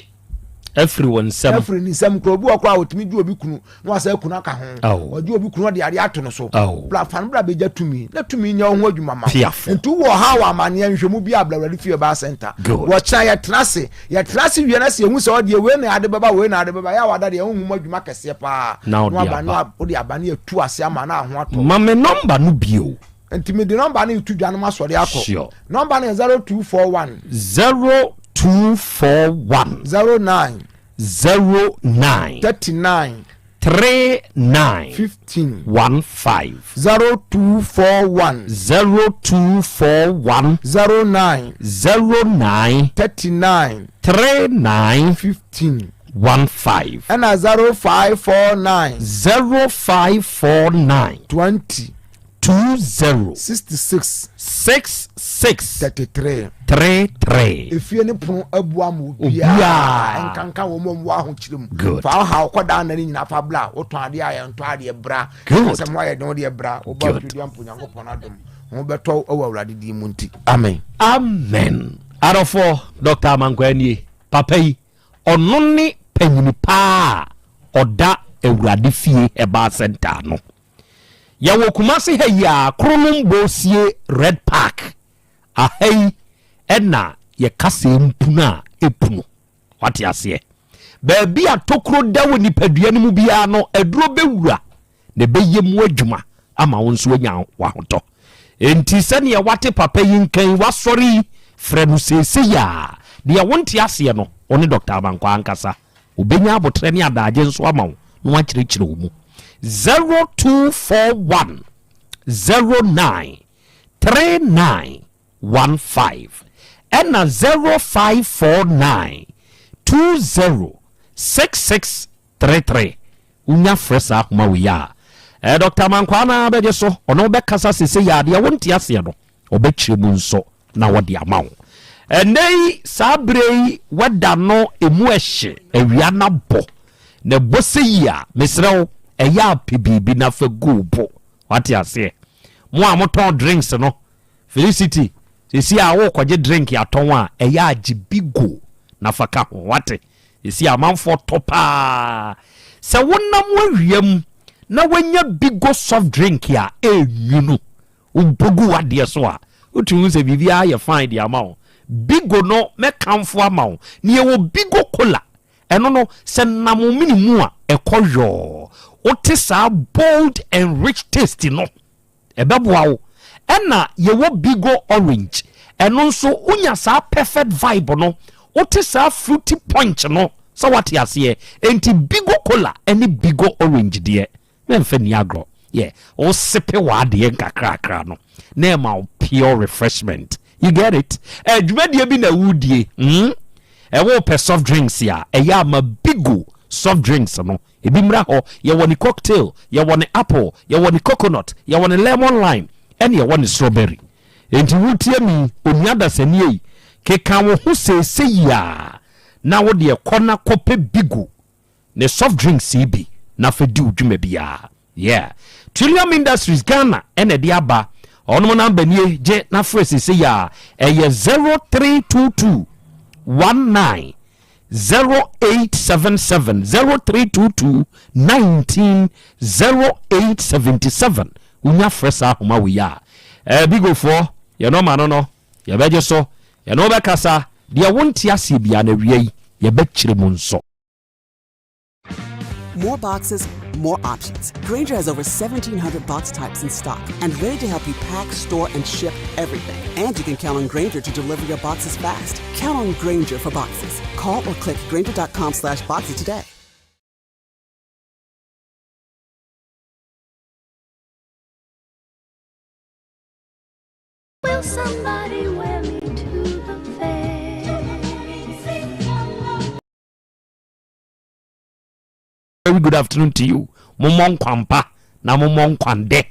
Afiri wɔn nsam. Afiri ne nsam kura obi wɔ kora a otumi gye obi kunu na wasa kunu aka ho. Ɔgye obi kunu ɔde adeɛ ato no so. Bra fa no bra bɛgya tumi na tumi nyɛ wo ho adwuma ma wo. Nti wowɔ ɔhaw wɔ amaneɛ nhwɛmu bi a bra Awurade fie baa center. Wɔkyena yɛtena ase. Yɛtena ase wie na sɛ yɛhu sɛ ɔdeɛ wei na ade bɛba wei na ade bɛba yɛ a wada deɛ honhom adwuma kɛseɛ paa. Na ɔde aba. Na wode aba ne yɛtu ase ama na aho atɔ. Ma me nɔmba no bio. Nti mede nɔmba no reto dwa no masɔre akɔ. Sure. Nɔmba no yɛ 0241. 0241. 09. 09. 39. 39. 15. 15. 0241. 0241. 09. 09. 39. 39. 15. 15. Ɛna 0549. 0549. 20. 20. 66. 66. 33. 33. Efie ne pono abu ama obiara. Obiara. Nkanka wɔn a wɔwɔ ahokyere mu. Good. Fa ɔhaw kɔdaa nna ne nyinaa fa bra. Wotɔn adeɛ a yɛntɔ adeɛ bra. Good. Sɛ mo ayɛ den wodeɛ bra. Woba Good. Twɛdeɛ mpo Nyankopɔn adom. Ho bɛtɔ wɔ Awurade din mu nti. Amen. Amen. Adɔfoɔ, Dr. Amankwaa nie. Papa yi, ɔno ne panyini paa a ɔda Awurade Fie Herbal Center ano. Yɛwɔ Kumasi ha yi a, Kronom Bosie Red Park. Aha yi ɛna yɛ kasɛɛ mpunu a ɛpunu. Wate aseɛ? Baabi a tokuro da wɔ nipadua no mu biara no, aduro bɛwura na ɛbɛyɛ mu adwuma ama wo nso anya w'ahotɔ. Enti sɛdeɛ wate papa yi nka yi, wasɔre yi, frɛ no seesei a. Deɛ wonte aseɛ no, wo ne Dɔkta Amankwaa ankasa. Ɔbɛnya aboterɛ ne adaagye nso ama wo na wakyerɛkyerɛ wo mu. 0241 09 39 15 ɛna 0549 20 66 33 Wonya frɛ saa ahoma wei a, ɛɛ Dɔkta Amankwaa no ara bɛgye so, ɔne wo bɛkasa seesei a, deɛ wonte aseɛ no, ɔbɛkyerɛ mu nso na wɔde ama wo. Ɛnnɛ yi, saa berɛ yi, wɛda no ɛmu ɛhye, awia no abɔ, na ɛbɔ sɛ yi a, mesrɛ wo, ɛyɛ a pɛ biribi na fa gu wo bo. Wate aseɛ? Mo a motɔn drinks no, Felicity, seesei a worekɔgye drink atɔn a, ɛyɛ a gye bi gu na fa ka ho. Wate? Seesei amanfoɔ tɔ paa. Sɛ wonam awia mu na woanya Bigo soft drink a ɛnwunu, wobɔ gu w'adeɛ so a, wotumi hu sɛ biribiara yɛ fine de ama wo. Bigo no, mɛkamfo ama wo. Na yɛwɔ Bigo Cola. Ɛno no, sɛ nam wo mene mu a, ɛkɔ yɔɔ. Wote saa bold and rich taste no. Ɛbɛboa wo. Ɛna yɛwɔ Bigo Orange. Ɛno nso wonya saa perfect vibe no. Wote saa fruity punch no sɛ woate aseɛ. Enti Bigo Cola ne Bigo Orange deɛ, mɛmfa nni agorɔ. Yeah, wo sipe w'adeɛ nkakrakra no na ɛma wo pure refreshment. You get it? Eh, dwumadie bi na wodie. Hmm? Ɛwɔ pɛ soft drinks a, ɛyɛ ama Bigo soft drinks no. Ebi mmra hɔ, yɛwɔ ne cocktail, yɛwɔ ne apple, yɛwɔ ne coconut, yɛwɔ ne lemon lime, ɛne yɛwɔ ne strawberry. Enti wotie me onua dasani ei, keka wo ho seesei ara na wo deɛ kɔ na kɔpɛ Bigo ne soft drinks yi bi na fa di wo dwuma biara. Yeah. Trillium Industries Ghana ɛna ɛde aba. Ɔnom namba nie, gye na frɛ seesei ara, ɛyɛ 0322 19 0877 0322 19 0877 wonya frɛ saa ahoma wei a ɛɛ bigofoɔ yɛn nɔma no no yɛbɛgye so yɛne wo bɛkasa deɛ wonte aseɛ biara no awia yi yɛbɛkyerɛ mu nso. More boxes, more options. Grainger has over 1,700 box types in stock and ready to help you pack, store, and ship everything. And you can count on Grainger to deliver your boxes fast. Count on Grainger for boxes. Call or click Grainger.com slash boxes today. Will somebody wear me to the fair? Very good afternoon to you. Mommɔ nkwampa na mommɔ nkwandɛ.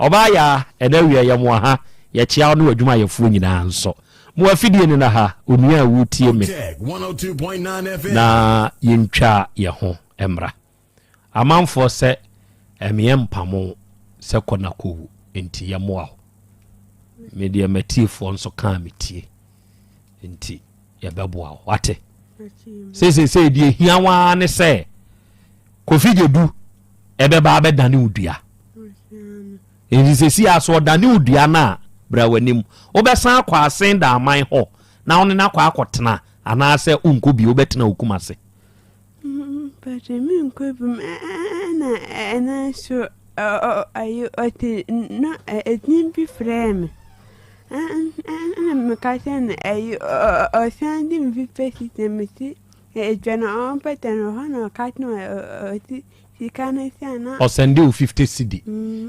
Ɔbaa yaa ɛnɛ awia yɛ mo aha. Yɛkyea wo ne w'adwumayɛfoɔ nyinaa nso. Mo afidie no na ha, onua a woretie me. Otec 102.9 FM. Na yɛntwa yɛ ho mmra. Amanfoɔ sɛ ɛmeɛ mpamo sɛ kɔ na kɔwu nti yɛmmoa wo. Me deɛ matiefoɔ nso kaa metie nti yɛbɛboa wo wate. Seesei deɛ hia waa ne sɛ Kofi Gyedu ɛbɛba abɛdane wo dua. Nti sɛsi a so ɔdane wo dua no a bra w'anim. Wobɛsan akɔ asen daaman hɔ na wo ne no akɔ akɔtena anaasɛ wonkɔ bio wobɛtena wo kum ase. Mpakyɛ menkɔ bio ɛna ɛno nso. Ayi ɔte na edin bi frɛɛ me. Ɛna meka kyerɛɛ no ayi ɔsan de me fifty cedis na mese edwa no ɔmpɛtɛ no hɔ na ɔka kyerɛ me ɔse sika no sɛ na. Ɔsɛnde wo 50 cedi.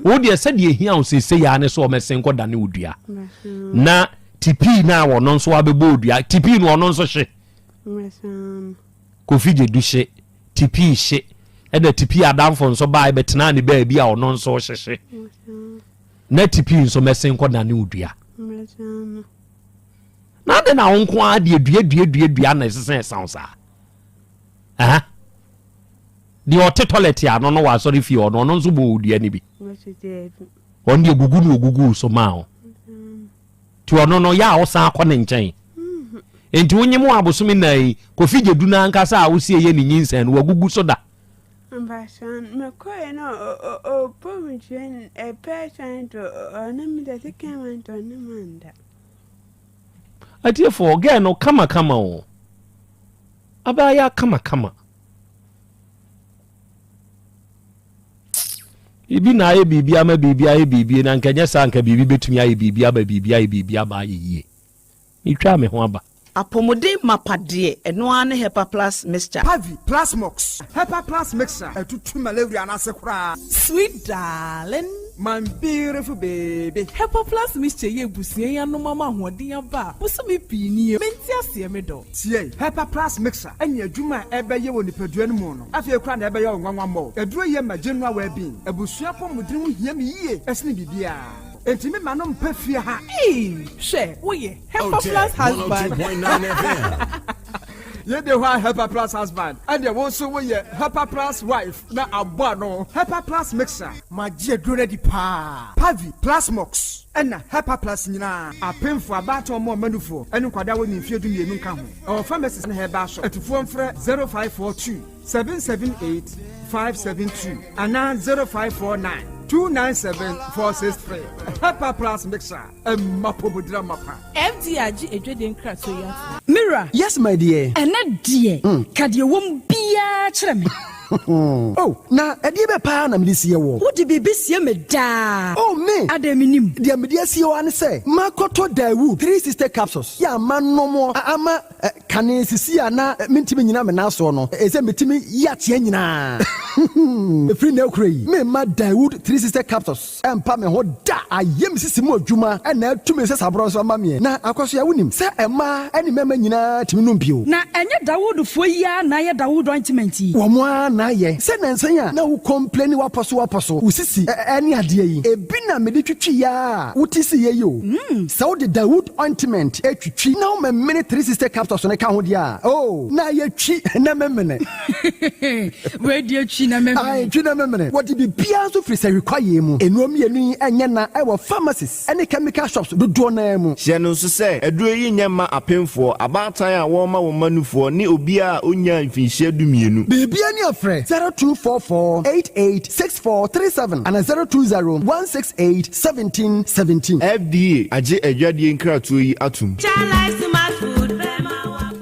Wo deɛ sɛdeɛ ehia wo seesei ara ne sɛ ɔmɛsen kɔ dane wo dua. Na tipii no a ɔno nso abɛbɔ wo dua, tipii no ɔno nso hye. Kofi Gyedu hye, tipii hye, ɛna tipii adamfo nso bae bɛtenaa ne baabi a ɔno nso hyehye. Na tipii nso mɛsen kɔ dane wo dua. Na adɛn na wo nko ara deɛ dua dua dua dua na ɛsesa ɛsa wo saa? Aha. Deɛ ɔte tɔlɛt ano no wɔ asɔre fie hɔ no, ɔno nso bɔ wo dua no bi. Ɔno deɛ gugu na ɔgugu so maa wo. Nti ɔno no, yɛ a wosan kɔ ne nkyɛn. Nti wonyem wɔ abosome nan yi, Kofi Gyedu no ankasa a wosi ɛyɛ ne nyinsɛn no, wagugu so da. Mpakyɛw, mekɔe no ɔbɔ me dua no ɛpɛ sɛn to ɔne me da second one to ɔne me anda. Atiefoɔ, girl no kama kama o. Abaayaa kama kama. Biribi na ayɛ biribi ama biribi ayɛ biribi na nka nyɛ saa nka biribi bɛtumi ayɛ biribi ama biribi ayɛ biribi ama ayɛ yie. Metwaa me ho aba. Apɔmuden mapa deɛ, ɛno ara ne Hepa Plus Mixture. Pavi, Plasmox, Hepa Plus Mixture atutu malaria no ase koraa. Sweet darling. My beautiful baby. Hepa Plus Mixture yi abusua yi anom ama ahoɔden aba a bosome pii nie. Mente aseɛ me dɔ. Tie! Hepa Plus Mixture ne adwuma a ɛbɛyɛ wɔ nipadua no mu no, afei koraa na ɛbɛyɛ wo nwanwa mmɔ. Aduro yi ma general well-being. Abusua apɔmuden ho hia me yie sene biribiara. Enti me ma no mpa fie ha. Eii hwɛ woyɛ Hepa Plus husband. Yei de hɔ a Hepa Plus husband, ɛnneɛ wo nso woyɛ Hepa Plus wife na abɔ ano. Hepa Plus Mixture. Magye aduro no adi paa. Pavi, Plasmox. Ɛna Hepa Plus nyinaa. Apemfo, abaatan, ɔmo a ɔma nufoɔ, ɛne nkwadaa a wɔnni mfeɛ 12 nka ho. Ɛwɔ pharmacies ne herbal shop. Atufoɔ mfrɛ 0542 778 572 anaa 0549 297 463. Hepa Plus Mixture, ɛma apɔmuden amapa. FDA agye adwadie nkratoɔ yi atom. Me wura. Yes my dear. Ɛnɛ deɛ, ka deɛ ɛwɔ mu biara kyerɛ me. Oh, na ɛdeɛ bɛ paa na mede sie woɔ? Wode biribi sie me daa. Oh, me! Adɛn mennim? Deɛ mede asie wo ara ne sɛ, makɔtɔ Daewoo 360 capsules yɛ a manom a ama kane sisi a na mentumi nnyina me nan soɔ no, ɛsɛ metumi yi ateɛ nyinaa. Ɛfiri nnɛ rekora yi, meremma Daewoo 360 capsules ɛmpa me ho da. Ayɛ me sisi mu adwuma na atu me nsasaborɔ nso ama meɛ. Na Akwasoa, wonim sɛ mmaa ne mmarima nyinaa tumi nom bio. Na ɛnyɛ Dawoodfoɔ yi ara na ayɛ Dawood ointment yi? Wɔn ara na ayɛ. Sɛ nnansa yi a na wo complaini w'apɔso w'apɔso, wo sisi ne adeɛ yi, ebi na mede twitwiiɛ ara a wote siiɛ yi o. Sɛ wode Dawood ointment twitwi na womemene 360 capsules no ka ho deɛ a, oh, na ayɛ twi na memene. Wei deɛ twi na memene. Ae, twi na memene. Wɔde biribiara nso firi sahwi kwaeɛ mu. Nnuro mmienu yi nyɛ na ɛwɔ pharmacies ne chemical shops dodoɔ no ara mu. Hyɛ no nso sɛ, aduro yi nyɛ mma apemfoɔ, abaatan a wɔrema wɔn mma nufoɔ, ne obiara a ɔnnyaa mfinhyia 12. Biribiara ni a frɛ 0244 88 6437 anaa 020 168 1717. FDA agye adwadie nkratoɔ yi atom.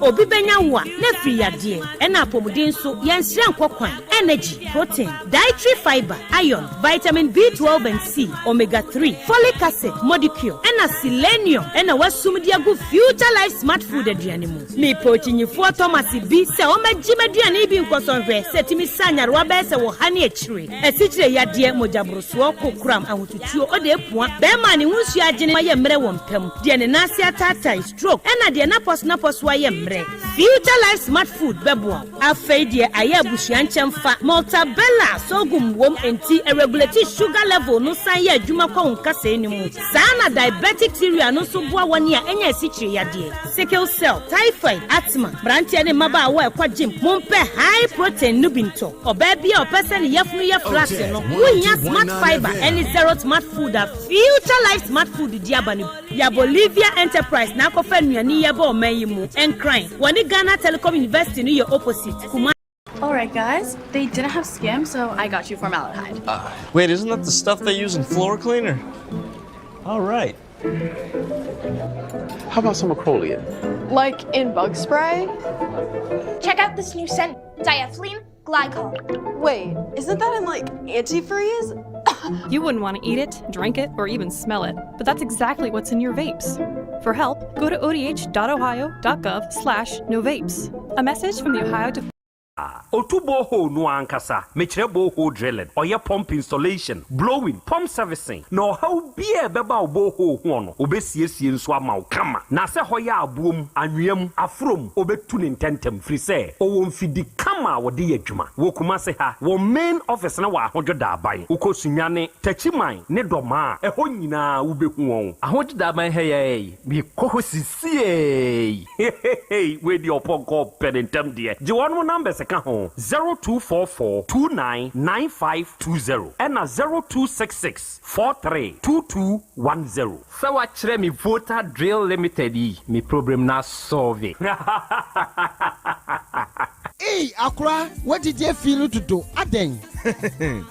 Obi bɛnya wo a, na afiri yadeɛ, ɛna apɔmuden nso, yɛnsrɛ nkɔ kwan, energy, protein, dietary fiber, iron, vitamin B12 and C, omega 3, folic acid, modicure, ɛna selenium ɛna wasum de agu Future Life Smart Food aduane mu. Mepɛ okyinyifoɔ Thomas bi sɛ ɔmmɛgye m'aduane yi bi nkɔsɔ nhwɛ sɛ ɛtumi sa nyarewa bɛyɛ sɛ wɔ ha ne akyire, asikyire yadeɛ, mogyaborosoɔ, kokoram, ahotutuo, ɔde apua, bɛrima a ne ho nsuo agyene ayɛ mmerɛ wɔ mpa mu, deɛ ne nan ase ataatae, stroke, ɛna deɛ n'apɔso-n'apɔso ayɛ mmerɛ. Future Life Smart Food bɛboa wo. Afei deɛ ayɛ abusua nkyɛmfa, Maltabella sorghum wom enti ɛregulate sugar level no san yɛ adwuma kɔ wo nkasɛɛ no mu. Saa na diabetic cereal no nso boa wɔn a anya asikyire yadeɛ, sickle cell, typhoid, asthma. Mmeranteɛ ne mmabaawa a ɛkɔ gym, mompɛ high protein no bi ntɔ. Ɔbaa bi a ɔpɛ sɛ ne yafunu yɛ flat no, wohia Smart Fiber ne Zero Smart Food a Future Life Smart Food de aba no bi. Ya Bolivia Enterprise na akɔfa nnuane yi aba ɔman yi mu. Nkran, wɔne Ghana Telecom University no yɛ opposite, Kumasi. Alright guys, they didn't have skim, so I got you formaldehyde. Wait, isn't that the stuff they use in floor cleaner? All right. How about some acrolein? Like in bug spray? Check out this new scent, diethylene glycol. Wait, isn't that in like antifreeze? You wouldn't want to eat it, drink it, or even smell it, but that's exactly what's in your vapes. For help, go to odh.ohio.gov slash novapes. A message from the Ohio Department. Otu borehole no ankasa, mekyerɛ borehole drilling, ɔyɛ pump installation, blowing, pump servicing, na ɔhaw biara a ɛbɛba wo borehole ho no, obesiesie nso ama wo kama. Na sɛ hɔ yɛ aboɔ mu, anwea mu, aforo mu, obetu no ntɛmntɛm firi sɛ ɔwɔ mfidi kama a wɔde yɛ adwuma. Wɔ Kumasi ha, wɔn main office no wɔ Ahodwo Daaban. Wokɔ Sunyani, Techiman ne Dɔmaa a, ɛhɔ nyinaa wubehu wɔn. Ahodwo Daaban ha yi ara yi, mekɔ hɔ sisiei. Hehehe wei deɛ ɔpɔnkɔ pɛ ne ntɛm deɛ. Gye wɔnom numbers ka ho, 0244 29 9520 ɛna 0266 43 2210. Sɛ wakyerɛ me Volta Drill Limited yi me problem no asɔlve. Eii akora w'adidi afi no dodo adɛn.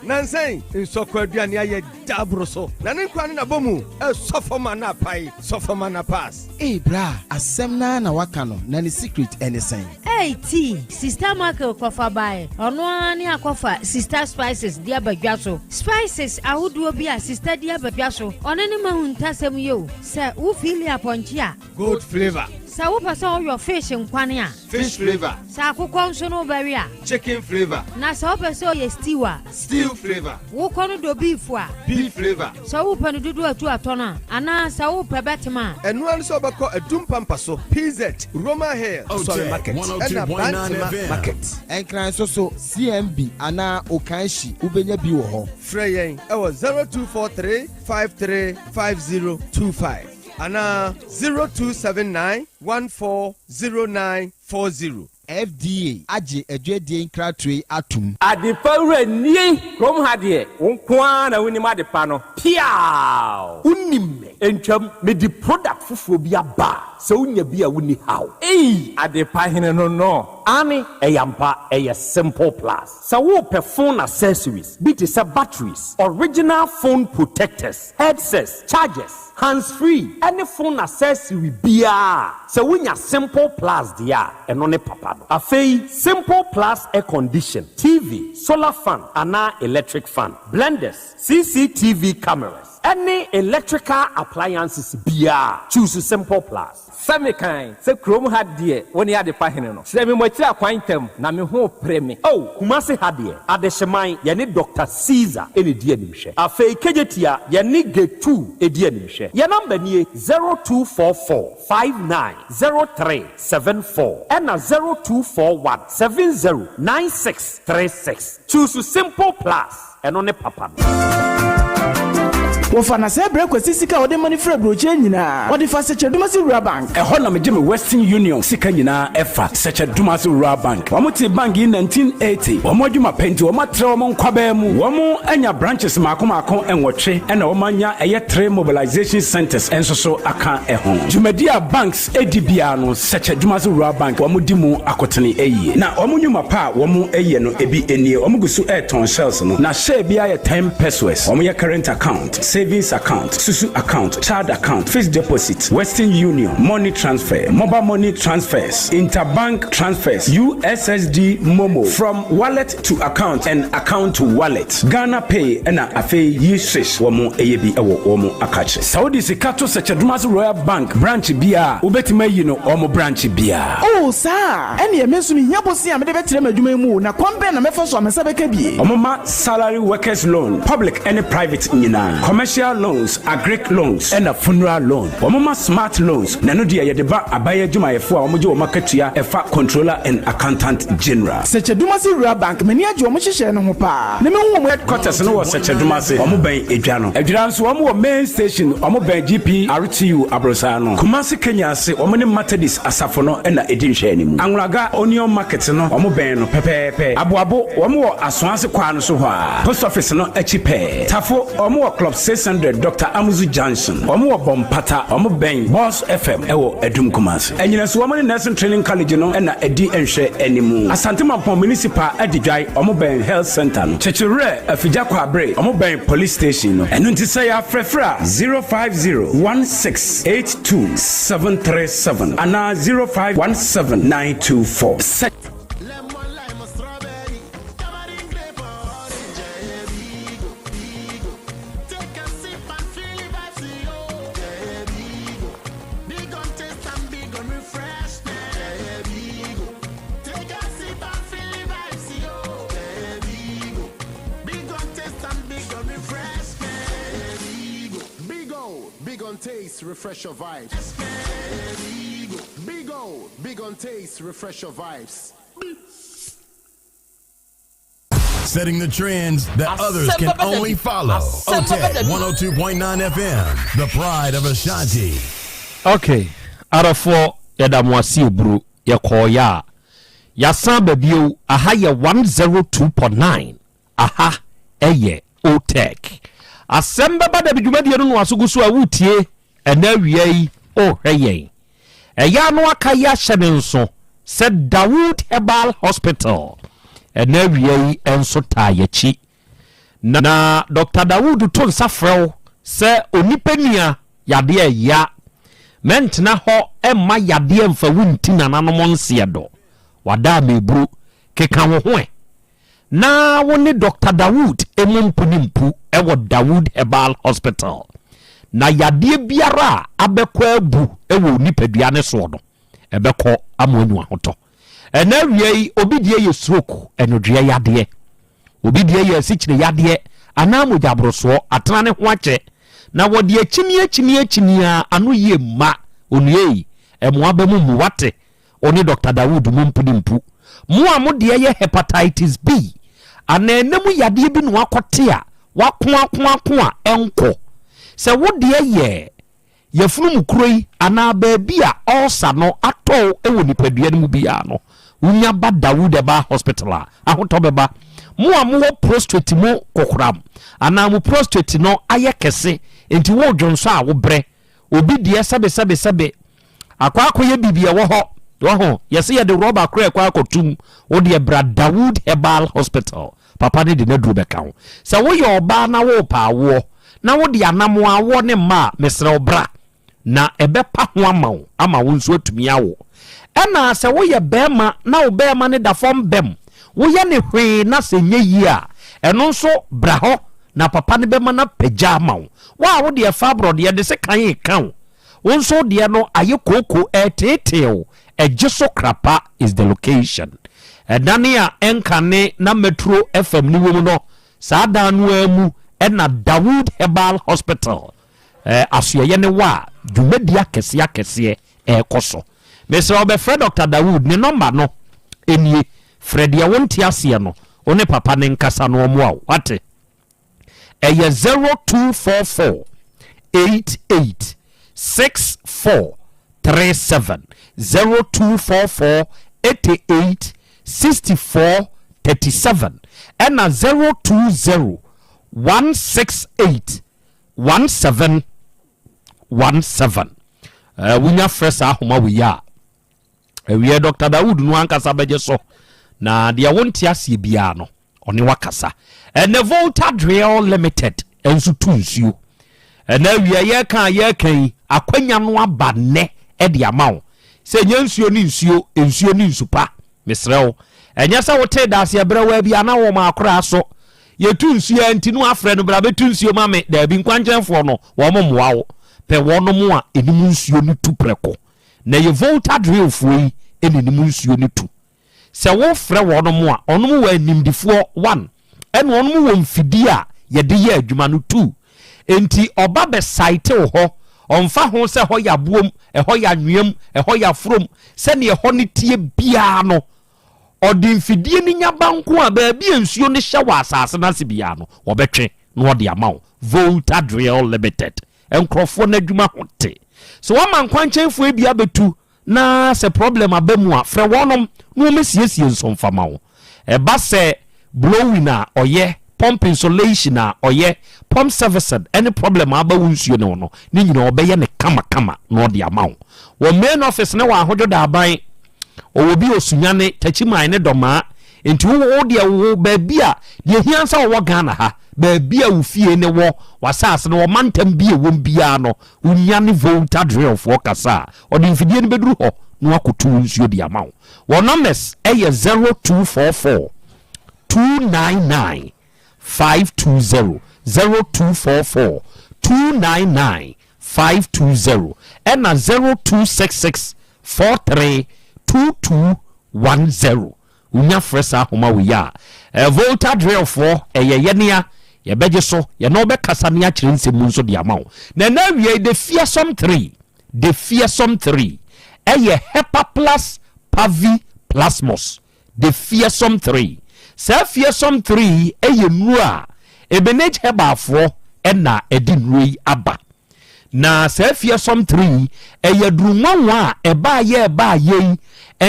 Nansa yi nsɔkɔ aduane ayɛ gya aboro so na ne nkwa ne n'abɔmu ɛsɔ fam a na apae sɔ fam a na pass. Ei bra asɛm naa na waka no na ne secret ɛne sɛn. Ei tea, Sista Michael kɔfa bae, ɔno ara ne akɔfa Sista Spices de aba dwa so. Spices ahodoɔ bi a Sista de aba dwa so, ɔno ne m'ahuntasɛm yi o. Sɛ wo feeli apɔnkye a. Goat flavour. Sɛ wopɛ sɛ woyɔ fish nkwane a. Fish flavour. Sɛ akokɔ nso no wobɛwe a. Chicken flavour. Na sɛ wopɛ sɛ ɔyɛ stew a. Stew flavour. Wokɔ no dɔ beef a. Beef flavour. Sɛ wopɛ no dodoɔ atu atɔ no a, anaa sɛ wopɛ bɛtem a. Ɛno ara ne sɛ wobɛkɔ Adum Pampa so, PZ, Roma Hill, Asɔre Market, ɛna Bantama Market. Nkran nso so, CMB anaa Okaishie wobɛnya bi wɔ hɔ. Frɛ yɛn wɔ 0243 53 5025 anaa 0279 14 0940. FDA agye adwadie nkratoɔ yi atom. Adepa wura nie! Kurom ha deɛ, wo nko ara na wonim adepa no. Piaaww! Wonim me? Ntwam, mede product foforɔ bi aba a, sɛ wonya bi a wonni haw. Ei! Adepa hene no no. Aane, ɛyɛ ampa, ɛyɛ Simple Plus. Sɛ worepɛ phone accessories bi te sɛ batteries, original phone protectors, headsets, chargers, hands free ne phone accessory biara a, sɛ wonya Simple Plus deɛ a, ɛno ne papa no. Afei Simple Plus air condition, TV, solar fan anaa electric fan, blenders, CCTV cameras ne electrical appliances biara a, choose Simple Plus. Sɛ mekan sɛ kurom ha deɛ wo ne adepa hene no. Kyerɛ me mo akyiri akwan ntɛm na me ho repere me. Oh, Kumasi ha deɛ, Adehyeman, yɛne Doctor Caesar na ɛdi animhwɛ. Afei Kejetia, yɛne Getu di animhwɛ. Yɛn number nie, 0244 59 03 74 ɛna 0241 70 96 36. Choose Simple Plus. Ɛno ne papa no. Wɔfa na sɛɛ brɛ Kwasi sika a ɔde ma no firi aburokyire nyinaa. Ɔde fa Sɛkyɛ-Dumasi Rural Bank. Ɛhɔ na megye me Western Union sika nyinaa ɛfa, Sɛkyɛ-Dumasi Rural Bank. Wɔn tee bank yi 1980. Wɔn adwuma pɛ nti wɔn atrɛ wɔn nkwabaa mu. Wɔn anya branches mmaako mmaako nwɔtwe ɛna wɔn anya ɛyɛ three mobilization centers nso so aka ɛho. Dwumadi a banks di biara no, Sɛkyɛ Dumase Rural Bank wɔn di mu akotene yie. Na wɔn nnwuma pa a wɔn yɛ no ebi nie, wɔn gu so retɔn shells no, na share biara yɛ ten pesewas. Wɔn yɛ current account, savings account, susu account, child account, fixed deposit, western union, money transfer, mobile money transfers, interbank transfers, USSD momo, from wallet to account and account to wallet, Ghana pay ɛna afei yi swish wɔn yɛ bi wɔ wɔn akakye. Sɛ wode sika to Sɛkyɛdomase Royal Bank branch biara a, wobɛtumi ayi no wɔn branch biara. Oh, saa a? Ɛnneɛ me nso mehia bosea a mede bɛtrɛ m'adwuma yi mu o, na kwan bɛn na mɛfa so a me nsa bɛka bi? Wɔma salary workers loan, public ne private nyinaa, commercial loans, agric loans, ɛna funeral loan. Wɔma smart loans, na ɛno deɛ yɛde ba aban adwumayɛfoɔ a wɔgye wɔn akatua ɛfa Controller and Accountant General. Sɛkyɛdomase Rural Bank, m'ani agye wɔn nhyehyɛe no ho paa, na mehu wɔn. Headquarters no wɔ Sɛkyɛdomase, wɔn bɛn Edwa no. Adwira nso wɔn wɔ main station, wɔn bɛn GPRTU aborosan no. Kumasi Kenya ase, wɔn ne Methodist asafo no na ɛdi nhwɛanimu. Anwulaga Onion Market no, wɔn bɛn no pɛpɛɛpɛ. Aboabo, wɔn wɔ Asoase kwaa no so hɔ ara, Post Office no akyi pɛɛ. Tafo, wɔn wɔ Club 600, Doctor Amuzu Junction. Wɔn wɔ Bɔmpata, wɔn bɛn Boss FM wɔ Adum Kumasi. Anyinaso, wɔn ne Nursing Training College no na ɛdi nhwɛanimu. Asante Mampong Municipal Adidwae, wɔn bɛn Health Centre no. Kyekyewerɛ, Afigya Kwabre, wɔn bɛn Police Station no. Ɛno nti sɛ yɛafrɛfrɛ a, 050 16 82 737 anaa 05 17 924. Sɛ. taste, refresh your vibes. Big O, big on taste, refresh your vibes. Setting the trends that others can only follow. OTEC 102.9 FM, the pride of Ashanti. Okay, adɔfoɔ yɛda mo ase eburu yɛkɔɔyɛ a yɛasan aba bio aha yɛ 102.9 aha ɛyɛ OTEC asɛm bɛba dabi dwumadie no noaso gu so a wotie ɛnɛ awia yi ɔrehwɛ yɛn Ɛyɛ a na waka yi ahyɛ ne nso sɛ Dawood Herbal Hospital ɛnɛ awia yi nso taa yɛakyi. Na Dɔkta Dawood to nsa frɛ wo sɛ onipa nua yadeɛ ɛya. Mɛntena hɔ mma yadeɛ mfa wo nti nananom nseɛ dɔ. Wada ameburu. Keka wo ho ɛ. Na wo ne Dɔkta Dawood mu mpu ne mpu wɔ Dawood Herbal Hospital. Na yadeɛ biara a abɛkɔ abu wɔ wo nipadua no soɔ no, ɛbɛkɔ ama woanya ahotɔ. Ɛnɛ awia yi, obi deɛ yɛ stroke, ɛnodweɛ yadeɛ. Obi deɛ yɛ asikyire yadeɛ anaa mogyaborosoɔ, atena ne ho akyɛ. Na wɔde akyini akyini akyini a ano yie mma. Onua yi, ɛmoa ba mu mmu, wate? Wo ne Dɔkta Dawood mo mpu ne mpu. Mo a mo deɛ yɛ Hepatitis B anaa ɛna mu yadeɛ bi na wakɔte a wako ako ako a ɛnkɔ. Sɛ wo deɛ yɛ yafunu mu kuro yi anaa baabi a ulcer no atɔ wo wɔ nipadua no mu biara no, wonya ba Dawood Herbal Hospital a, ahotɔ bɛba. Mo a mowɔ prostrate mu kokoram anaa mo prostrate no ayɛ kɛse nti woredwonsɔ a wobrɛ, Obi deɛ sɛbe sɛbe sɛbe akɔ akɔyɛ biribi ɛwɔ hɔ waho yɛse yɛde rɔba kora ɛkɔ akɔtum wo deɛ bra Dawood Herbal Hospital papa ne de n'aduro bɛka ho sɛ woyɛ ɔbaa na worepɛ awoɔ na wode anamoa awoɔ ne mma a mesrɛ wo bra na ɛbɛpa ho ama wo ama wo nso atumi awo ɛna sɛ woyɛ bɛrima na wo bɛrima ne da fam bɛm Woyɛ no hwee na sɛ ɛnyɛ yie a, ɛno nso bra hɔ na papa no bɛma no apagya ama wo. Wo a wo deɛ fibroid yɛde sekan reka wo, wo nso wo deɛ no ayɛ kooko ɛreteetee wo, ɛgye so krapa is the location. Ɛdan a ɛnkane na Metro FM no wɔ mu no, saa dan no ara mu na Dawood Herbal Hospital asoɛeɛ no wɔ a dwumadie akɛseɛ akɛseɛ ɛrekɔ so. Mesrɛ wo bɛfrɛ Doctor Dawood, ne nɔmba no nie, frɛ deɛ wonte aseɛ no, wo ne papa no nkasa na ɔmmoa wo, wate? Ɛyɛ 0244 88 64 37, 0244 88 64 37, ɛna 020 168 17 17. Eh, wonya frɛ saa ahoma wei a, awiɛ Dr. Dawood no ankasa bɛgye so na deɛ wonte aseɛ biara no ɔne wakasa. Ɛnɛ Volta Drill Limited nso tu nsuo. Ɛnɛ awiɛ yɛka a yɛka yi akwanya no aba nnɛ ɛde ama wo sɛ nyɛ nsuo ne nsuo, nsuo ne nsupa. Mesrɛ wo, ɛnyɛ sɛ wotee daaseɛ berɛwaa bi a na wɔma akoraa so. Yɛtu nsuo ara nti na woafrɛ no bra bɛtu nsuo ma me. Daabi, nkwankyɛnfoɔ no, wɔn mmoa wo. Pɛ wɔnom a ɛnim nsuo no tu prɛko. Na ɛyɛ Volta Drillfoɔ yi na ɛnim nsuo no tu. Sɛ wofrɛ wɔnom a, wɔnom wɔ animdifoɔ, one, ɛna wɔnom wɔ mfidie a yɛde yɛ adwuma no, two. Enti ɔba bɛ site wo hɔ, ɔmfa ho sɛ ɛhɔ yɛ aboom, ɛhɔ yɛ anweam, ɛhɔ yɛ aforom, sɛdeɛ ɛhɔ no teɛ biara no, ɔde mfidie no nya ba nko a, baabi a nsuo no hyɛ wɔ asase no ase biara no, wɔbɛtwe na wɔde ama wo. Volta Drill Limited nkorɔfoɔ no adwuma ho te. Sɛ wɔama nkwankyɛnfoɔ bi abɛtu Na sɛ problem aba mu a, frɛ wɔnom na wɔmmɛsiesie nso mfa ma wo. Ɛba sɛ blowing a ɔyɛ, pump insulation a ɔyɛ, pump servicing ɛne problem a aba wo nsuo no ho no, ne nyinaa ɔbɛyɛ no kama kama na ɔde ama wo. Wɔ main office no wɔ Ahodwo Daaban, ɔwɔ bi wɔ Sunyane, Takyiman ne Dɔmaa. Nti wo wo deɛ wo baabi a, deɛ hia sɛ wɔwɔ Ghana ha, baabi a wo fie ne wɔ, w'asaase no wɔ mantam bi a ɛwom biara no, Wonya ne Volta Drillfoɔ kasa a, ɔde mfidie no bɛduru hɔ na wakɔtu wo nsuo de ama wo. Wɔn numbers yɛ 0244 299 520, 0244 299 520 ɛna 0266 43 2210. Wonya frɛ saa ahoma wei a, Volta Drillfoɔ ɛyɛ yɛnea. Yɛbɛgye so, yɛne wo bɛkasa ne akyerɛ nsɛm mu nso de ama wo. Na ɛnɛ awia yi, The Fearsome 3, The Fearsome 3, ɛyɛ Hepaplus Pavi Plasmos. The Fearsome 3. Saa Fearsome 3 yi yɛ nnuro a Ebenage Herbalfoɔ na ɛde nnuro yi aba. Na saa Fearsome 3 yi, ɛyɛ aduru nwanwa a ɛbaayɛ ɛbaayɛ yi,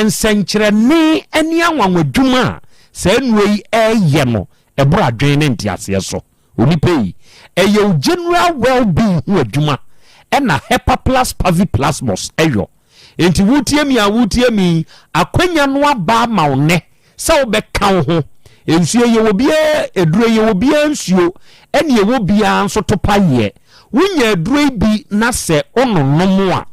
nsɛnkyerɛnne ne anwanwadwuma a saa nnuro yi ɛreyɛ no, ɛboro adwene ne nteaseɛ so. Onipa yi, ɛyɛ wo general well-being ho adwuma ɛna Hepaplus Paviplasmus ɛyɔ. Enti wotie me a wotie me yi, akwanya no aba ama wo nnɛ sɛ wobɛka wo ho. Nsuo yɛ obiara, aduro yɛ obiara nsuo, ɛne ɛwɔ biara nso to pa yeɛ. Wonya aduro yi bi na sɛ wononom a,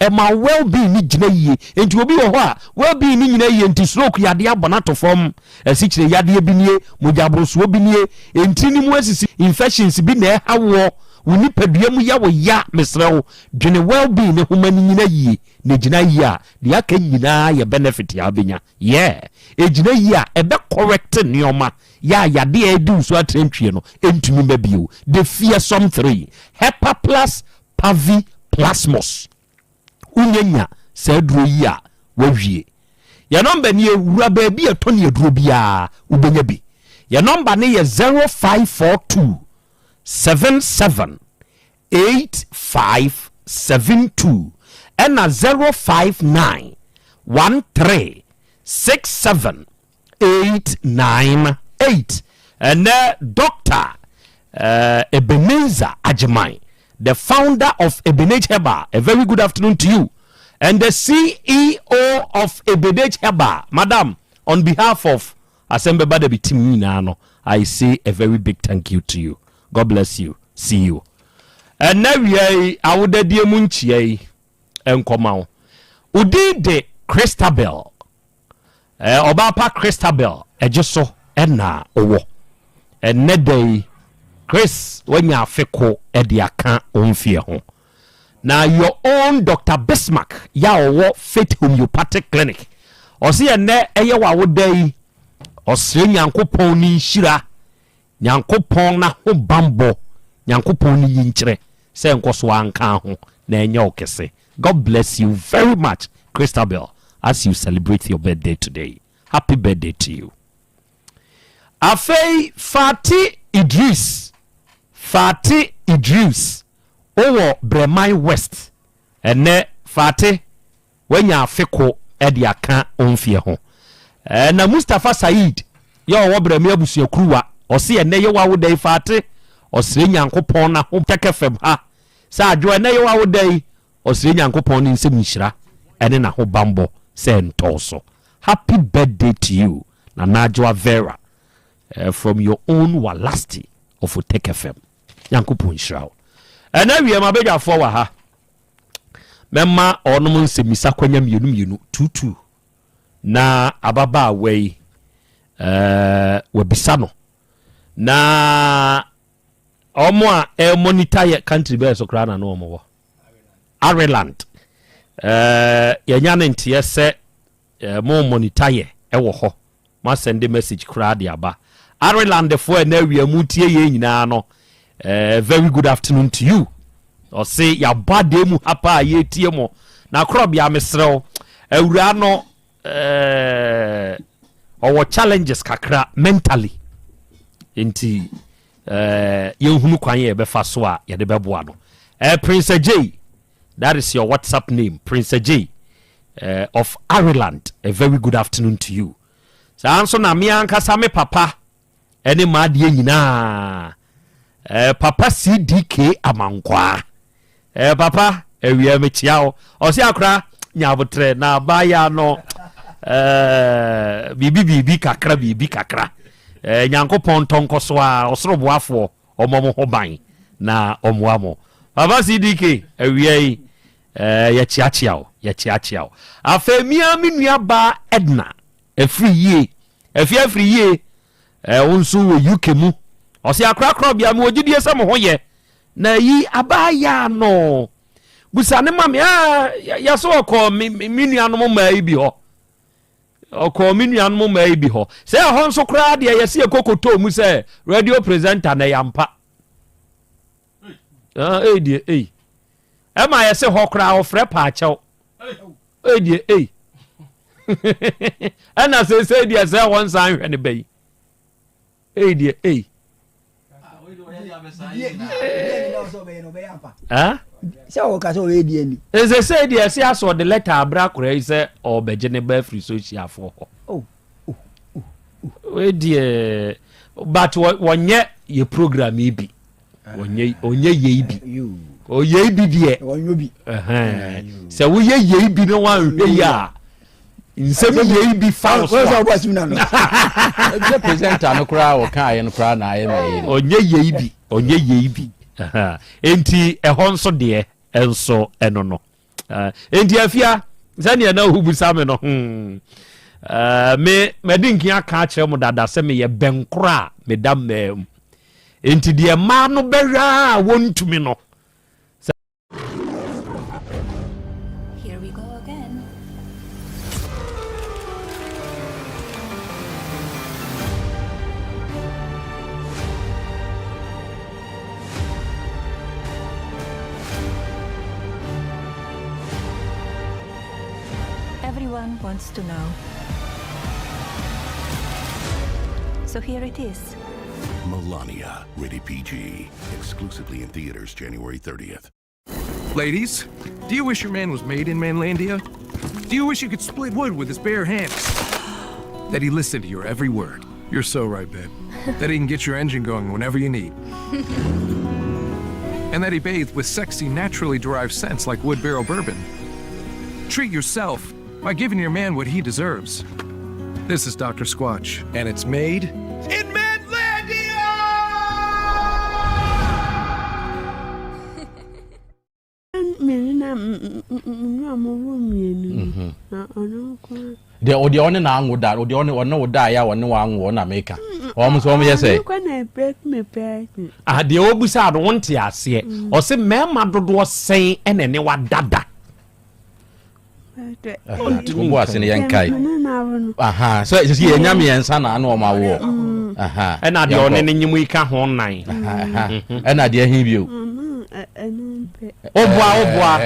ɛma wo well-being no gyina yie. Enti obi wɔ hɔ a, well-being no nyina yie nti stroke yadeɛ abɔ no ato fam, asikyire yadeɛ bi nie, mogya aborosoɔ bi nie, ntini mu asisi, infections bi na ɛha woɔ, wo nipadua mu yɛ wo ya, mesrɛ wo, Dwene well-being no ho ma no nyina yie, na ɛgyina yie a, deɛ aka nyinaa yɛ benefit a wobɛnya. Yeah! Ɛgyina yie a, ɛbɛ correct nnoɔma, yɛ a yadeɛ a ɛdi wo so atrantwie no ɛntumi mma bio. The Fearsome 3, Hepaplus Paviplasmus. Wonya nya saa aduro yi a, woawie. Yɛn nɔmba nie, wura baabi a ɛtɔ ne aduro biara, wobɛnya bi. Yɛn nɔmba no yɛ 0542 77 8572 ɛna 059 13 67 898. Ɛnɛ Doctor uh, Ebenezer Agyeman, the founder of Ebenage Herbal, a very good afternoon to you. And the CEO of Ebenage Herbal, Madam, on behalf of Asɛm bɛba da bi team nyinaa no, I say a very big thank you to you. God bless you. See you. Ɛnɛ wia yi awodadie mu nkyia yi nkɔma wo. Wo din de Christabel. Ɔbaa pa Christabel ɛgye so ɛna ɔwɔ. Ɛnɛ da yi Chris wanya afe ko ɛde aka wo mfeɛ ho. Na your own Doctor Bismarck yɛ a ɔwɔ Faith Homeopathic Clinic ɔse ɛnɛ ɛyɛ w'awoda yi ɔsrɛ Nyankopɔn ne nhyira Nyankopɔn n'ahobanbɔ, Nyankopɔn ne nyinkyerɛ sɛ nkɔ so ara nka ho na ɛnyɛ wo kɛse. God bless you very much Christabel as you celebrate your birthday today. Happy birthday to you. Afei Fati Idris, Fati Idris, wowɔ Brɛman West. Ɛnnɛ Fati Wanya afe ko de aka wo mfeɛ ho. Na Mustapha Saeed yɛ ɔwɔ Brɛme abusua kuruwa. Ɔse ɛnɛ yɛ w'awoda yi Faate. Ɔsrɛ Nyankopɔn na ho Tɛkɛ fam ha sɛ Adwo ɛnɛ yɛ w'awoda yi. Ɔsrɛ Nyankopɔn ne nsam nhyira ɛne n'ahobanbɔ sɛ ɛntɔ wo so. Happy birthday to you Nana Adwoa Vera from your own Walasti of Oteke FM. Nyankopɔn nhyira wo. Ɛnɛ awie m'abadwafoɔ wɔ ha. Mɛma ɔnom nsɛmmisa kwanya mmienu mmienu, tuutuu, na ababaawa yi ɛɛ wabisa no. Na wɔn a ɛremonita yɛ country bɛyɛ so koraa na no wɔn wɔ Ireland. Ɛɛ yɛnya ne nteɛ sɛ mo monitor yɛ ɛwɔ hɔ. Mo asɛnde message koraa de aba. Ireland foɔ ɛnɛ awia mu tie yɛn nyinaa no eh, very good afternoon to you. Ɔse yɛabɔ adeɛ mu ha paa yɛtie mo. Na korɔbea mesrɛ wo awuraa no eh, ɔwɔ challenges kakra mentally nti eh, yɛnhunu kwan yɛ yɛbɛfa so a yɛde bɛboa no. Eh, Prince Ajay, that is your WhatsApp name, Prince Ajay eh, of Ireland, a very good afternoon to you. Saa nso na me ankasa me papa ɛne m'adeɛ nyinaa eh, papa CDK Amankwaa eh, papa awia mekyia wo ɔse akora nya abotrɛ na abaayaa no eh, biribi biribi kakra biribi kakra eh, Nyankopɔn ntɔ nkɔ so a ɔsoro boafoɔ ɔmmɔ mo ho ban na ɔmmoa mo papa CDK awia yi Eh, yɛkyeakyea wo, yɛkyeakyea wo. Afei me ara me nua baa Edna, ɛfiri yie, ɛfi afiri yie, eh, wo nso wɔ UK mu. Ɔse akorakora bia mewɔ gyidie sɛ mo ho yɛ, na yi abaayaa no. Busa ne ma me, ah, yɛsɛ ɔkɔ me, me nuanom mmaa yi bi hɔ. Ɔkɔɔ me nuanom mmaa yi bi hɔ. Sɛ ɛhɔ nso koraa deɛ yɛse yɛkɔ kɔtɔɔ mu sɛ radio presenter na ɛyɛ ampa. Ah, ei deɛ ei. Ɛma yɛse hɔ koraa ɔfrɛ paakyɛw. Ei deɛ ei. Ɛna seesei deɛ sɛ wɔn nsan nhwɛ ne ba yi. Ei deɛ ei. Sɛ ɔka sɛ ɔyɛ deɛ ni. Ɛsɛ sɛ deɛ ɛsɛ asɔ ɔde lɛta abira akora yi sɛ ɔbɛgye ne ba afiri sosiafoɔ hɔ. Oh, oh, oh, Wei deɛ but wɔnyɛ yɛ program yi bi. Wɔnyɛ ɔnyɛ yei bi. Ɔyɛ bi deɛ. Sɛ woyɛ yei bi na wɔanhwɛ yi a nsɛm yei bi fa wo so a. Sɛ presenter no koraa ɔkaeɛ no koraa na ayɛ ma yei no. Ɔnyɛ yei bi ɔnyɛ yei bi. Enti ɛhɔ nso deɛ nso ɛno no. Enti afia sɛdeɛ na wobisa me no hmm, me madi nkin aka akyerɛ mo dada sɛ meyɛ bɛnkoro a meda mmaa mu. Enti deɛ mmaa no bɛhwɛ a wɔntumi no Here we go again. Everyone wants to know. So here it is. Melania, rated PG, exclusively in theaters January 30th. Ladies, do you wish your man was made in Manlandia? Do you wish you could split wood with his bare hands? That he listened to your every word. You're so right, babe. that he can get your engine going whenever you need. and that he bathed with sexy, naturally derived scents like Wood Barrel Bourbon. Treat yourself by giving your man what he deserves. This is Dr. Squatch, and it's made in Manlandia! Deɛ ɔdeɛ ɔne na anwo da ɔdeɛ ɔne ɔne wo da yɛ a ɔne wo anwo ɔna meka wɔn nso wɔn yɛ sɛ. Ah, deɛ ɔbusa no wonte aseɛ ɔse mmarima dodoɔ sɛn ɛna ɛne wadada wobu ase no yɛnkae sɛ sɛ yɛnya mmiɛnsa na ano ɔma woɔ ɛna deɛ ɔne ne nyim yi ka ho nan ɛna deɛ he bio woboa woboa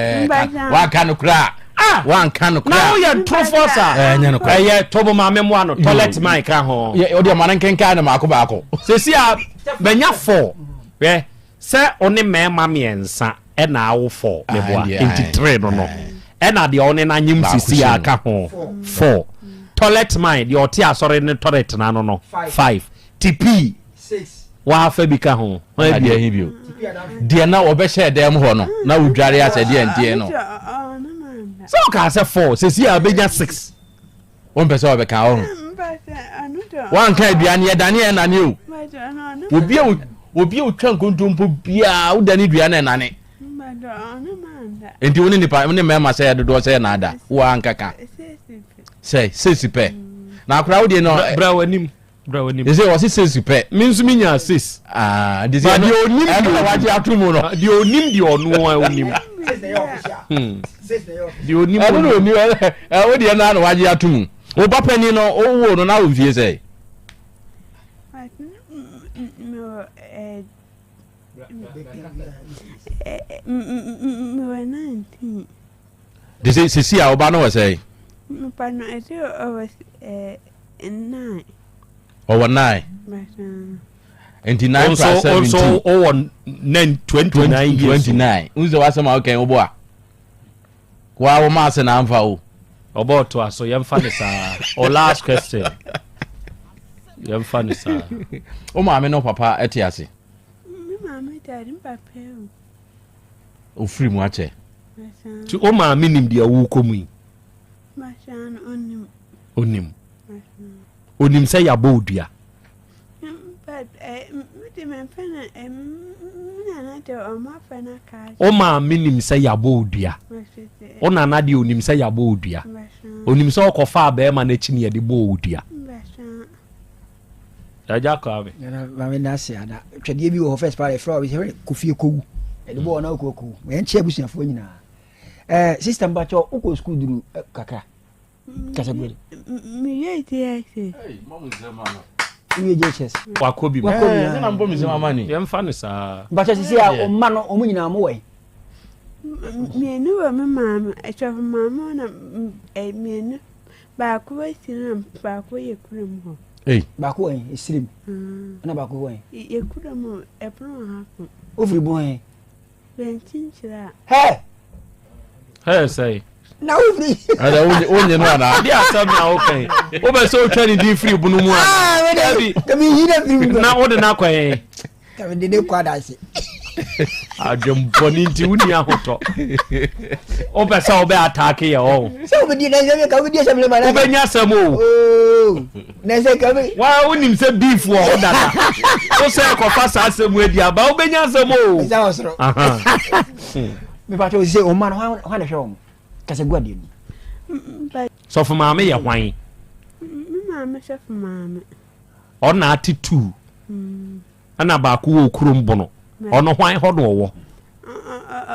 wanka no koraa wanka no koraa na woyɛ ntorofoɔ saa ɛnyɛ no koraa ɛyɛ tobo maame mmoa no toilet man ka ho ɔde ɔma no nkenkan no maako baako sɛsi a bɛnya fɔ hwɛ Sɛ wo ne mmarima mmiɛnsa na awo four meboa nti three no no ɛna deɛ ɔne no anyem sisi a ka ho four toilet man deɛ ɔte asɔre ne toilet na no no five tipii wafa bi ka ho hwan bio bio deɛ na ɔbɛhyɛ dan mu hɔ no na wodware asɛ deɛ ndeɛ no sɛ ɔkaa sɛ four sisi a bɛnya six. Wompɛ sɛ ɔbɛka wo ho. Woanka aduane ɛdane ɛnane o. Obi a obi a otwa nkontompo biara wodane dua na ɛnane. Nti wo ne nipa wo ne mmarima sɛ dodoɔ sɛ na ada wo anka ka. Sɛ six pɛ. Na akora wo deɛ no. Bra w'anim. Bra w'anim. Ɛsɛ wɔsi six pɛ. Me nso mi nya six. Aa de sɛ deɛ onim deɛ ɛna wagye ato mu no. Deɛ onim deɛ ɔno a onim. Deɛ onim ɛno na onim ɛwo deɛ no na wagye ato mu. Wo ba panyin no owó no na wo mfie sɛ. De sɛ sisi a ɔba no wɔ sɛ. Nipa no ɛsɛ ɔwɔ ɛɛ nine. Ɔwɔ nine. Nti nine plus 17. Nso ɔwɔ nine 29 years. 29. N sɛ wasɛm a ɔkɛn wobɔ a. Wa wo maa se na anfa o. Ɔbɔ ɔto aso yɛmfa ne saa. O last question. Yɛmfa ne saa. O maame ne o papa ɛte ase. Me maame deɛ ne papa ewu. Ofiri mu akyɛ. Ti o maame nim deɛ wokɔ mu yi. Onim. Onim sɛ yɛabɔ wo dua. Wo maame nim sɛ yɛabɔ wo dua. Wo nana deɛ onim sɛ yɛabɔ wo dua. Onim sɛ ɔkɔfaa bɛrima no akyi ne yɛde bɔɔ wo dua. Agya Kwame. Nana maame da ase ada. Twɛdeɛ bi wɔ hɔ first part ɛfrɛ wɔ kofie kowu. Ɛde bɔɔ na wokɔ kowu. Yɛn kyɛ abusuafoɔ nyinaa. Eh, sister mpakyɛ wokɔ sukuu duru eh, kakra. Kasa gu Meyɛ JSS. Woyɛ JSS. Wakɔ bi mu. Wakɔ bi Ɛɛ, na mbɔ mi nsɛm ama ni. Yɛmfa no saa. Mpakyɛ sisi a ɔma no ɔmo nyinaa mo wɔ yi. Mmienu wɔ me maame, sɔfo maame na mmienu baako wɔ Sirim na baako yɛ kurom hɔ. Ei. Baako wɔ he? Esirim. Ɛna baako wɔ he? Yɛ kurom ɛpono ha ko. Ofiri bon he? Bɛnkyenkyerɛ a. Hɛ! Hɛ sɛe. Na wofiri. Ɛdɛ wonye wonye no anaa? Di asɛm na woka yi. Wobɛ sɛ wotwa ne din firi bunu mu anaa? Ah, Dabi. Kami yi na firi mu. Na wode no akɔ he? Kami de ne kɔ adanse. Adwembɔne nti wonni ahotɔ. Wopɛ sɛ wobɛ ataake yɛ ɔho. Sɛ wobɛdi na sɛ ka wobɛdi asɛm lema na. Wobɛnya asɛm o. Oo. Na sɛ ka bi. Wa wonim sɛ beef wɔ hɔ dada. Wo sɛ kɔfa saa asɛm adi aba wobɛnya asɛm o. Ɛsɛ wɔ soro. Mepa kyɛw sɛ ɔma no hwan na hwɛ wɔn. Kasa gu adeɛ mu. Sɔfo maame yɛ hwan? Me maame sɔfo maame. Ɔna ate tuu. Ɛna baako wɔ okurom bono. Ɔno hwan hɔ na ɔwɔ?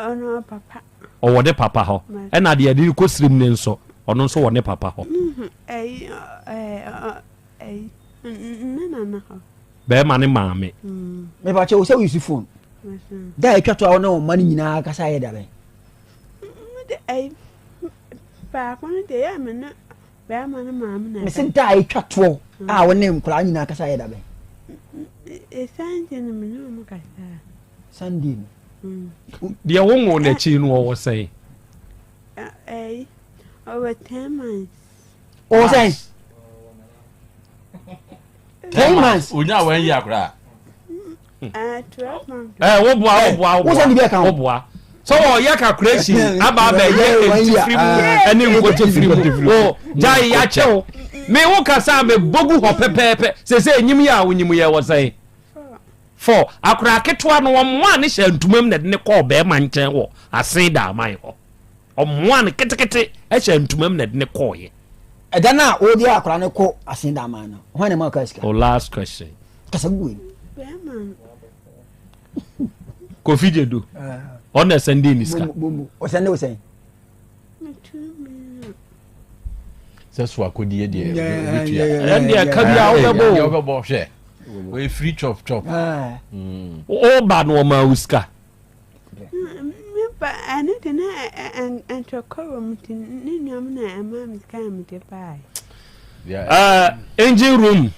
Ɔno papa. Ɔwɔ ne papa hɔ. Ɛna deɛ yɛde kɔ sirim ne nso, ɔno nso wɔ ne papa hɔ. Ne nana hɔ. Bɛrima ne maame. Mepa kyɛw sɛ woyi phone. Da a atwa to a wo ne wo mma no nyinaa kasa yɛ da bɛn? Baako no deɛ yɛ a me ne Bɛrima no maame na. Mese da a etwa toɔ a wo ne nkwadaa nyinaa kasa yɛ da bɛn? Sunday no me ne wɔn kasa. Sunday no. Deɛ wo nwoo n'akyi no ɔwɔ sɛn? Ɛyi ɔwɔ ten months. Ɔwɔ sɛn? 10 months. Onya wɔn yi akora. Ɛ wo boa wo boa wo boa wo boa. Sɛ wɔyɛ calculation aba abɛyɛ ntifiri mu ɛne nkotifiri mu. O gyae yakyɛw. Me wo kasa me bogu hɔ pɛpɛɛpɛ. Sese enyim yɛ a wonyim yɛ wɔ sɛn? Fɔ akora ketewa no wɔn a ne hyɛ ntoma mu na ɛde ne kɔɔ bɛrima nkyɛn wɔ asen daaman hɔ. Ɔmoaa no ketekete hyɛɛ ntoma mu na ɛde no kɔeɛ. Ɛda no a wode akwadaa no kɔ Asendaman no, hwan na ɛma ɔkaa sika? O last question. Kasa gu wei. Kofi Gyedu. Ɔno na ɛsɛndee ne sika. Bombo. Ɔsɛnde wo sɛn? Sɛ so akodie deɛ wobɛtua. Ɛndeɛ ka bi a wobɛbɔ o. Wobɛbɔ hwɛ. Wɔyɛ free chop chop. Woba no ɔmaa wo sika. Me ba, ɛno de na ntɔkwa wɔ mu nti ne nuam na ɛmaa me sika a mede baeɛ. Uh, engine room.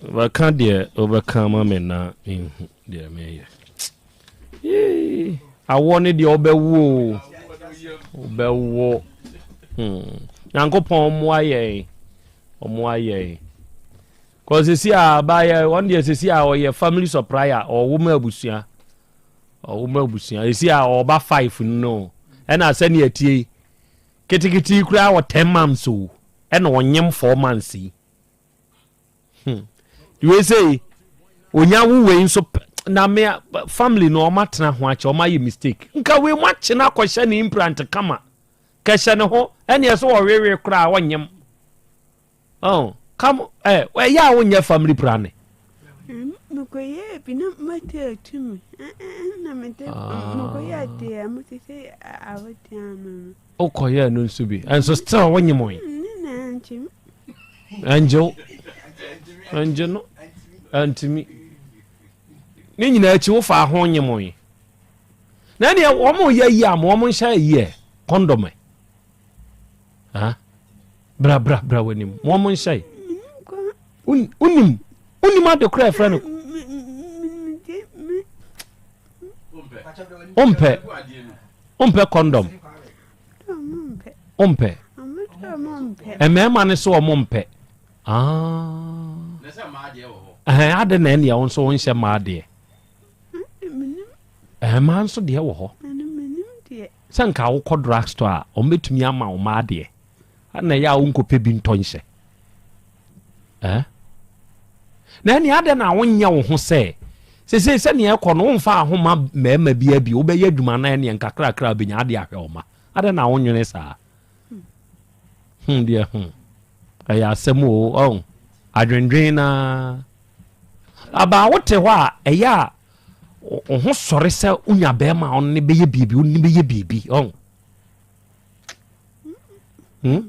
Bɛka deɛ wobɛka ma me na menhu deɛ meyɛ. Awoɔ ne deɛ wobɛwo o. Wobɛwo. Hmm. Nyankopɔn mmoa yɛn. Ɔmmoa yɛn. Cause sisi a abaayɛ wɔn deɛ sisi a ɔyɛ family supplier ɔwɔ ma abusua ɔwɔ ma abusua sisi a ɔba five no ɛna sɛnea ɛtie yi ketekete yi koraa wɔ ten months o ɛna ɔnyem four months yi hmm wei sɛ onya wo wei nso na me family no ɔma tena ho akyɛ ɔma yɛ mistake nka wei mu akye no akɔhyɛ ne implant kama kɛhyɛ ne ho ɛne ɛsɛ ɔwewe koraa ɔnyem Oh, come eh, ɛyɛ a wonyɛ family planning. Mekɔyɛɛ bi na mate atu me na mede mekɔyɛ adeɛ mo te sɛ awodeɛ ano no. Wokɔyɛɛ no nso bi ɛnso still wonye mo yi. Ne na ɛnkye me. Ɛngye wo. Ɛngye no. Ɛntumi. Ne nyinaa akyi wofaa ho nye mo yi. Na ɛneɛ wɔn yɛ yi a mo wɔn nhyɛ yi ɛ kɔndɔm ɛ. Ah, bra bra bra w'anim. Mo mo nhyɛe. Wonim wonim ade kora ɛfrɛ no. Wompɛ wompɛ kɔndɔm. Wompɛ. Mmarima no so wɔn mpɛ. Ah. Ɛhɛn ade na ɛnea wo nso wonhyɛ mmaa deɛ. Mmaa nso deɛ wɔ hɔ. Sɛ nka wokɔ drug store a, wɔbɛtumi ama wo mma adeɛ. Ɛna ɛyɛ a wonkɔpɛ bi ntɔ nhyɛ. Eh? Na ɛne adɛn na wonyɛ wo ho sɛ sesei sɛnea ɛkɔ no womfa ahoma mmarima bi abi wobɛyɛ adwuma na ɛneɛ nkakrakra bɛnya adeɛ ahwɛ wo ma. Adɛn na wonwene saa? Hmm deɛ hmm. Ɛyɛ asɛm o, ɔn. Adwendwen na abaa wote hɔ a ɛyɛ a wo ho sɔre sɛ wonya bɛrima a ɔno ne bɛyɛ biribi wo ne bɛyɛ biribi ɔn. Hmm?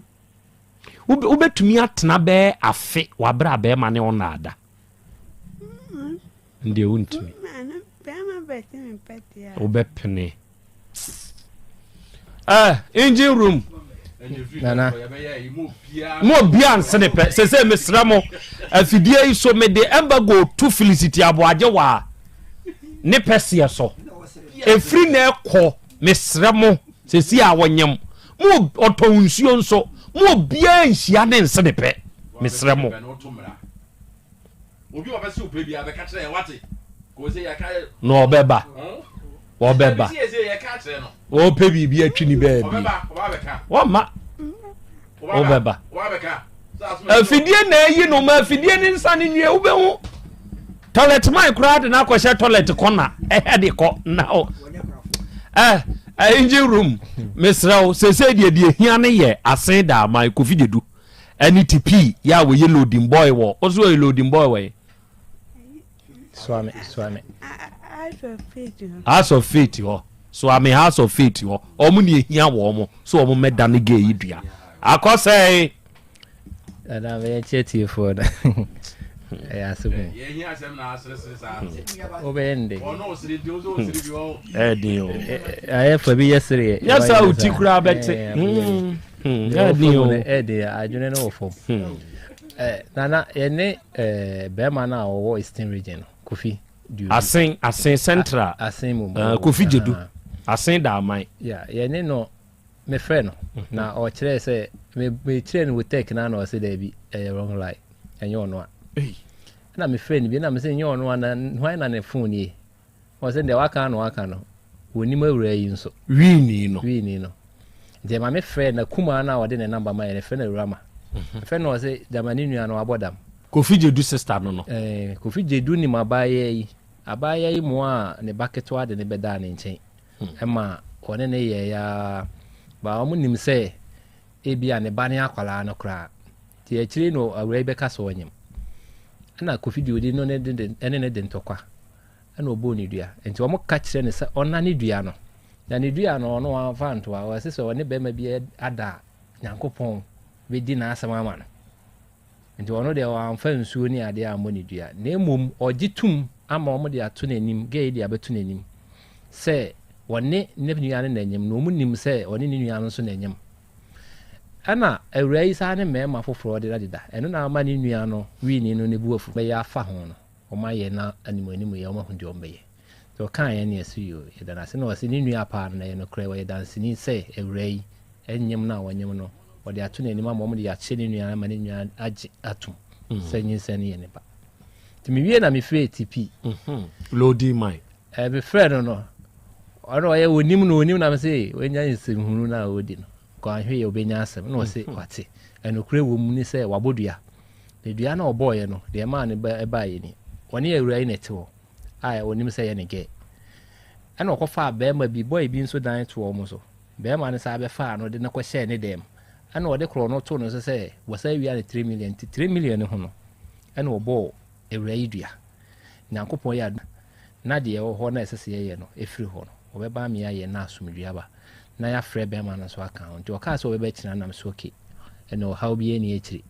Wobɛtumi atena bɛɛ afe wabrɛ a bɛrima ne ɔnaada? Ndeɛ wontumi. Wobɛpene. Eh, engine room. Nana. Mo obia nsene pɛ. Sese mesrɛ mo afidie yi so mede embargo to Felicity Aboagye waa ne pɛseɛ so. Efiri na ɛkɔ mesrɛ mo sese a wɔnyam. Mo ɔtɔn nsuo nso. Mo obia nhyia ne nsene pɛ. Mesrɛ mo. Obi a ɔbɛse wo pɛ biara bɛka kyerɛ yɛn wate. Kò sɛ yɛka yɛ. Na ɔbɛba. Ɔbɛba. Sɛ yɛ yɛka akyerɛ no. Ɔpɛ biribi atwi ne baabi. Ɔbɛba ɔba abɛka. Wɔmma. Ɔbɛba. Ɔba abɛka. Afidie na ayi no ma afidie ne nsa ne nwie wobɛhu. Toilet man koraa de no akɔhyɛ toilet kɔna ɛhɛ de kɔ na o. Ɛ engine room mesrɛ wo sese deɛ deɛ hia ne yɛ asen da aman kofi gyedu. Ɛne tipii yɛ a wɔyɛ loading boy wɔ wo so ɔyɛ loading boy wɔ yi. Suame suame. House of faith hɔ suame house of faith hɔ wɔn ni ehia wɔn so wɔn mɛda ne gay yi dua akɔsɛe. Ɛna meyɛ kyerɛ tiefoɔ no ɛyɛ asɛm o. Wobɛyɛ no dɛ. Ɛden o. Ayɛ fa bi yɛ sereɛ. Nyɛ sɛ wo ti koraa bɛte. Ɛden o. Ɛden adwene no wɔ fam. Nana yɛne bɛrima no a ɔwɔ Eastern region no Kofi. Asen Asen Central. Asen mu. Kofi Gyedu. Asen Daaman. Yeah, yɛne no mefrɛ no na ɔkyerɛɛ sɛ mekyerɛɛ no wɔ tech no na ɔse daabi ɛyɛ wrong line ɛnyɛ ɔno a ɛna mefrɛ no bi na mese nyɛ ɔno a na hwan na ne phone nie ɔse deɛ waka na waka no wɔnim awura yi nso wiini no wiini no nti ɛma mefrɛ na kumaa no a ɔde ne namba ma yɛ no frɛ no awura ma mefrɛ no ɔse gyama ne nua no wabɔ dam Kofi Gyedu sister no no eh, Kofi Gyedu nim abaayewa yi abaayewa yi moa a ne ba ketewa de ne bɛdaa ne nkyɛn ma wɔne no yɛeɛ ara but wɔn nim sɛ ebia ne ba ne akwadaa no koraa nti akyire no awura yi bɛka sɛ ɔnyem ɛna Kofi deɛ ɔdi no ne de ɛne ne de ntɔkwa ɛna ɔbɔɔ ne dua nti wɔn ka kyerɛ no sɛ ɔna ne dua no na ne dua no ɔno wamfa ntoa ɔsɛ sɛ ɔne bɛrima bi ada a Nyankopɔn bɛdi n'asɛm ama no. Nti ɔno deɛ wamfa nsuo ne adeɛ ammɔ ne dua, na mmom ɔgye tom ama wɔde ato n'anim, gay yi de abɛto n'anim, sɛ ɔne ne nua no na anyem, na wɔn nim sɛ ɔne ne nua no nso na anyem. Ɛna awuraa yi saa ne mmarima foforɔ de adeda, ɛno na ama ne nua no wiini no ne bu afu, bɛyɛ afa ho no, wɔn ayɛ na anim anim yɛ, wɔn ahu deɛ wɔn bɛyɛ. Nti ɔkaa yɛn ne ɛso yoo, yɛda no ase, na ɔse ne nua paa no, na ɛyɛ nokorɛ, ɔyɛ danseni sɛ awuraa yi nyem no a ɔnyem no, wɔde ato n'anim ama wɔde akyɛ ne nua ama ne nua agye atom mm. sɛ nyinsɛn no yɛ ne ba nti mewie na mefrɛ TP mhm. loading mine eh, mefrɛ no no ɔno ɔyɛ onim no onim na mesɛ wanya nsɛmhunu no a ɔdi no kwanhwɛ yɛ ɔbɛnya asɛm na ɔse mhm. wate ɛnokorɛ wɔ mu ne sɛ wabɔ dua na dua no ɔbɔɔyɛ no deɛ ɛmaa no ɛbaeɛ ni ɔne awura yi na ɛte hɔ a ɔnim sɛ yɛ ne gɛ ɛna ɔkɔfaa bɛrima bi bɔe bi nso dan to wɔn so Barima no san bɛfaa no de no kɔhyɛɛ ne dan mu, ɛnna ɔde korɔno too no so sɛ wɔsan awia no 3 million. Nti 3 million no ho no, ɛnna ɔbɔɔ awuraa yi dua. Nyankopɔn yɛ adom na deɛ ɛwɔ hɔ na ɛsɛ sɛ yɛyɛ no ɛfiri hɔ no, wɔbɛba ama yɛayɛ na asomdwoeɛ aba, na yɛafrɛ barima no nso aka ho. Nti ɔkaa sɛ ɔbɛba akyina na mese okay, ɛnna ɔhaw biara nni akyiri.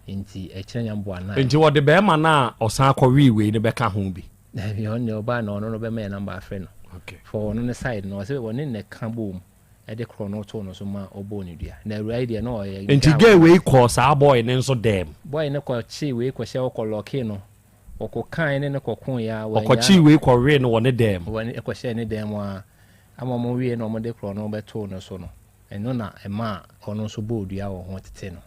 Nti ɛkyena Nyame boa na. Nti wɔde barima no a ɔsan kɔwee wei no bɛka ho bi? Dabi ɔno deɛ ɔbaa na ɔno no bɛma yɛ number afrɛ no. Okay. For ɔno ne side no ɔsɛ ɔne na ɛka bom ɛde korɔ no too no so ma ɔbɔɔ ne dua. Na awura yi deɛ na ɔyɛ. Nti girl wei kɔɔ saa boy ne nso dɛm. Boy no kɔ kyee wei kɔ hyɛ ɔkɔ lɔkee no ɔkɔ kan ne no kɔ ko ya wɔ Ɔkɔ kyee wei kɔ wee no wɔ ne dɛm. Wɔ ne kɔ hyɛ ne dɛm mu a ama ɔmo wie na ɔmo de korɔ no bɛtoo no so no ɛno na ɛmaa ɔno nso bɔɔ dua wɔ ho tete no.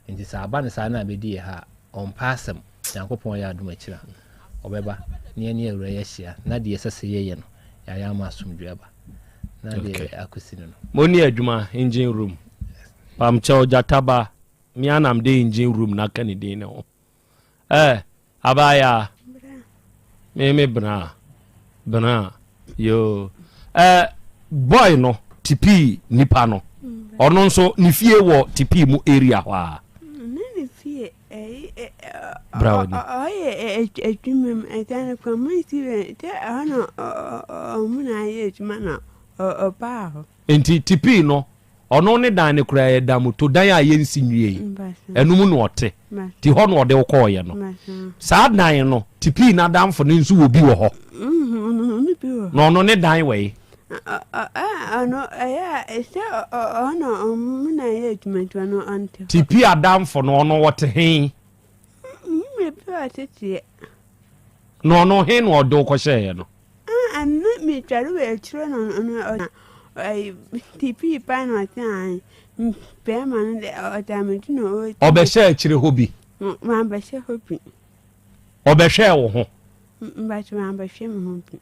Nti sɛ aba no saa na abɛdi yɛ ha a ɔmpɛ asɛm. Nyankopɔn yɛ adom akyiri a, ɔbɛba na yɛne Awuraa yi ahyia, na deɛ ɛsɛ sɛ yɛyɛ no, yɛayɛ ama asomdwoeɛ aba, na deɛ Okay. akɔsi no no. Monni adwuma engine room. Pamkyɛw gyata ba, me ara na mede engine room no aka ne din no ho. Eh, abaayaa, me me bena, bena, yoo. Eh, boy no, tipii nipa no, ɔno nso ne fie wɔ tipii mu area hɔ a. Ne ne fie Ɛyi ɛ Bra w'anim. ɔyɛ adwuma mu ɛda no community wɛ sɛ ɛhɔ na ɔmo na ayɛ adwuma na ɔbaa hɔ. Nti tipii no Ɔno ne dan no koraa yɛ damoto dan a yɛnsi nwiei. Ɛno mu na ɔte. Nti hɔ na ɔde wo kɔɔeɛ no. Saa dan no, Tipii n'adamfo no nso wɔ bi wɔ hɔ. Na ɔno ne dan wɔ yi. Tipii adamfo no, ɔno ɔte he? Na ɔno he na ɔde wo kɔhyɛeɛ no? Ah, me metware wɔ akyire na ɔno ɔna ɛyi tipii paa na ɔte an bɛrima no de ɔda me ti na ɔdi. Ɔbɛhyɛ akyire hɔ bi. Wabɛhyɛ hɔ bi. Ɔbɛhwɛɛ wo ho. Mbɛkyɛ wabɛhwɛ me ho bi.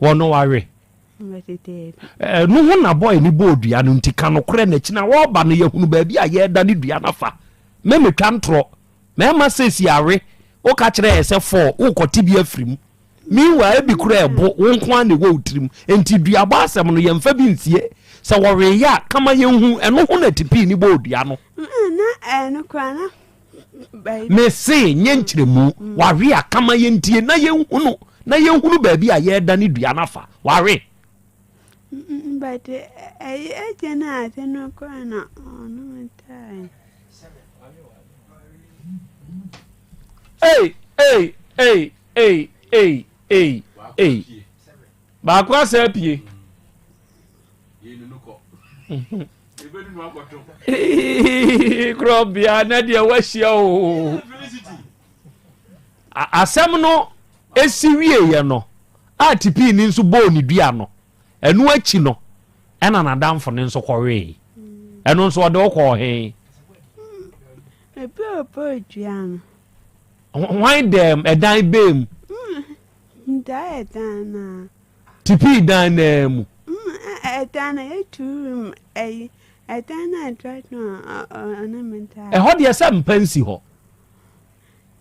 Wɔn wawe. Ɛno ho na bɔyɛ ne bɔɔ dua no nti ka nokorɛ na akyi na wɔreba no yɛhunu baabi a yɛreda ne dua no afa. Mɛmɛtwa ntorɔ. Mɛma sɛsi awe woka kyerɛ yɛ sɛ fɔɔ wokɔte bi afiri mu meanwhile ebi kura ɛbo wo nko ara na ɛwɔ wo tirim nti duabɔ asɛm no yɛmfa bi nsie sɛ wɔweyɛ a kama yɛnhu ɛno ho na tipii ne bɔɔ dua no. Na ɛno koraa na Mese nyɛ nkyerɛmu wawe a kama yɛntie na yɛnhunu na yɛnhunu baabi a yɛreda ne dua no afa wawe. But ɛyɛ agya no ade no koraa na ɔno tae. Ei, ei, ei, ei, ei, ei, ei. Baako asa apue. Korɔbea na deɛ wahyia o. Asɛm no esi wieɛ no a tipii ni nso bɔɔ ne dua no ɛno akyi no ɛna n'adamfo no nso kɔwee ɛno nso ɔde wo kɔɔ he? Ebi a ɔbɔɔ dua no. Hwan dɛm ɛdan bɛɛ mu? Daa ɛdan naa. Tipii dan naa mu. Ɛdan na yɛ two room ɛyi ɛdan na ɛdwa no ɔne me daa. Ɛhɔ deɛ sɛ mpa nsi hɔ.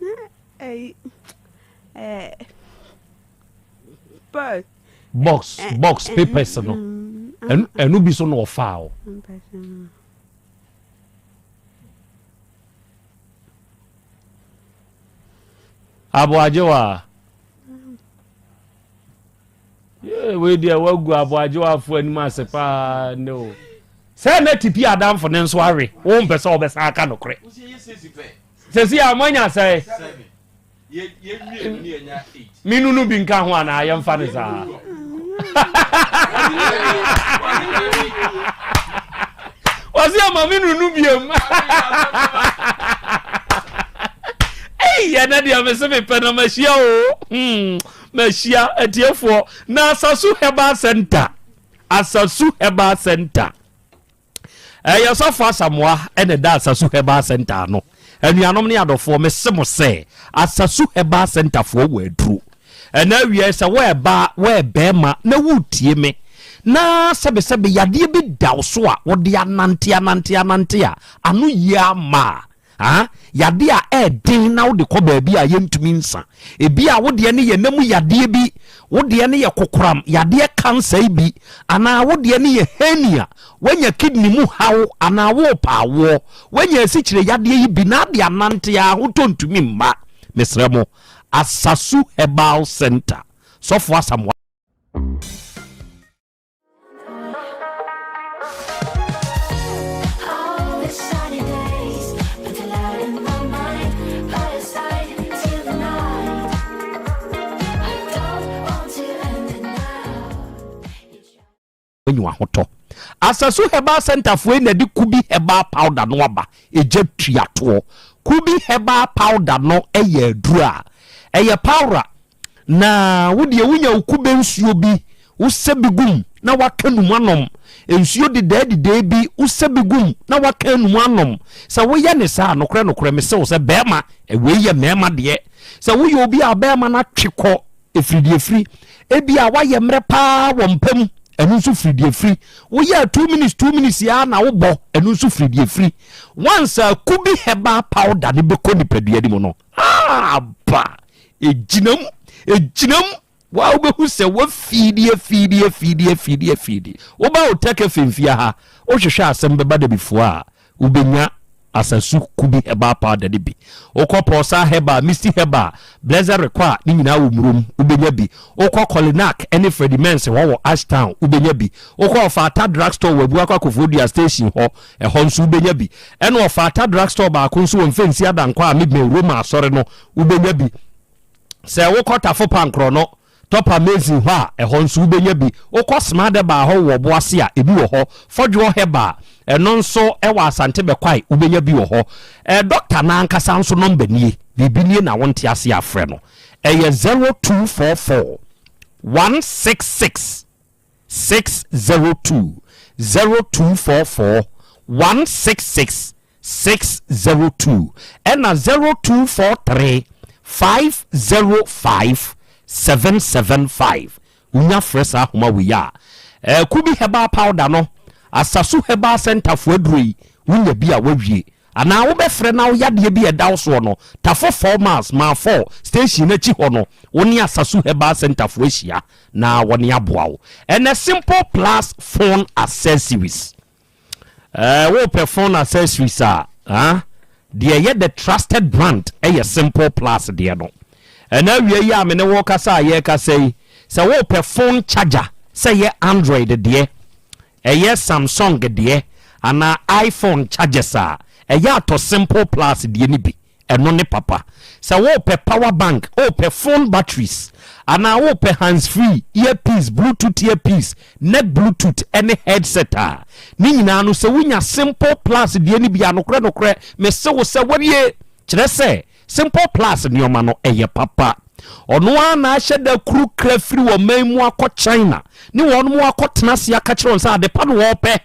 Na ɛyi ɛɛ box. Box box papers no ɛno bi so na ɔfaa o. Aboagyewa. Yee wei deɛ wagu aboagyewafo anim ase paa ne o. Sɛ na tipi adamfo ne nso awe wo mpɛ sɛ ɔbɛsan aka nokorɛ. Sɛsi a moanya sɛ menu no bi nka ho anaa yɛmfa no saa. Wɔsi ama me nunu biam. Ei ɛnɛ deɛ mese mepɛ na mahyia o. Hmm, mahyia atiefoɔ na Asasu Herbal Center. Asasu Herbal Center. Ɛyɛ Sɔfo Asamoah na ɛda Asasu Herbal Center ano. Anuanom ne adɔfoɔ, mese mo sɛ, Asasu Herbal Center foɔ wɔ aduro. Ɛna awia yi sɛ wo ɛbaa, wo ɛbɛɛma na woretie me, na sɛbesɛbe yadeɛ bi da wo so a wode anante anante anante a ano yie ama a, Ah, yadeɛ a ɛɛden na wode kɔ baabi a yɛntumi nsa. Ebi a wo deɛ no yɛ nna mu yadeɛ bi, wo deɛ no yɛ kokoram yadeɛ cancer yi bi, anaa wo deɛ no yɛ hernia, woanya kidney mu haw anaa worepɛ awoɔ, woanya asikyire yadeɛ yi bi na ade anante a ahotɔ ntumi mma. Mesrɛ mo, Asasu Herbal Center, Sɔfo Asamoah. Anya ahotɔ. Asasu Herbal Center foɔ yi na ɛde Kubi Herbal Powder no aba. Egya tua toɔ. Kubi Herbal Powder no yɛ aduro a ɛyɛ powder na wo deɛ wonya wo kube nsuo bi wosɛ bi gum na waka num anom nsuo dedaa dedaa bi wosɛ bi gum na waka num anom sɛ woyɛ ne saa nokorɛ nokorɛ mese wo sɛ bɛrima wei yɛ mmarima deɛ sɛ woyɛ obi a bɛrima no atwe kɔ ɛfiri deɛ firi ebi a woayɛ mmerɛ paa wɔ mpa mu ɛno nso firi deɛ firi woyɛ 2 minutes 2 minutes ya na wobɔ ɛno nso firi deɛ firi once a kubi herbal powder no bɛkɔ nipadua no mu no aba Egyina mu, egyina mu. Wa wobɛhu sɛ wafiidi afiidi afiidi afiidi afiidi. Woba wo tɛkɛ fimfia ha, wohwehwɛ asɛm bɛba dabifoɔ a, wobɛnya. Asasu Kubi Herbal Powder no bi. Wokɔ Pɔɔsaa Herbal, Misty Herbal, Blessed Require, ne nyinaa wɔ Murom, wobɛnya bi. Wokɔ Kolinak ne Freddie Mens hɔ wɔ Ashtown, wobɛnya bi. Wokɔ Ɔfaata Drug Store wɔ Abuakwa Koforidua Station hɔ, ɛhɔ nso wobɛnya bi. Ɛna Ɔfaata Drug Store baako nso wɔ Mfɛnsi Adankwa a mebɛn Roma Asɔre no, wobɛnya bi. Sɛ wokɔ Tafo Pankorɔ no, Topper Mason hɔ a, ɛhɔ nso wobɛnya bi. Wokɔ Smart Herbal hɔ wɔ Ɔboase a, ebi wɔ hɔ. Fɔdwoɔ Herbal, ɛno nso wɔ Asante Bɛkwae, wobɛnya bi wɔ hɔ. Ɛɛ dɔkta no ankasa nso nɔmba nie, biribi nie na wonte aseɛ a frɛ no. Ɛyɛ 0244 166 602, 0244 166 602 ɛna 0243 505 775. Wonya frɛ saa ahoma wei a, eh, Kubi Herbal Powder no, Asasu Herbal Center foɔ aduro yi, wonya bi a woawie. Anaa wobɛfrɛ na wo yadeɛ bi a ɛda wo soɔ no, Tafo 4 miles, Mile 4 station no akyi hɔ no, wo ne Asasu Herbal Center foɔ ahyia na wɔne aboa wo. Ɛnɛ Simple Plus Phone Accessories. Eh, wopɛ phone accessories a, ah, deɛ ɛyɛ the trusted brand ɛyɛ Simple Plus deɛ no. Ɛna awia yi a me ne wo kasa a yɛrekasa yi, sɛ wopɛ phone charger, sɛ ɛyɛ Android deɛ, ɛyɛ Samsung deɛ, anaa iPhone chargers a, ɛyɛ atɔ Simple Plus deɛ no bi. Ɛno ne papa. Sɛ worepɛ power bank, worepɛ phone batteries, anaa worepɛ hands free, earpiece, bluetooth earpiece, neck bluetooth ne headset a, ne nyinaa no sɛ wonya Simple Plus deɛ no bi a, nokorɛ nokorɛ mese wo sɛ wawie. Kyerɛ sɛ Simple Plus nneɛma no ɛyɛ papa. Ɔno ara na ahyɛ da kuru kra firi ɔman mu akɔ China ne wɔn akɔtena ase aka kyerɛ wɔn sɛ adepa na wɔrepɛ.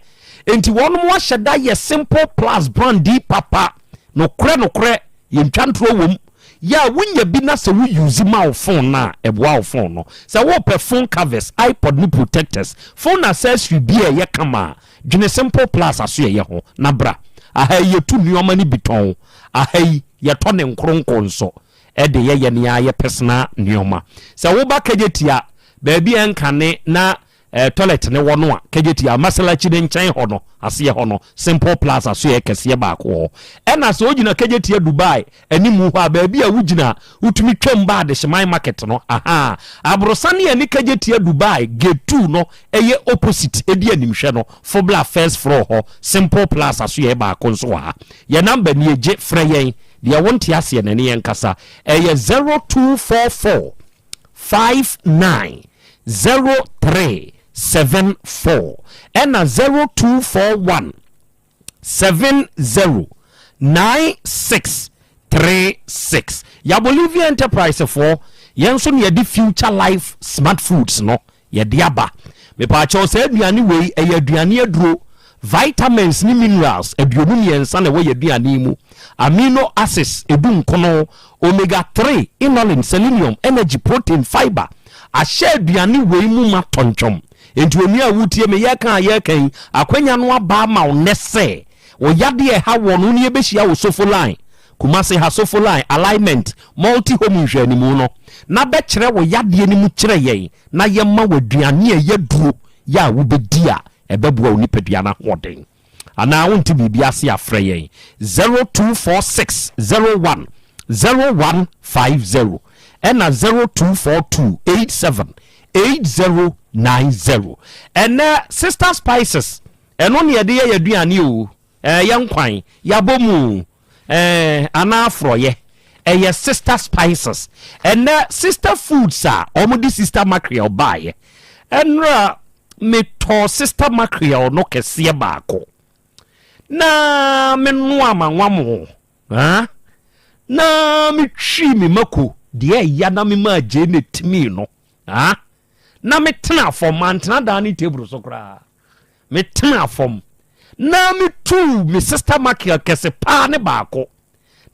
Enti wɔn ahyɛ da yɛ Simple Plus brand yi papa. Nokorɛ nokorɛ yɛntwa ntorɔ wom. Yɛ a wonya bi na sɛ wo use ma wo phone no a ɛboa wo phone no. Sɛ wopɛ phone covers, iPod ne protectors, phone accessory bi a ɛyɛ kama a, dwene Simple Plus asoɛeɛ ho na bra. Aha yi yɛtu nnoɔma no bi tɔn. Aha yi yɛtɔ ne nkoronko nso de yɛ yɛn ara yɛ personal nnoɔma. Sɛ woba Kejetia baabi a ɛnkane na Eh, toilet ne wɔ no a, Kejetia, Masalachi ne nkyɛn hɔ no, aseɛ hɔ no, Simple Plaza so yɛ kɛseɛ baako wɔ hɔ. Ɛna sɛ wogyina Kejetia Dubai animu hɔ a, baabi a wogyina a, wotumi twam ba Adehyeman Market no, ahaa. Aborosan ne ɛne Kejetia Dubai Gate 2 no ɛyɛ opposite, ɛdi animhwɛ no, Fobla first floor hɔ, Simple Plaza so yɛ baako nso wɔ ha. Yɛn number nie, gye frɛ yɛn, deɛ wonte aseɛ no ɛne yɛn nkasa. Ɛyɛ 0244. 59 03 74 ɛna 0241 70 96 36. Ya Bolivia Enterprise foɔ, yɛn nso na yɛde Future Life Smart Foods no yɛde aba. Mepaakyɛw saa aduane wei ɛyɛ aduane aduro. Vitamins ne minerals 23 na ɛwɔ yɛn aduane yi mu. Amino acids 19, omega 3, inulin, selenium, energy, protein, fiber ahyɛ aduane wei mu ma tɔntwɔm. Enti onua a wotie me yɛreka a yɛreka yi, akwanya no aba ama wo nnɛ sɛ wo yadeɛ a ɛha woɔ no wo ne yɛbɛhyia wɔ Sofo Line, Kumasi ha Sofo Line, Alignment, Multi Home nhwɛanimu no na bɛkyerɛ wo yadeɛ no mu kyerɛ yɛn na yɛma wo aduane a ɛyɛ duro yɛ a wobɛdi a ɛbɛboa wo nipadua no ahoɔden. Anaa wonte biribi ase a frɛ yɛn 0246 01 0150 ɛna 0242 87 8090. Ɛnɛ Sister Spices ɛno ne yɛde yɛ yɛaduane o, ɛɛ yɛ nkwan, yɛabɔ mu o, ɛɛ anaa forɔyɛ. Ɛyɛ Sister Spices. Ɛnɛ Sister Foods a wɔde Sister Mackerel baeɛ. Ɛnora Metɔɔ Sister Mackerel no kɛseɛ baako na menoaa m'anwammo ah, na metwii me mako deɛ ɛya na memaa gyeene timii no ah, na metenaa fam, mantena dining table so koraa, metenaa fam na metuu me Sister Mackerel kɛse paa ne baako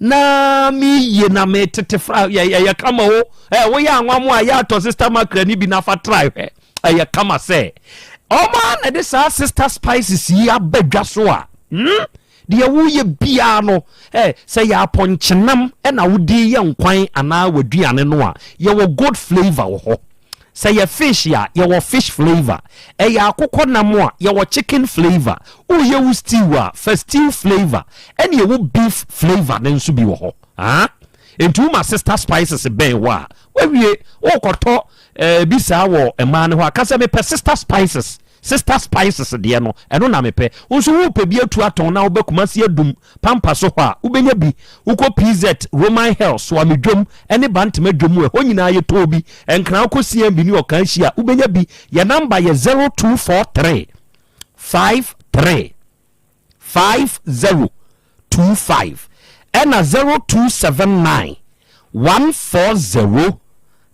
na meyie na metete fra ɛyɛ kama o ɛ woyɛ anwa mo a yɛ atɔ sister mackerel ni bi nafa tra hwɛ ɛyɛ kama sɛ ɔmo a na de saa sister spices yi aba dwa so a hmm deɛ woyɛ biara no ɛ sɛ yɛ apɔnkyenam ɛna wode yɛ nkwan anaa waduane no a yɛwɔ good flavour wɔ hɔ. Sɛ yɛ fish a, yɛwɔ fish flavour. Ɛyɛ akokɔ nam a, yɛwɔ chicken flavour. Woyɛ wo stew a, fa stew flavour. Ɛne ɛwɔ beef flavour no nso bi wɔ hɔ. Haa? Enti woma sister spices bɛn wo a, woawie. Wokɔtɔ eh, bi saa wɔ mmaa no hɔ a, ka sɛ mepɛ sister spices. Sister Spices deɛ no, ɛno na mepɛ. Wo nso worepɛ bi atu atɔn na woba Kumasi Adum, Pampa so hɔ a, wobɛnya bi. Wokɔ PZ, Roman Hill, Soame Dwom ne Bantama Dwom a, ɛhɔ nyinaa yɛtɔn bi. Nkran wokɔ CMB ne Ɔkanhyi a, wobɛnya bi. Yɛn namba yɛ 0243 53 5025 ɛna 0279 140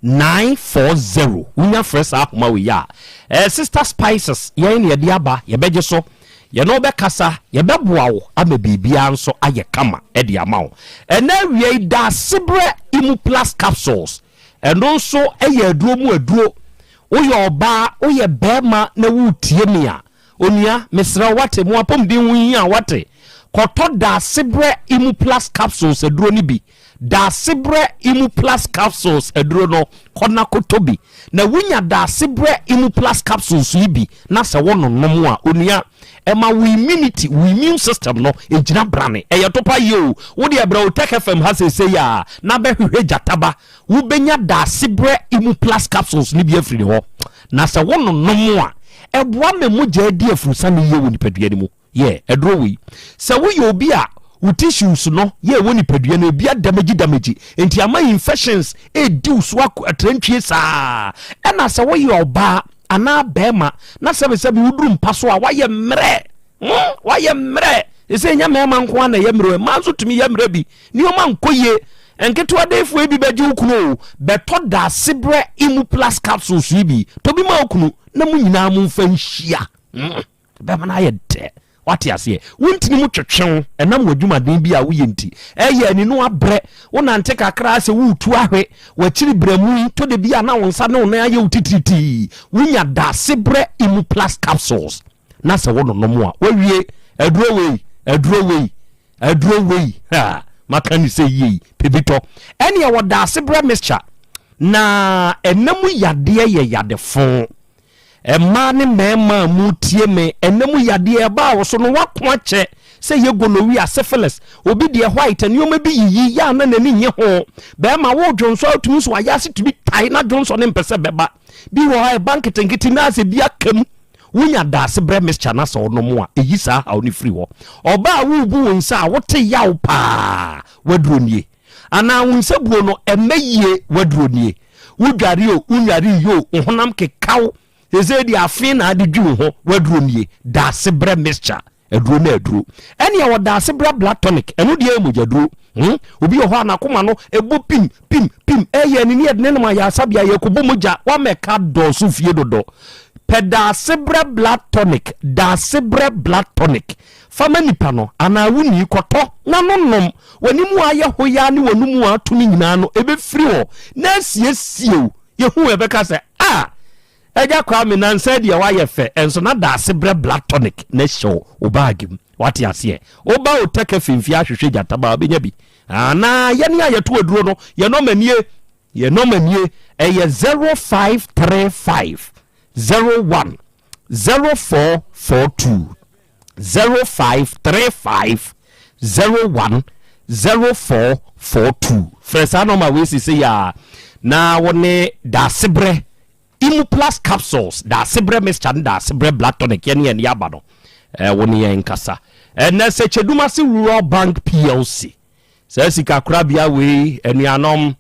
940. Wonya frɛ saa ahoma wei a, eh, Sister Spices yɛn na yɛde aba, yɛbɛgye so, yɛne wo bɛkasa, yɛbɛboa wo ama biribiara nso ayɛ kama de ama wo. Ɛnɛ awia yi, Daasebrɛ Imu Plus Capsules, ɛno nso yɛ aduro mu aduro. Woyɛ ɔbaa, woyɛ barima na woretie me a, Onua, mesrɛ wo, woate? Mo apɔmuden ho hia, woate? Kɔtɔ Daasebrɛ Imuplus Capsules aduro no bi. Daasebrɛ Imuplus Capsules aduro no, kɔ na kɔtɔ bi. Na wonya Daasebrɛ Imuplus Capsules yi bi na sɛ wononom a, onua, ɛma wo immunity, wo immune system no, ɛgyina brane. Ɛyɛ topa yie o. Wo deɛ brɛ wo Tech FM ha seesei a, na bɛhwehwɛ gyataba. Wobɛnya Daasebrɛ Imuplus Capsules no bi afiri ne hɔ. Na sɛ wononom a, ɛboa ma mogya di afurusiane yie wɔ nipadua no mu. Yɛ aduro wei. Sɛ woyɛ obi a wo tissues no yɛ ɛwɔ nipadua no ebi adamagyi damagyi nti ama infections ɛredi wo so atrantwie saa. Ɛna sɛ woyɛ ɔbaa anaa bɛrima na sɛbesɛbe woduru mpa so a woayɛ mmerɛ. Hmm, woayɛ mmerɛ. Ɛsɛ ɛnyɛ mmarima nko ara na ɛyɛ mmerɛ, mmaa nso tumi yɛ mmerɛ bi. Nneɛma nkɔ yie. Nketewa dɛnfoɔ yi bi bɛgye wo kunu o. Bɛtɔ Daasebrɛ Imu Plus capsules yi bi. Tɔ bi ma wo kunu na mo nyinaa momfa nhyia. Mm, bɛma no ayɛ dɛ. Wate aseɛ? Wontini mu twetwe wo ɛnam w'adwumaden bi a woyɛ nti. Ɛyɛ ani no abrɛ. Wonante kakra sɛ woretu ahwe. W'akyiri brɛmu yi, tɔ da bi a na wo nsa ne wo nan ayɛ wo titiritii. Wonya Daasebrɛ Imu Plus capsules na sɛ wononom a, woawie. Aduro wei, aduro wei. Aduro wei ha maka ne sɛ yie yi pɛ bi tɔ. Ɛneɛ wɔ daasebrɛ mixture na ɛna mu yadeɛ yɛ yadefo. Mmaa ne mmarima a mu tie me ɛna mu yadeɛ ɛbaa wo so no wako akyɛ sɛ yɛ gonorrhea, syphilis, obi deɛ white nneɛma bi yiyi yɛ a na n'ani nye ho. Bɛrima wo dwonsɔ a wotumi nso ayɛ ase tumi tae na dwonsɔ ne mpɛ sɛ bɛba. Bi wɔ hɔ a ɛba nketenkete na asɛ bi aka mu. Wonya daasebrɛ mixture na sɛ wonom a, ɛyi saa haw no firi hɔ. Ɔbaa a worebu wo nsa a wote yaw paa, w'aduro nie. Anaa wo nsabuo no ɛmmɛ yie, w'aduro nie. Wodware o, wonnware yie o, wo honam keka wo, seesei deɛ afe na ade dwi wo ho, w'aduro nie. Daasebrɛ mixture. Aduro ne aduro. Ɛne ɛwɔ daase bra blood tonic. Ɛno deɛ ɛyɛ mogyaduro. Hmm? Obi wɔ hɔ a n'akoma no ɛbɔ pim pim pim. Ɛyɛ ne ne yɛde ne nom ayɛ asabea yɛkɔbɔ mogya. Wamɛka dɔɔso fie dodo. Pɛ daase bra blood tonic. Daase bra blood tonic. Fa ma nipa no anaa wo nii kɔtɔ na no nom. W'anim ayɛ hoyaa ne w'anomu ato no nyinaa no ɛbɛfiri hɔ na asiesie wo. Yɛhu ɛbɛka sɛ ah! Agya Kwame nansa deɛ wayɛ fɛ nso na daase brɛ blood tonic na hyɛ wo bag mu wate aseɛ woba wo tɛkɛ fimfie ahwehwɛ gyata ba wobɛnya bi anaa yɛne a yɛto aduro no yɛ nɔma nie yɛ nɔma nie ɛyɛ 0535 01 0442 0535 01 0442 frɛ saa nɔma wei sese yɛ a na wo ne daase brɛ Imuplus capsules, daasebrɛ mixture ne daasebrɛ blood tonic yɛne yɛn de aba no, eh, wo ne yɛn nkasa. Ɛnɛ sɛ Kyedumase Rural Bank PLC, saa sikakorabea wei, anuanom,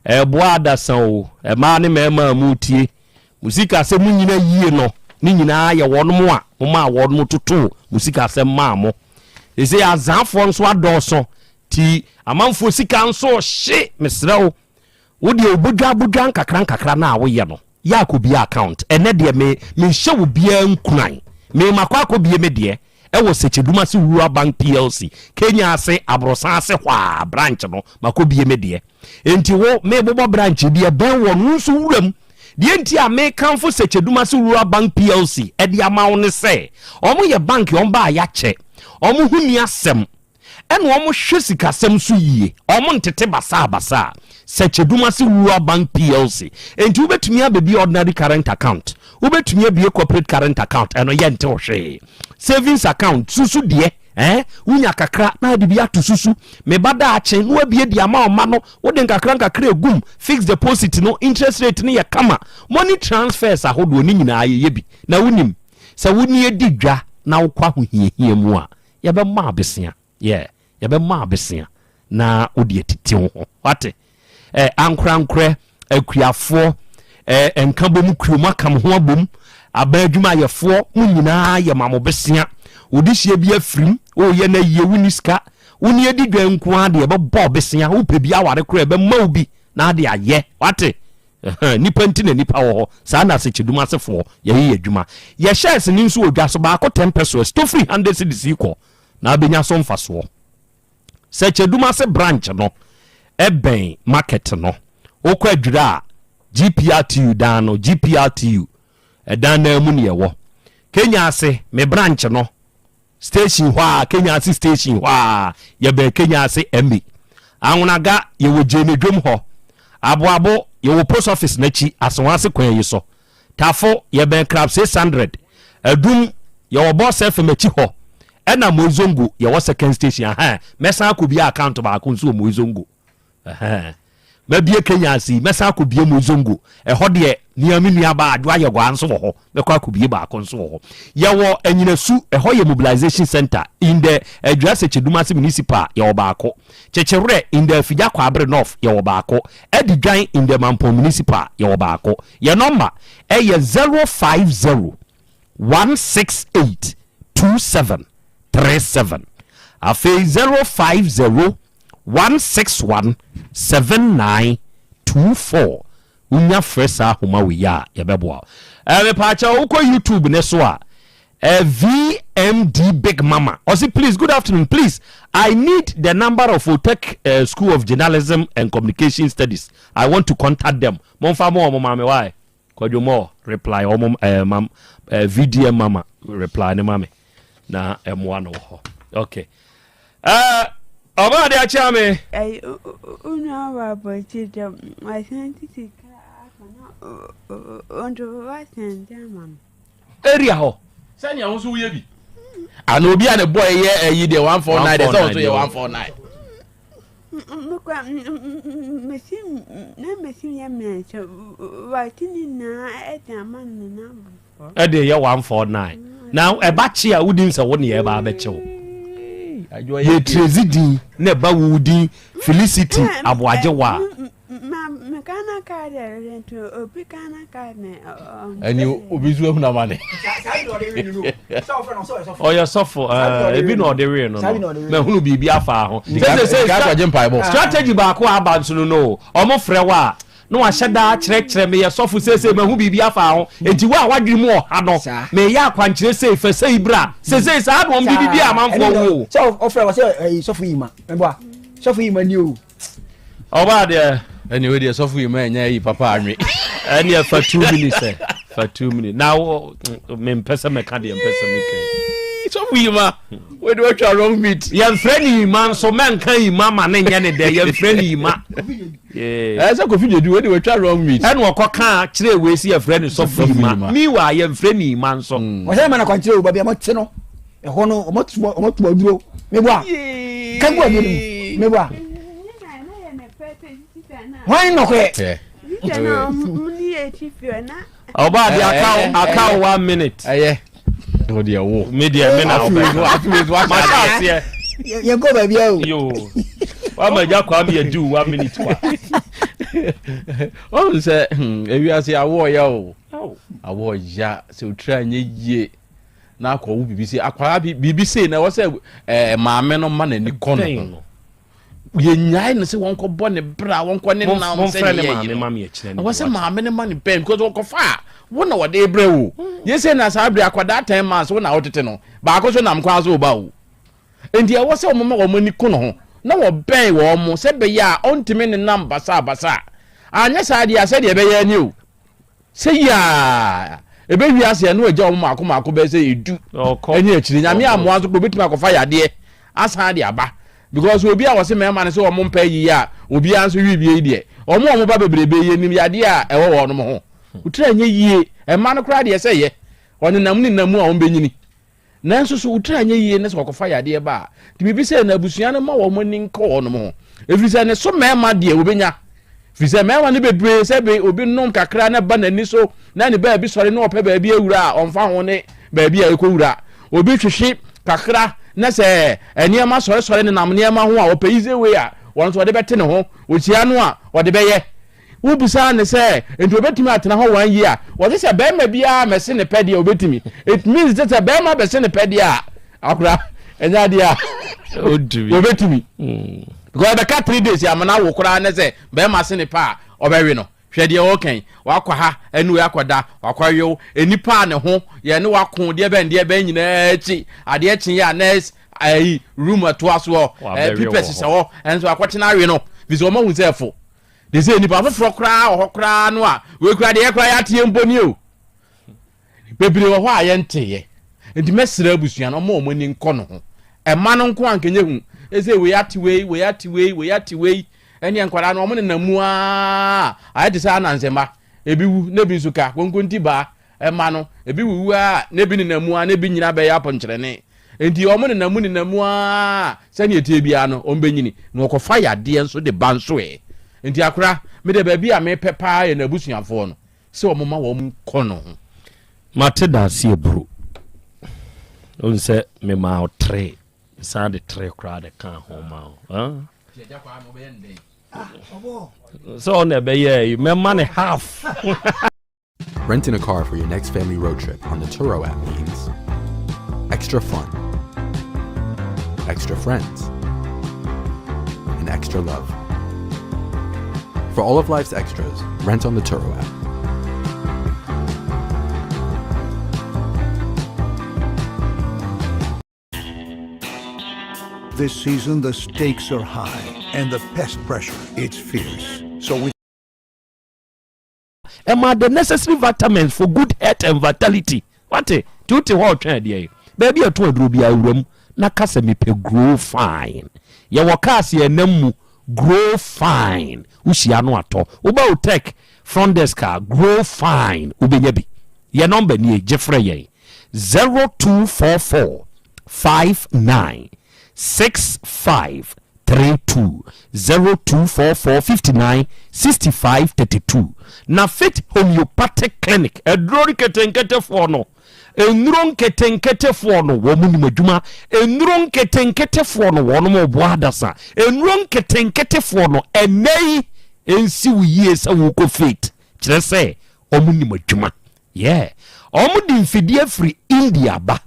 ɛboa adasa o, mmaa ne mmarima a motie, mo sikasɛm mu nyina yie no, ne nyinaa yɛ wɔn mo a momaa wɔn mo totoo mo sikasɛm maa mo. Ɛsɛ azaafoɔ nso adɔɔso, ti amanfoɔ sika nso hye, mesrɛ wo, Wo deɛ wobodwa bodwa nkakra nkakra no a woyɛ no, yɛ akɔbie account. Ɛnɛ deɛ me menhyɛ obiara nkuran. Me makɔ akɔbie me deɛ ɛwɔ Sekyedumase Rural Bank PLC, Kenya ase, Aborosan ase hɔ a branch no, makɔbie me deɛ. Enti wo, mebobɔ branch bi ɛbɛn wɔ no, wo nso wura mu. Deɛ nti a mekamfo Sekyedumase Rural Bank PLC ɛde ama wo ne sɛ, wɔn yɛ bank, wɔn baa yɛakyɛ, wɔn ho nni asɛm. Ɛna wɔn hwɛ sikasɛm so yie. Wɔn ntete basaa basaa. Sɛkyɛdumase Rural Bank PLC. Enti wobɛtumi abɛbie ordinary current account. Wobɛtumi abie corporate current account. Ɛno yɛnte wo hwee. Savings account, susu deɛ, eh, wonya kakra na ade bi ato susu. Me ba daakye na wabie de ama ɔma no. Wode nkakra nkakra egum. Fixed deposit no, interest rate no yɛ kama. Money transfers ahodoɔ ne nyinaa yɛyɛ bi. Na wonim, sɛ wo ne yɛdi dwa na wokɔ ahohiahia mu a, Yɛbɛma abesea, yeah, yɛbɛma abesea na wode atiti wo ho. Wate? Eh, ankorankorɛ, akuafoɔ, eh, nkabom kuo, mo aka mo ho abom, aban adwumayɛfoɔ, mo nyinaa yɛ ma mo besea. Wode hyia bi afirim, woyɛ no ayie, wonni sika, wo ne adi dwa nko ara de yɛbɛbɔ besea, wopɛ bi aware koraa yɛbɛma wo bi na ade ayɛ. Wate? Ɛhɛn, nnipa nti na nnipa wɔ hɔ. Saa na asekyedum asefoɔ yɛyɛ yɛn adwuma. Yɛ shares no nso wɔ dwa so, baako ten pesewas, tɔ firi hundred cedis yi kɔ na abɛnya so mfasoɔ. Sɛkyɛdum ase branch no bɛn market no. Wokɔ Adwira a, GPRTU dan no, GPRTU ɛdan no ara mu na yɛwɔ. Kenya ase, me branch no, Station hɔ a, Kenya ase station hɔ a, yɛbɛn Kenya ase MA. Anwonaga, yɛwɔ Gyene dwom hɔ. Aboabo, yɛwɔ post office n'akyi, Asewase kwan yi so. Tafo, yɛbɛn Crab 600. Adum, yɛwɔ Boss FM akyi hɔ. Ɛna Moizongo, yɛwɔ second station. Ahaa, mɛsan akɔbie account baako nso wɔ Moizongo. Ɛhɛn. Mabie Kenya ase yi, mɛsan akɔbie mu Zongo. Ɛhɔ deɛ, nea me nua baa Adwo Ayɛgwaa nso wɔ hɔ. Mɛkɔ akɔbie baako nso wɔ hɔ. Yɛwɔ Anyinasu, ɛhɔ yɛ mobilization center in the Adwira Sekyedumase Municipal, yɛwɔ baako. Kyekyewerɛ in the Afigya Kwaabere North, yɛwɔ baako. Adidwan in the Mampong Municipal, yɛwɔ baako. Yɛn nɔmba yɛ 050 168 2737. Afei 050 161 7924 Wonya frɛ saa ahoma wei a yɛbɛboa wo. Eh, mepaakyɛw wokɔ YouTube ne so a eh, VMD Big Mama ɔse please good afternoon please I need the number of Otec eh, School of Journalism and Communication Studies I want to contact them momfa mo wɔn ma me why Kwadwo Moore reply wɔn eh, mam eh, VDM Mama reply ne ma me na ɛmoa no wɔ hɔ okay eh, ɔbaa de akyea me. Ɛyi wo nua wɔ abɔnten dɛ wasan de sika aba na ɔnto wasan de ama no. Area hɔ. Sɛnea wo nso woyɛ bi. Ana obi a ne bɔ ɛyɛ ɛyi deɛ 149 deɛ sɛ wo nso yɛ 149. Mekɔ mesi na mesi yɛ mmiɛnsa wate ne nyinaa ɛde ama no na ɛde yɛ 149 na ɛba kye a wodi nsɛ wo ne ɛba abɛkye wo yɛ tirezi din na ɛba wo din Felicity Aboagye wa ɛni obi nso ehun amane. ɔyɛ sɔfo ebi na ɔde wee no no mɛhunu biribi afa ho strategy baako aba nso no no ɔmo frɛ wo a na wahyɛ da akyerɛkyerɛ meyɛ sɔfo seesei mahu biribi afa ho enti wo a wadwene mu ɔha no meyɛ akwankyerɛ sei fɛ sei bra seesei saa na ɔmo de didi amanfoɔ wo. Sɛ ɔfrɛ wɔ sɛ ɛyi sɔfo yi ma ɛbɔ a sɔfo yi ma ni o. Ɔbaa deɛ. Ɛne wei deɛ sɔfo yi ma ɛnyɛ yi papa anwe. Ɛne ɛfa 2 minutes ɛ fa 2 minutes na wo mempɛ sɛ mɛka deɛ mpɛ sɛ meka yi. Sɔfo yi ma wei deɛ watwa wrong meat. Yɛmfrɛ ne yima nso mɛnka yima ma ne nyɛ ne dɛ yɛmfrɛ ne yima. Ɛɛ sɛ Kofi Gyedu wei deɛ watwa wrong meat. Ɛna ɔkɔ kaa kyerɛ wei si yɛfrɛ ne sɔfo yi ma meanwhile yɛmfrɛ ne yima nso. Wɔsɛ ma na kwankyerɛ o baabi a wɔte no ɛhɔ no wɔto aduro meboa kagu aduro no mu meboa hwan nɔkorɛ. Ɔbaa de aka aka one minute. Ɛyɛ o deɛ wo. Mi deɛ mi na ɔbɛ. Ma hyɛ aseɛ. Yɛn kɔ baabi a o. Yoo wama gya kwa mi yɛ di one minute kwa. Ɔn sɛ ewiase awɔ ya o awɔ ya sɛ otiri anyɛ yie. Na akɔ wo biribi sei akwadaa bi biribi sei na ɛwɔ sɛ ɛɛ maame no ma n'ani kɔ ne ho yɛnyae no sɛ wɔnkɔbɔ ne bra wɔnkɔ ne nam sɛ ne yɛ yi no ɛwɔ sɛ maame no ma ne bɛn because wɔkɔfa a wo na wɔde brɛ wo yɛ sɛ na saa bere akwadaa 10 months wo na wotete no baako so nam kwan so ba wo nti ɛwɔ sɛ wɔn ma wɔn ani ko ne ho na wɔbɛn wɔn mo sɛ bɛyɛ a ɔntumi ne nam basabasa anyɛ saa deɛ a sɛdeɛ ɛbɛyɛ ni o sɛ yiaa ebe wiase ɛno agya wɔn mako mako bɛyɛ sɛ 10 ɛne akyire Nyame amoa nso kò obetumi akɔfa yadeɛ asan de aba. Because obi a wɔse mmarima no sɛ wɔn mpɛ yiye a obiara nso wi bie yi deɛ, wɔn a wɔba bebrebe yi yɛnim yadeɛ a ɛwɔ wɔnom ho. Wo tiri anyɛ yie, mma no koraa deɛ sɛ yɛ, wɔnenam nenam mu a wɔbɛnyini. Nanso so wo tiri anyɛ yie ne sɛ wɔkɔfa yadeɛ ba a, nti biribi sɛ na abusua no ma wɔn ani nkɔ wɔnom ho. Ɛfiri sɛ ne so mmarima deɛ wɔbɛnya. Ɛfiri sɛ mmarima no bebree sɛ be obi nom kakra na ba n'ani so na ne baabi sɔre na ɔpɛ baabi awura a ɔmfa ho ne baabi a ɛkɔwura. Obi twehwe kakra na sɛ nneɛma sɔresɔre nenam nneɛma ho a ɔpɛ easy way a wɔn nso ɔde bɛte ne ho. Ɔhyia no a ɔde bɛyɛ. Wobisaa no sɛ nti ɔbɛtumi atena hɔ one year a, ɔse sɛ barima biara mɛse ne pɛ deɛ ɔbɛtumi. It means sɛ sɛ barima bɛse ne pɛ deɛ a akora ɛnyɛ adeɛ a ɔbɛtumi. Because ɛbɛka 3 days amana wo koraa ne sɛ barima se ne pɛ a ɔbɛwe no. Hwɛ deɛ ɔreka yi, wakɔ ha ɛne wei akɔda, wakɔwew nnipa a ne ho yɛ ne wako deɛ bɛn deɛ bɛn nyinaa akyi, adeɛ kye yɛ a nurse ayi room ɛtoa soɔ, ɛɛ pipɛ hyehyɛ hɔ, ɛnso akɔtena awe no, fi sɛ wɔn ahu sɛ ɛfo. De sɛ nnipa foforɔ koraa wɔ hɔ koraa no a, wei koraa deɛ yɛ koraa yɛateɛ mpo ni o. Bebree wɔ hɔ a yɛnteeɛ. Nti mɛsrɛ abusua no, wɔmma wɔn ani nkɔ no ho. Ɛma no nko anka nyɛ hu. Ɛsɛ wei ate wei, wei ate wei, wei ate wei. Ɛneɛ nkwadaa no wɔn nenam mu aa, ayɛ te sɛ ananse mma. Ebi wu na ebi nso ka, konkonti baa. Ɛma no, ebi wuwu aa na ebi nenam mu aa na ebi nyina bɛyɛ apɔnkyerɛne. Nti wɔn nenam mu nenam mu aa sɛdeɛ ɛteɛ biara no wɔn bɛnyini. Na wɔkɔfa yadeɛ nso de ba nso ɛ. Nti akora, me deɛ baabi a mepɛ paa yɛ n'abusuafoɔ no. Sɛ wɔn ma wɔn kɔ no ho. Mate dase aburo. Wohu sɛ memaa wo tere. Mesan de tere koraa de kaa ho ma wo. Sɛ ɔna ɛbɛyɛ yi, mɛma ne half. Renting a car for your next family road trip on the Turo app means extra fun, extra friends, and extra love. For all of life's extras, rent on the Turo app. This season, the stakes are high and the pest pressure, it's fierce. So we Ɛma the necessary vitamins for good health and vitality. Wate? Nti wote hɔ ɔtwɛn adeɛ yi. Baabi a ɛtɔn aduro biara wura mu na ka sɛ mepɛ grow fine. Yɛwɔ cars yɛn nam mu grow fine. Wohyia no atɔ. Woba Otec front desk a grow fine wobɛnya bi. Yɛn nɔmba nie gye frɛ yɛn 0244 59 65 32 0244 59 65 32 Na Faith Homeopathic Clinic aduro nketenketefoɔ no nnuro nketenketefoɔ no wɔn nim adwuma nnuro nketenketefoɔ no wɔn mo boa adasa nnuro nketenketefoɔ no ɛnɛ yi nsi wo yie sɛ wokɔ faith kyerɛ sɛ wɔn nim adwuma yeah wɔn de mfidie firi India ba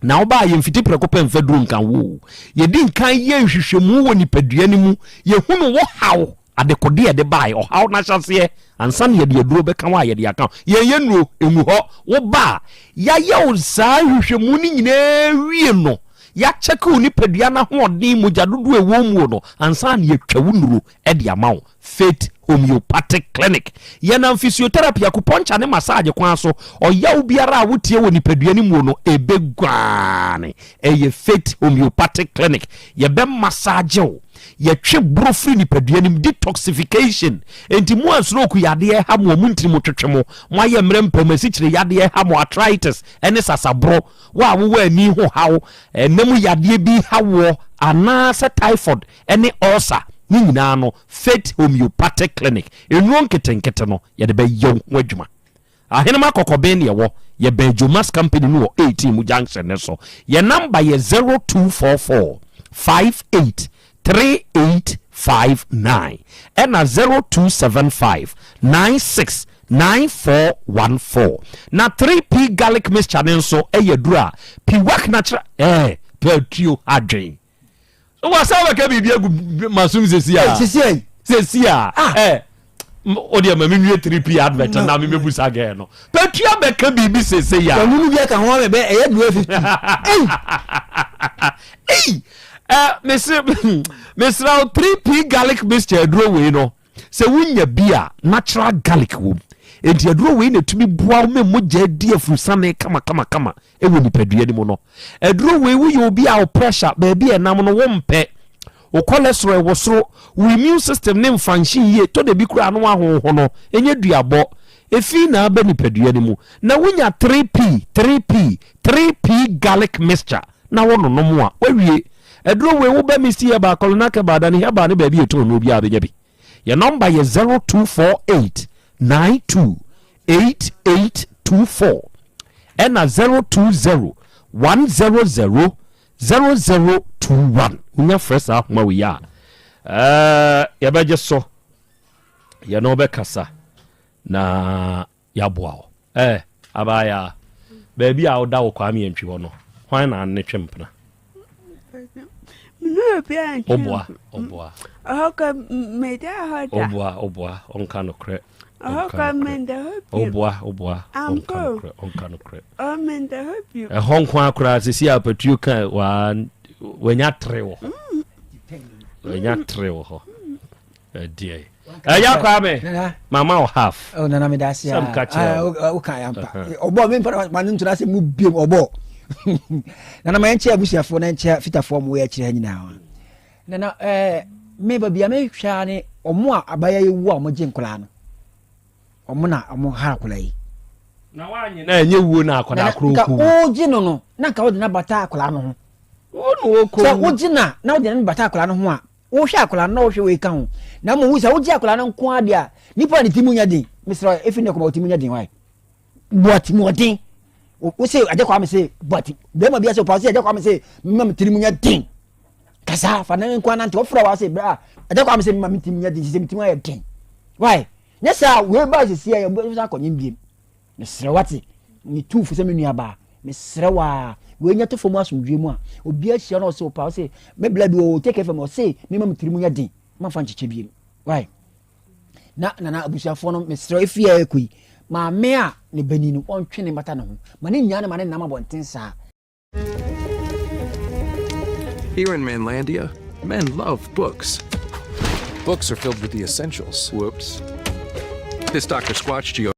Na wo ba a, yɛmfiti prɛko pɛ mfa duro nka wo o. Yɛdi nkan yɛ nhwehwɛmu wɔ nipadua no mu, yɛhunu wo haw, adekodeɛ a ɛde baeɛ, ɔhaw no ahyɛaseɛ, ansa na yɛde aduro bɛka wo a yɛde aka wo. Yɛnyɛ nnuro ngu hɔ. Wo ba a, yɛayɛ wo saa nhwehwɛmu no nyinaa wie no, yɛakyɛke wo nipadua no ahoɔden, mogya dodoɔ a ɛwɔ mu no, ansa na yɛatwa wo nnuro de ama wo. Faith Homeopathic Clinic. Yɛnam physiotherapy, acupuncture ne massage kwan so. Ɔyaw biara a wotie wɔ nipadua no mu no, ebeguane. Ɛyɛ Faith Homeopathic Clinic. Yɛbɛ massage wo. Yɛtwe boro firi nipadua no mu, detoxification. Enti mo a stroke yadeɛ ha mo a mo ntini mu twetwe mo, mo ayɛ mmerɛ mpam, asikyire yadeɛ ha mo, arthritis ne sasaboro, wo a wowɔ ani ho haw, ɛna mu yadeɛ bi ha woɔ, anaasɛ typhoid ne ulcer ne nyinaa no Faith Homeopathic Clinic nnuro nketenkete no yɛde bɛyɛ wo ho adwuma. Ahenema Kɔkɔben ne yɛwɔ, yɛbɛn Jomas Company no wɔ 18 mu junction no so. Yɛn number yɛ 0244 58 3859 ɛna 0275 96 9414. Na 3P garlic mixture no nso yɛ aduro a piwak natural ɛɛ pɛtuo adwen. Wasa bɛka biribi agu masom sesi a. Sesi a. Sesi a. Ah. Eh. O deɛ ma menwie 3p advert na me mɛbusa gɛɛ no. Pɛtua bɛka biribi sese ya. Wɔn mu bi aka ho ama bɛ ɛyɛ dua 50. Ei. Ei. Eh, mese mesrɛ wo 3p garlic mixture aduro wei no. Sɛ wonya bi a, natural garlic wom. Enti aduro wei na ɛtumi boa wo ma mogya di afurusane kamakamakama wɔ nipadua no mu no. Aduro wei woyɛ obi a wo pressure baabi a ɛnam no wompɛ. Wo cholesterol wɔ soro, wo immune system ne mfunction yie, tɔ da bi koraa na woahonho no, ɛnyɛ duabɔ. Efi na aba nipadua no mu. Na wonya 3P, 3P, 3P garlic mixture na wononom a, woawie. Aduro wei woba Misty Herbal, Kolonak Herbal, Dani Herbal ne baabi a ɛtɔn nnuro biara bɛnya bi. Yɛn nɔmba yɛ 0248 92 8824 ɛna 020 100 0021. Wonya frɛ saa ahoma wei a, ɛɛ yɛbɛgye so, yɛne wo bɛkasa na yɛaboa wo. Ɛɛ abaayaa, baabi a woda wɔ Kwame Antwi hɔ no, hwan na ne twe mpena? Ɔboa, ɔboa. Ɔboa, ɔboa, ɔnka nokorɛ. Ɔboa, ɔboa, ɔnka nokorɛ, ɔnka nokorɛ. Ɛhɔ nko ara koraa sisi a patuo ka waa wanya tere wɔ hɔ. Wanya tere wɔ hɔ. Ɛdeɛ. Ɛyɛ Kwame, mama wo half. Oh, nana meda ase. Sɛm ka kyerɛ wo. Wo ka ya mpa. Ɔbɔ me mpa ma no ntura sɛ mu biem ɔbɔ. Nana ma yɛnkyɛ abusuafoɔ na yɛnkyɛ fitafoɔ mo yɛ akyerɛ ha nyinaa. Nana eh me ba bia me hwɛ ne ɔmo a abaya yi wu a ɔmo gye nkɔlaa no. Ɔmo na ɔmo ha akɔlaa yi. Na wanye na ɛnyɛ wuo na akɔdaa koro ku. Nka wogye no no na nka wode no abata akɔlaa no ho. Wo na wokɔ. Sɛ wogye na na wode no bata akɔlaa no ho a wohwɛ akwadaa no na wohwɛ wei ka ho na mmom sɛ wogye akwadaa no nko ara deɛ a nipa a ne ti mu nyɛ den mesrɛ efi ne kɔma wo ti mu nyɛ den wae bɔ ti mu ɔden wo se agye kwa me se bɔ ti bɛrima bi ase ɔpa se agye kwa me se mma me tiri mu nyɛ den kasa fa ne nko anante wɔfrɛ wa se bra agye kwa me se mma me ti mu nyɛ den sɛ me ti mu ayɛ den wae nyɛ saa wei ba sisi a yɛ bɛ akɔnye biem Mesrɛ wo ate, metu fo sɛ me nuabaa, mesrɛ wo a, wei nyɛ to fam asomdwoe mu a, obi ahyia na ɔse ɔpa, ɔse, me bla bi wɔ take fam, ɔse, me ma me tiri mu nyɛ den, ma fa nkyekyɛ biem. Why? Na nana abusuafoɔ no, mesrɛ efi a ɛkɔ yi, maame a ne bani no, ɔntwe ne mbata ne ho, ma ne nyaa ne ma ne nam abɔnten saa. Here in Manlandia, men love books. Books are filled with the essentials. Whoops. This Dr. Squatch Geo.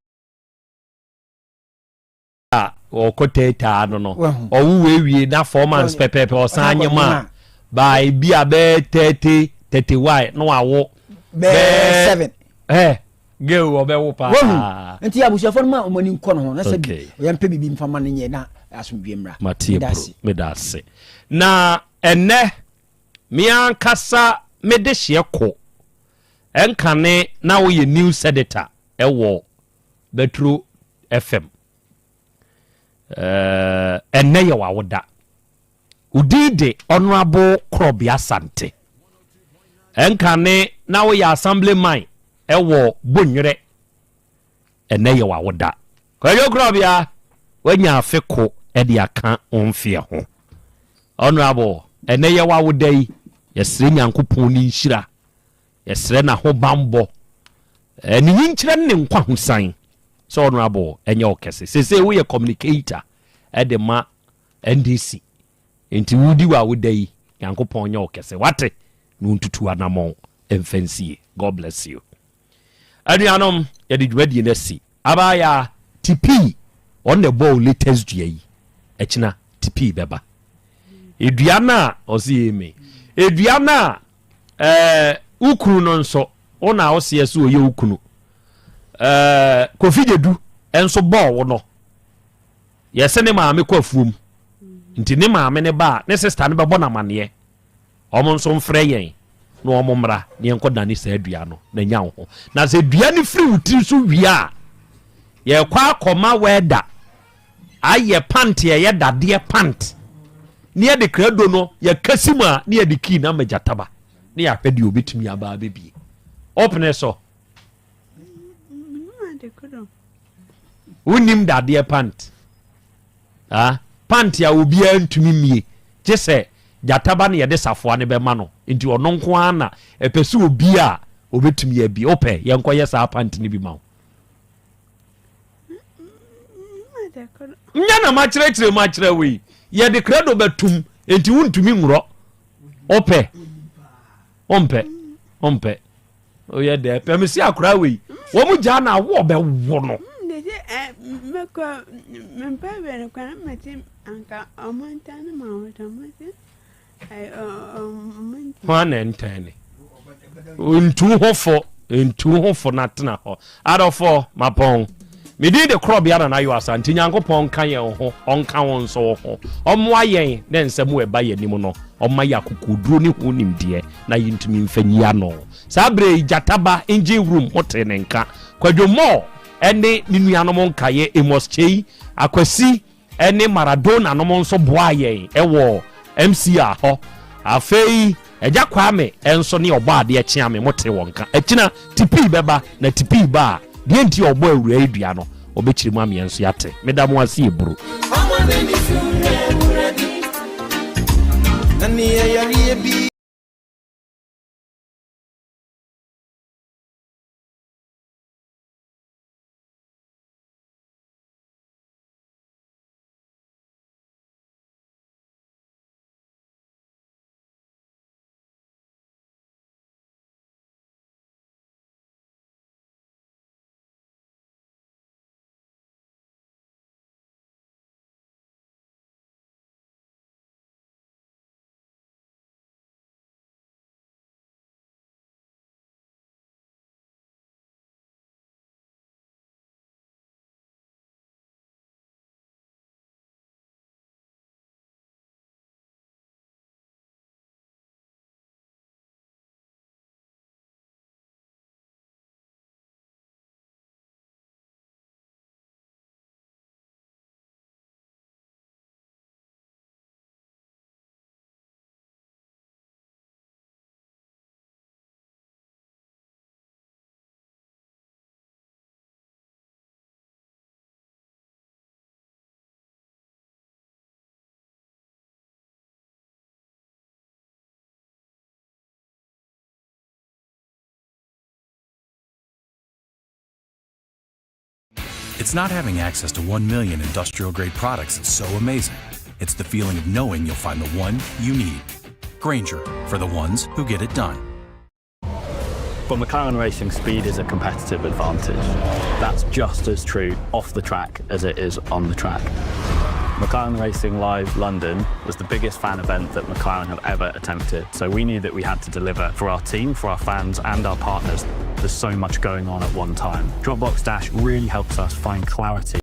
a ɔkɔ taataa no no ɔwo wei wie na 4 months pɛpɛɛpɛ ɔsan nye mu a by bi a bɛɛ 30 31 na wawo bɛɛ 7 ɛ girl ɔbɛwo paa wahu nti abusuafoɔ no ma wɔn ani nkɔ no ho na sɛ bi ɔyɛ mpɛ biribi mfa ma no nyɛ na asomdwe mmra. Matie bro, meda ase. Na ɛnɛ me ankasa mede hyeɛ kɔ ɛnkane na woyɛ news editor ɛwɔ Bɛturo FM. Ɛnɛ yɛ w'awoda. Wo din de Honourable Korɔbea Asante. Ɛnkane na woyɛ assembly man ɛwɔ Bonwerɛ. Ɛnɛ yɛ w'awoda. Kwadwo Korɔbea, woanya afe ko de aka wo mfeɛ ho. Honourable, ɛnɛ yɛ w'awoda yi, yɛsrɛ Nyankopɔn ne nhyira. Yɛsrɛ n'ahobanbɔ, ne nyinkyerɛ ne ne nkwahosan sɛ Honourable ɛnyɛ wo kɛse. Seesei woyɛ communicator de ma NDC nti wodi w'awoda yi, Nyankopɔn nyɛ wo kɛse wate na ɔntutu anamɔn mfa nsie. God bless you. Anuanom, yɛde dwumadie no asi. Abaayaa, Tipii, ɔno na ɛbɔɔ wo latest dua yi. Ɛkyena, Tipii bɛba. Edua no a, ɔse amen. Edua no a, ɛɛ, wo kunu no nso, wo na woseɛ sɛ ɔyɛ wo kunu. Ɛɛ, Kofi Gyedu nso bɔɔ wo no. Yɛse ne maame kɔ afuom. Nti ne maame ne ba a, ne sista no bɛbɔ no amaneɛ. Wɔn nso mfrɛ yɛn na wɔn mmra na yɛnkɔ dane saa dua no na nya wo ho. Na sɛ dua no firi wo tiri so wie a, yɛkɔ akɔma wɛda ayɛ pant a ɛyɛ dadeɛ pant na yɛde krado no yɛkasi mu a na yɛde kii no ama gyataba na yɛahwɛ deɛ ɔbɛtumi aba abɛbie. Wopene so? Wonim dadeɛ pant? Ah, pant a obiara ntumi mmie gye sɛ gyataba na yɛde safoa no bɛma no nti ɔno nko ara na ɛpɛ sɛ obi a ɔbɛtumi abie. Wopɛ yɛnkɔyɛ saa pant no bi ma wo? Nyɛ na makyerɛkyerɛ mu akyerɛ wo yi. Yɛde krado bɛtom nti wontumi nworɔ. Wopɛ? Wompɛ? Wompɛ? Oyɛ dɛ pɛ me se akora wei. Wɔn mu gyaa na awo ɔbɛwo no. Dede ɛ mekɔ mempɛ wɛrɛ kwan mete anka ɔmo nta ne ma wɔtɔ mo se. Hwan na ɛntɛn ne? Ntu ho fo, ntu ho fo na tena hɔ. Adɔfoɔ, mapɔn. Me din de Korɔbea Nana Yaw Asante. Nyankopɔn nka yɛn ho, ɔnka wo nso wo ho. Ɔmmoa yɛn na nsɛm a ɛba yɛn anim no, ɔmma yɛn akokoɔduro ne ho nimdeɛ na yɛntumi mfa nyi ano. Saa berɛ yi, Gyata Ba Engine Room motee ne nka. Kwadwo Moore ne ne nuanom nkaeɛ Amos Kyei, Akwasi ne Maradona nom nso boaa yɛn wɔ MCR hɔ. Afei Agya Kwame nso ne ɔbɔ adeɛ kyea me mote wɔn nka. Akyina Tipii bɛba na Tipii ba a deɛ nti a ɔbɔ awuraa yi dua no ɔbɛkyiri mu ameɛ nso yɛate. Meda mo ase eburu. It's not having access to 1 million industrial grade products that's so amazing. It's the feeling of knowing you'll find the one you need. Granger, for the ones who get it done. For McLaren Racing, speed is a competitive advantage. That's just as true off the track as it is on the track. McLaren Racing Live London was the biggest fan event that McLaren have ever attempted. So we knew that we had to deliver for our team, for our fans, and our partners. There's so much going on at one time. Dropbox Dash really helps us find clarity.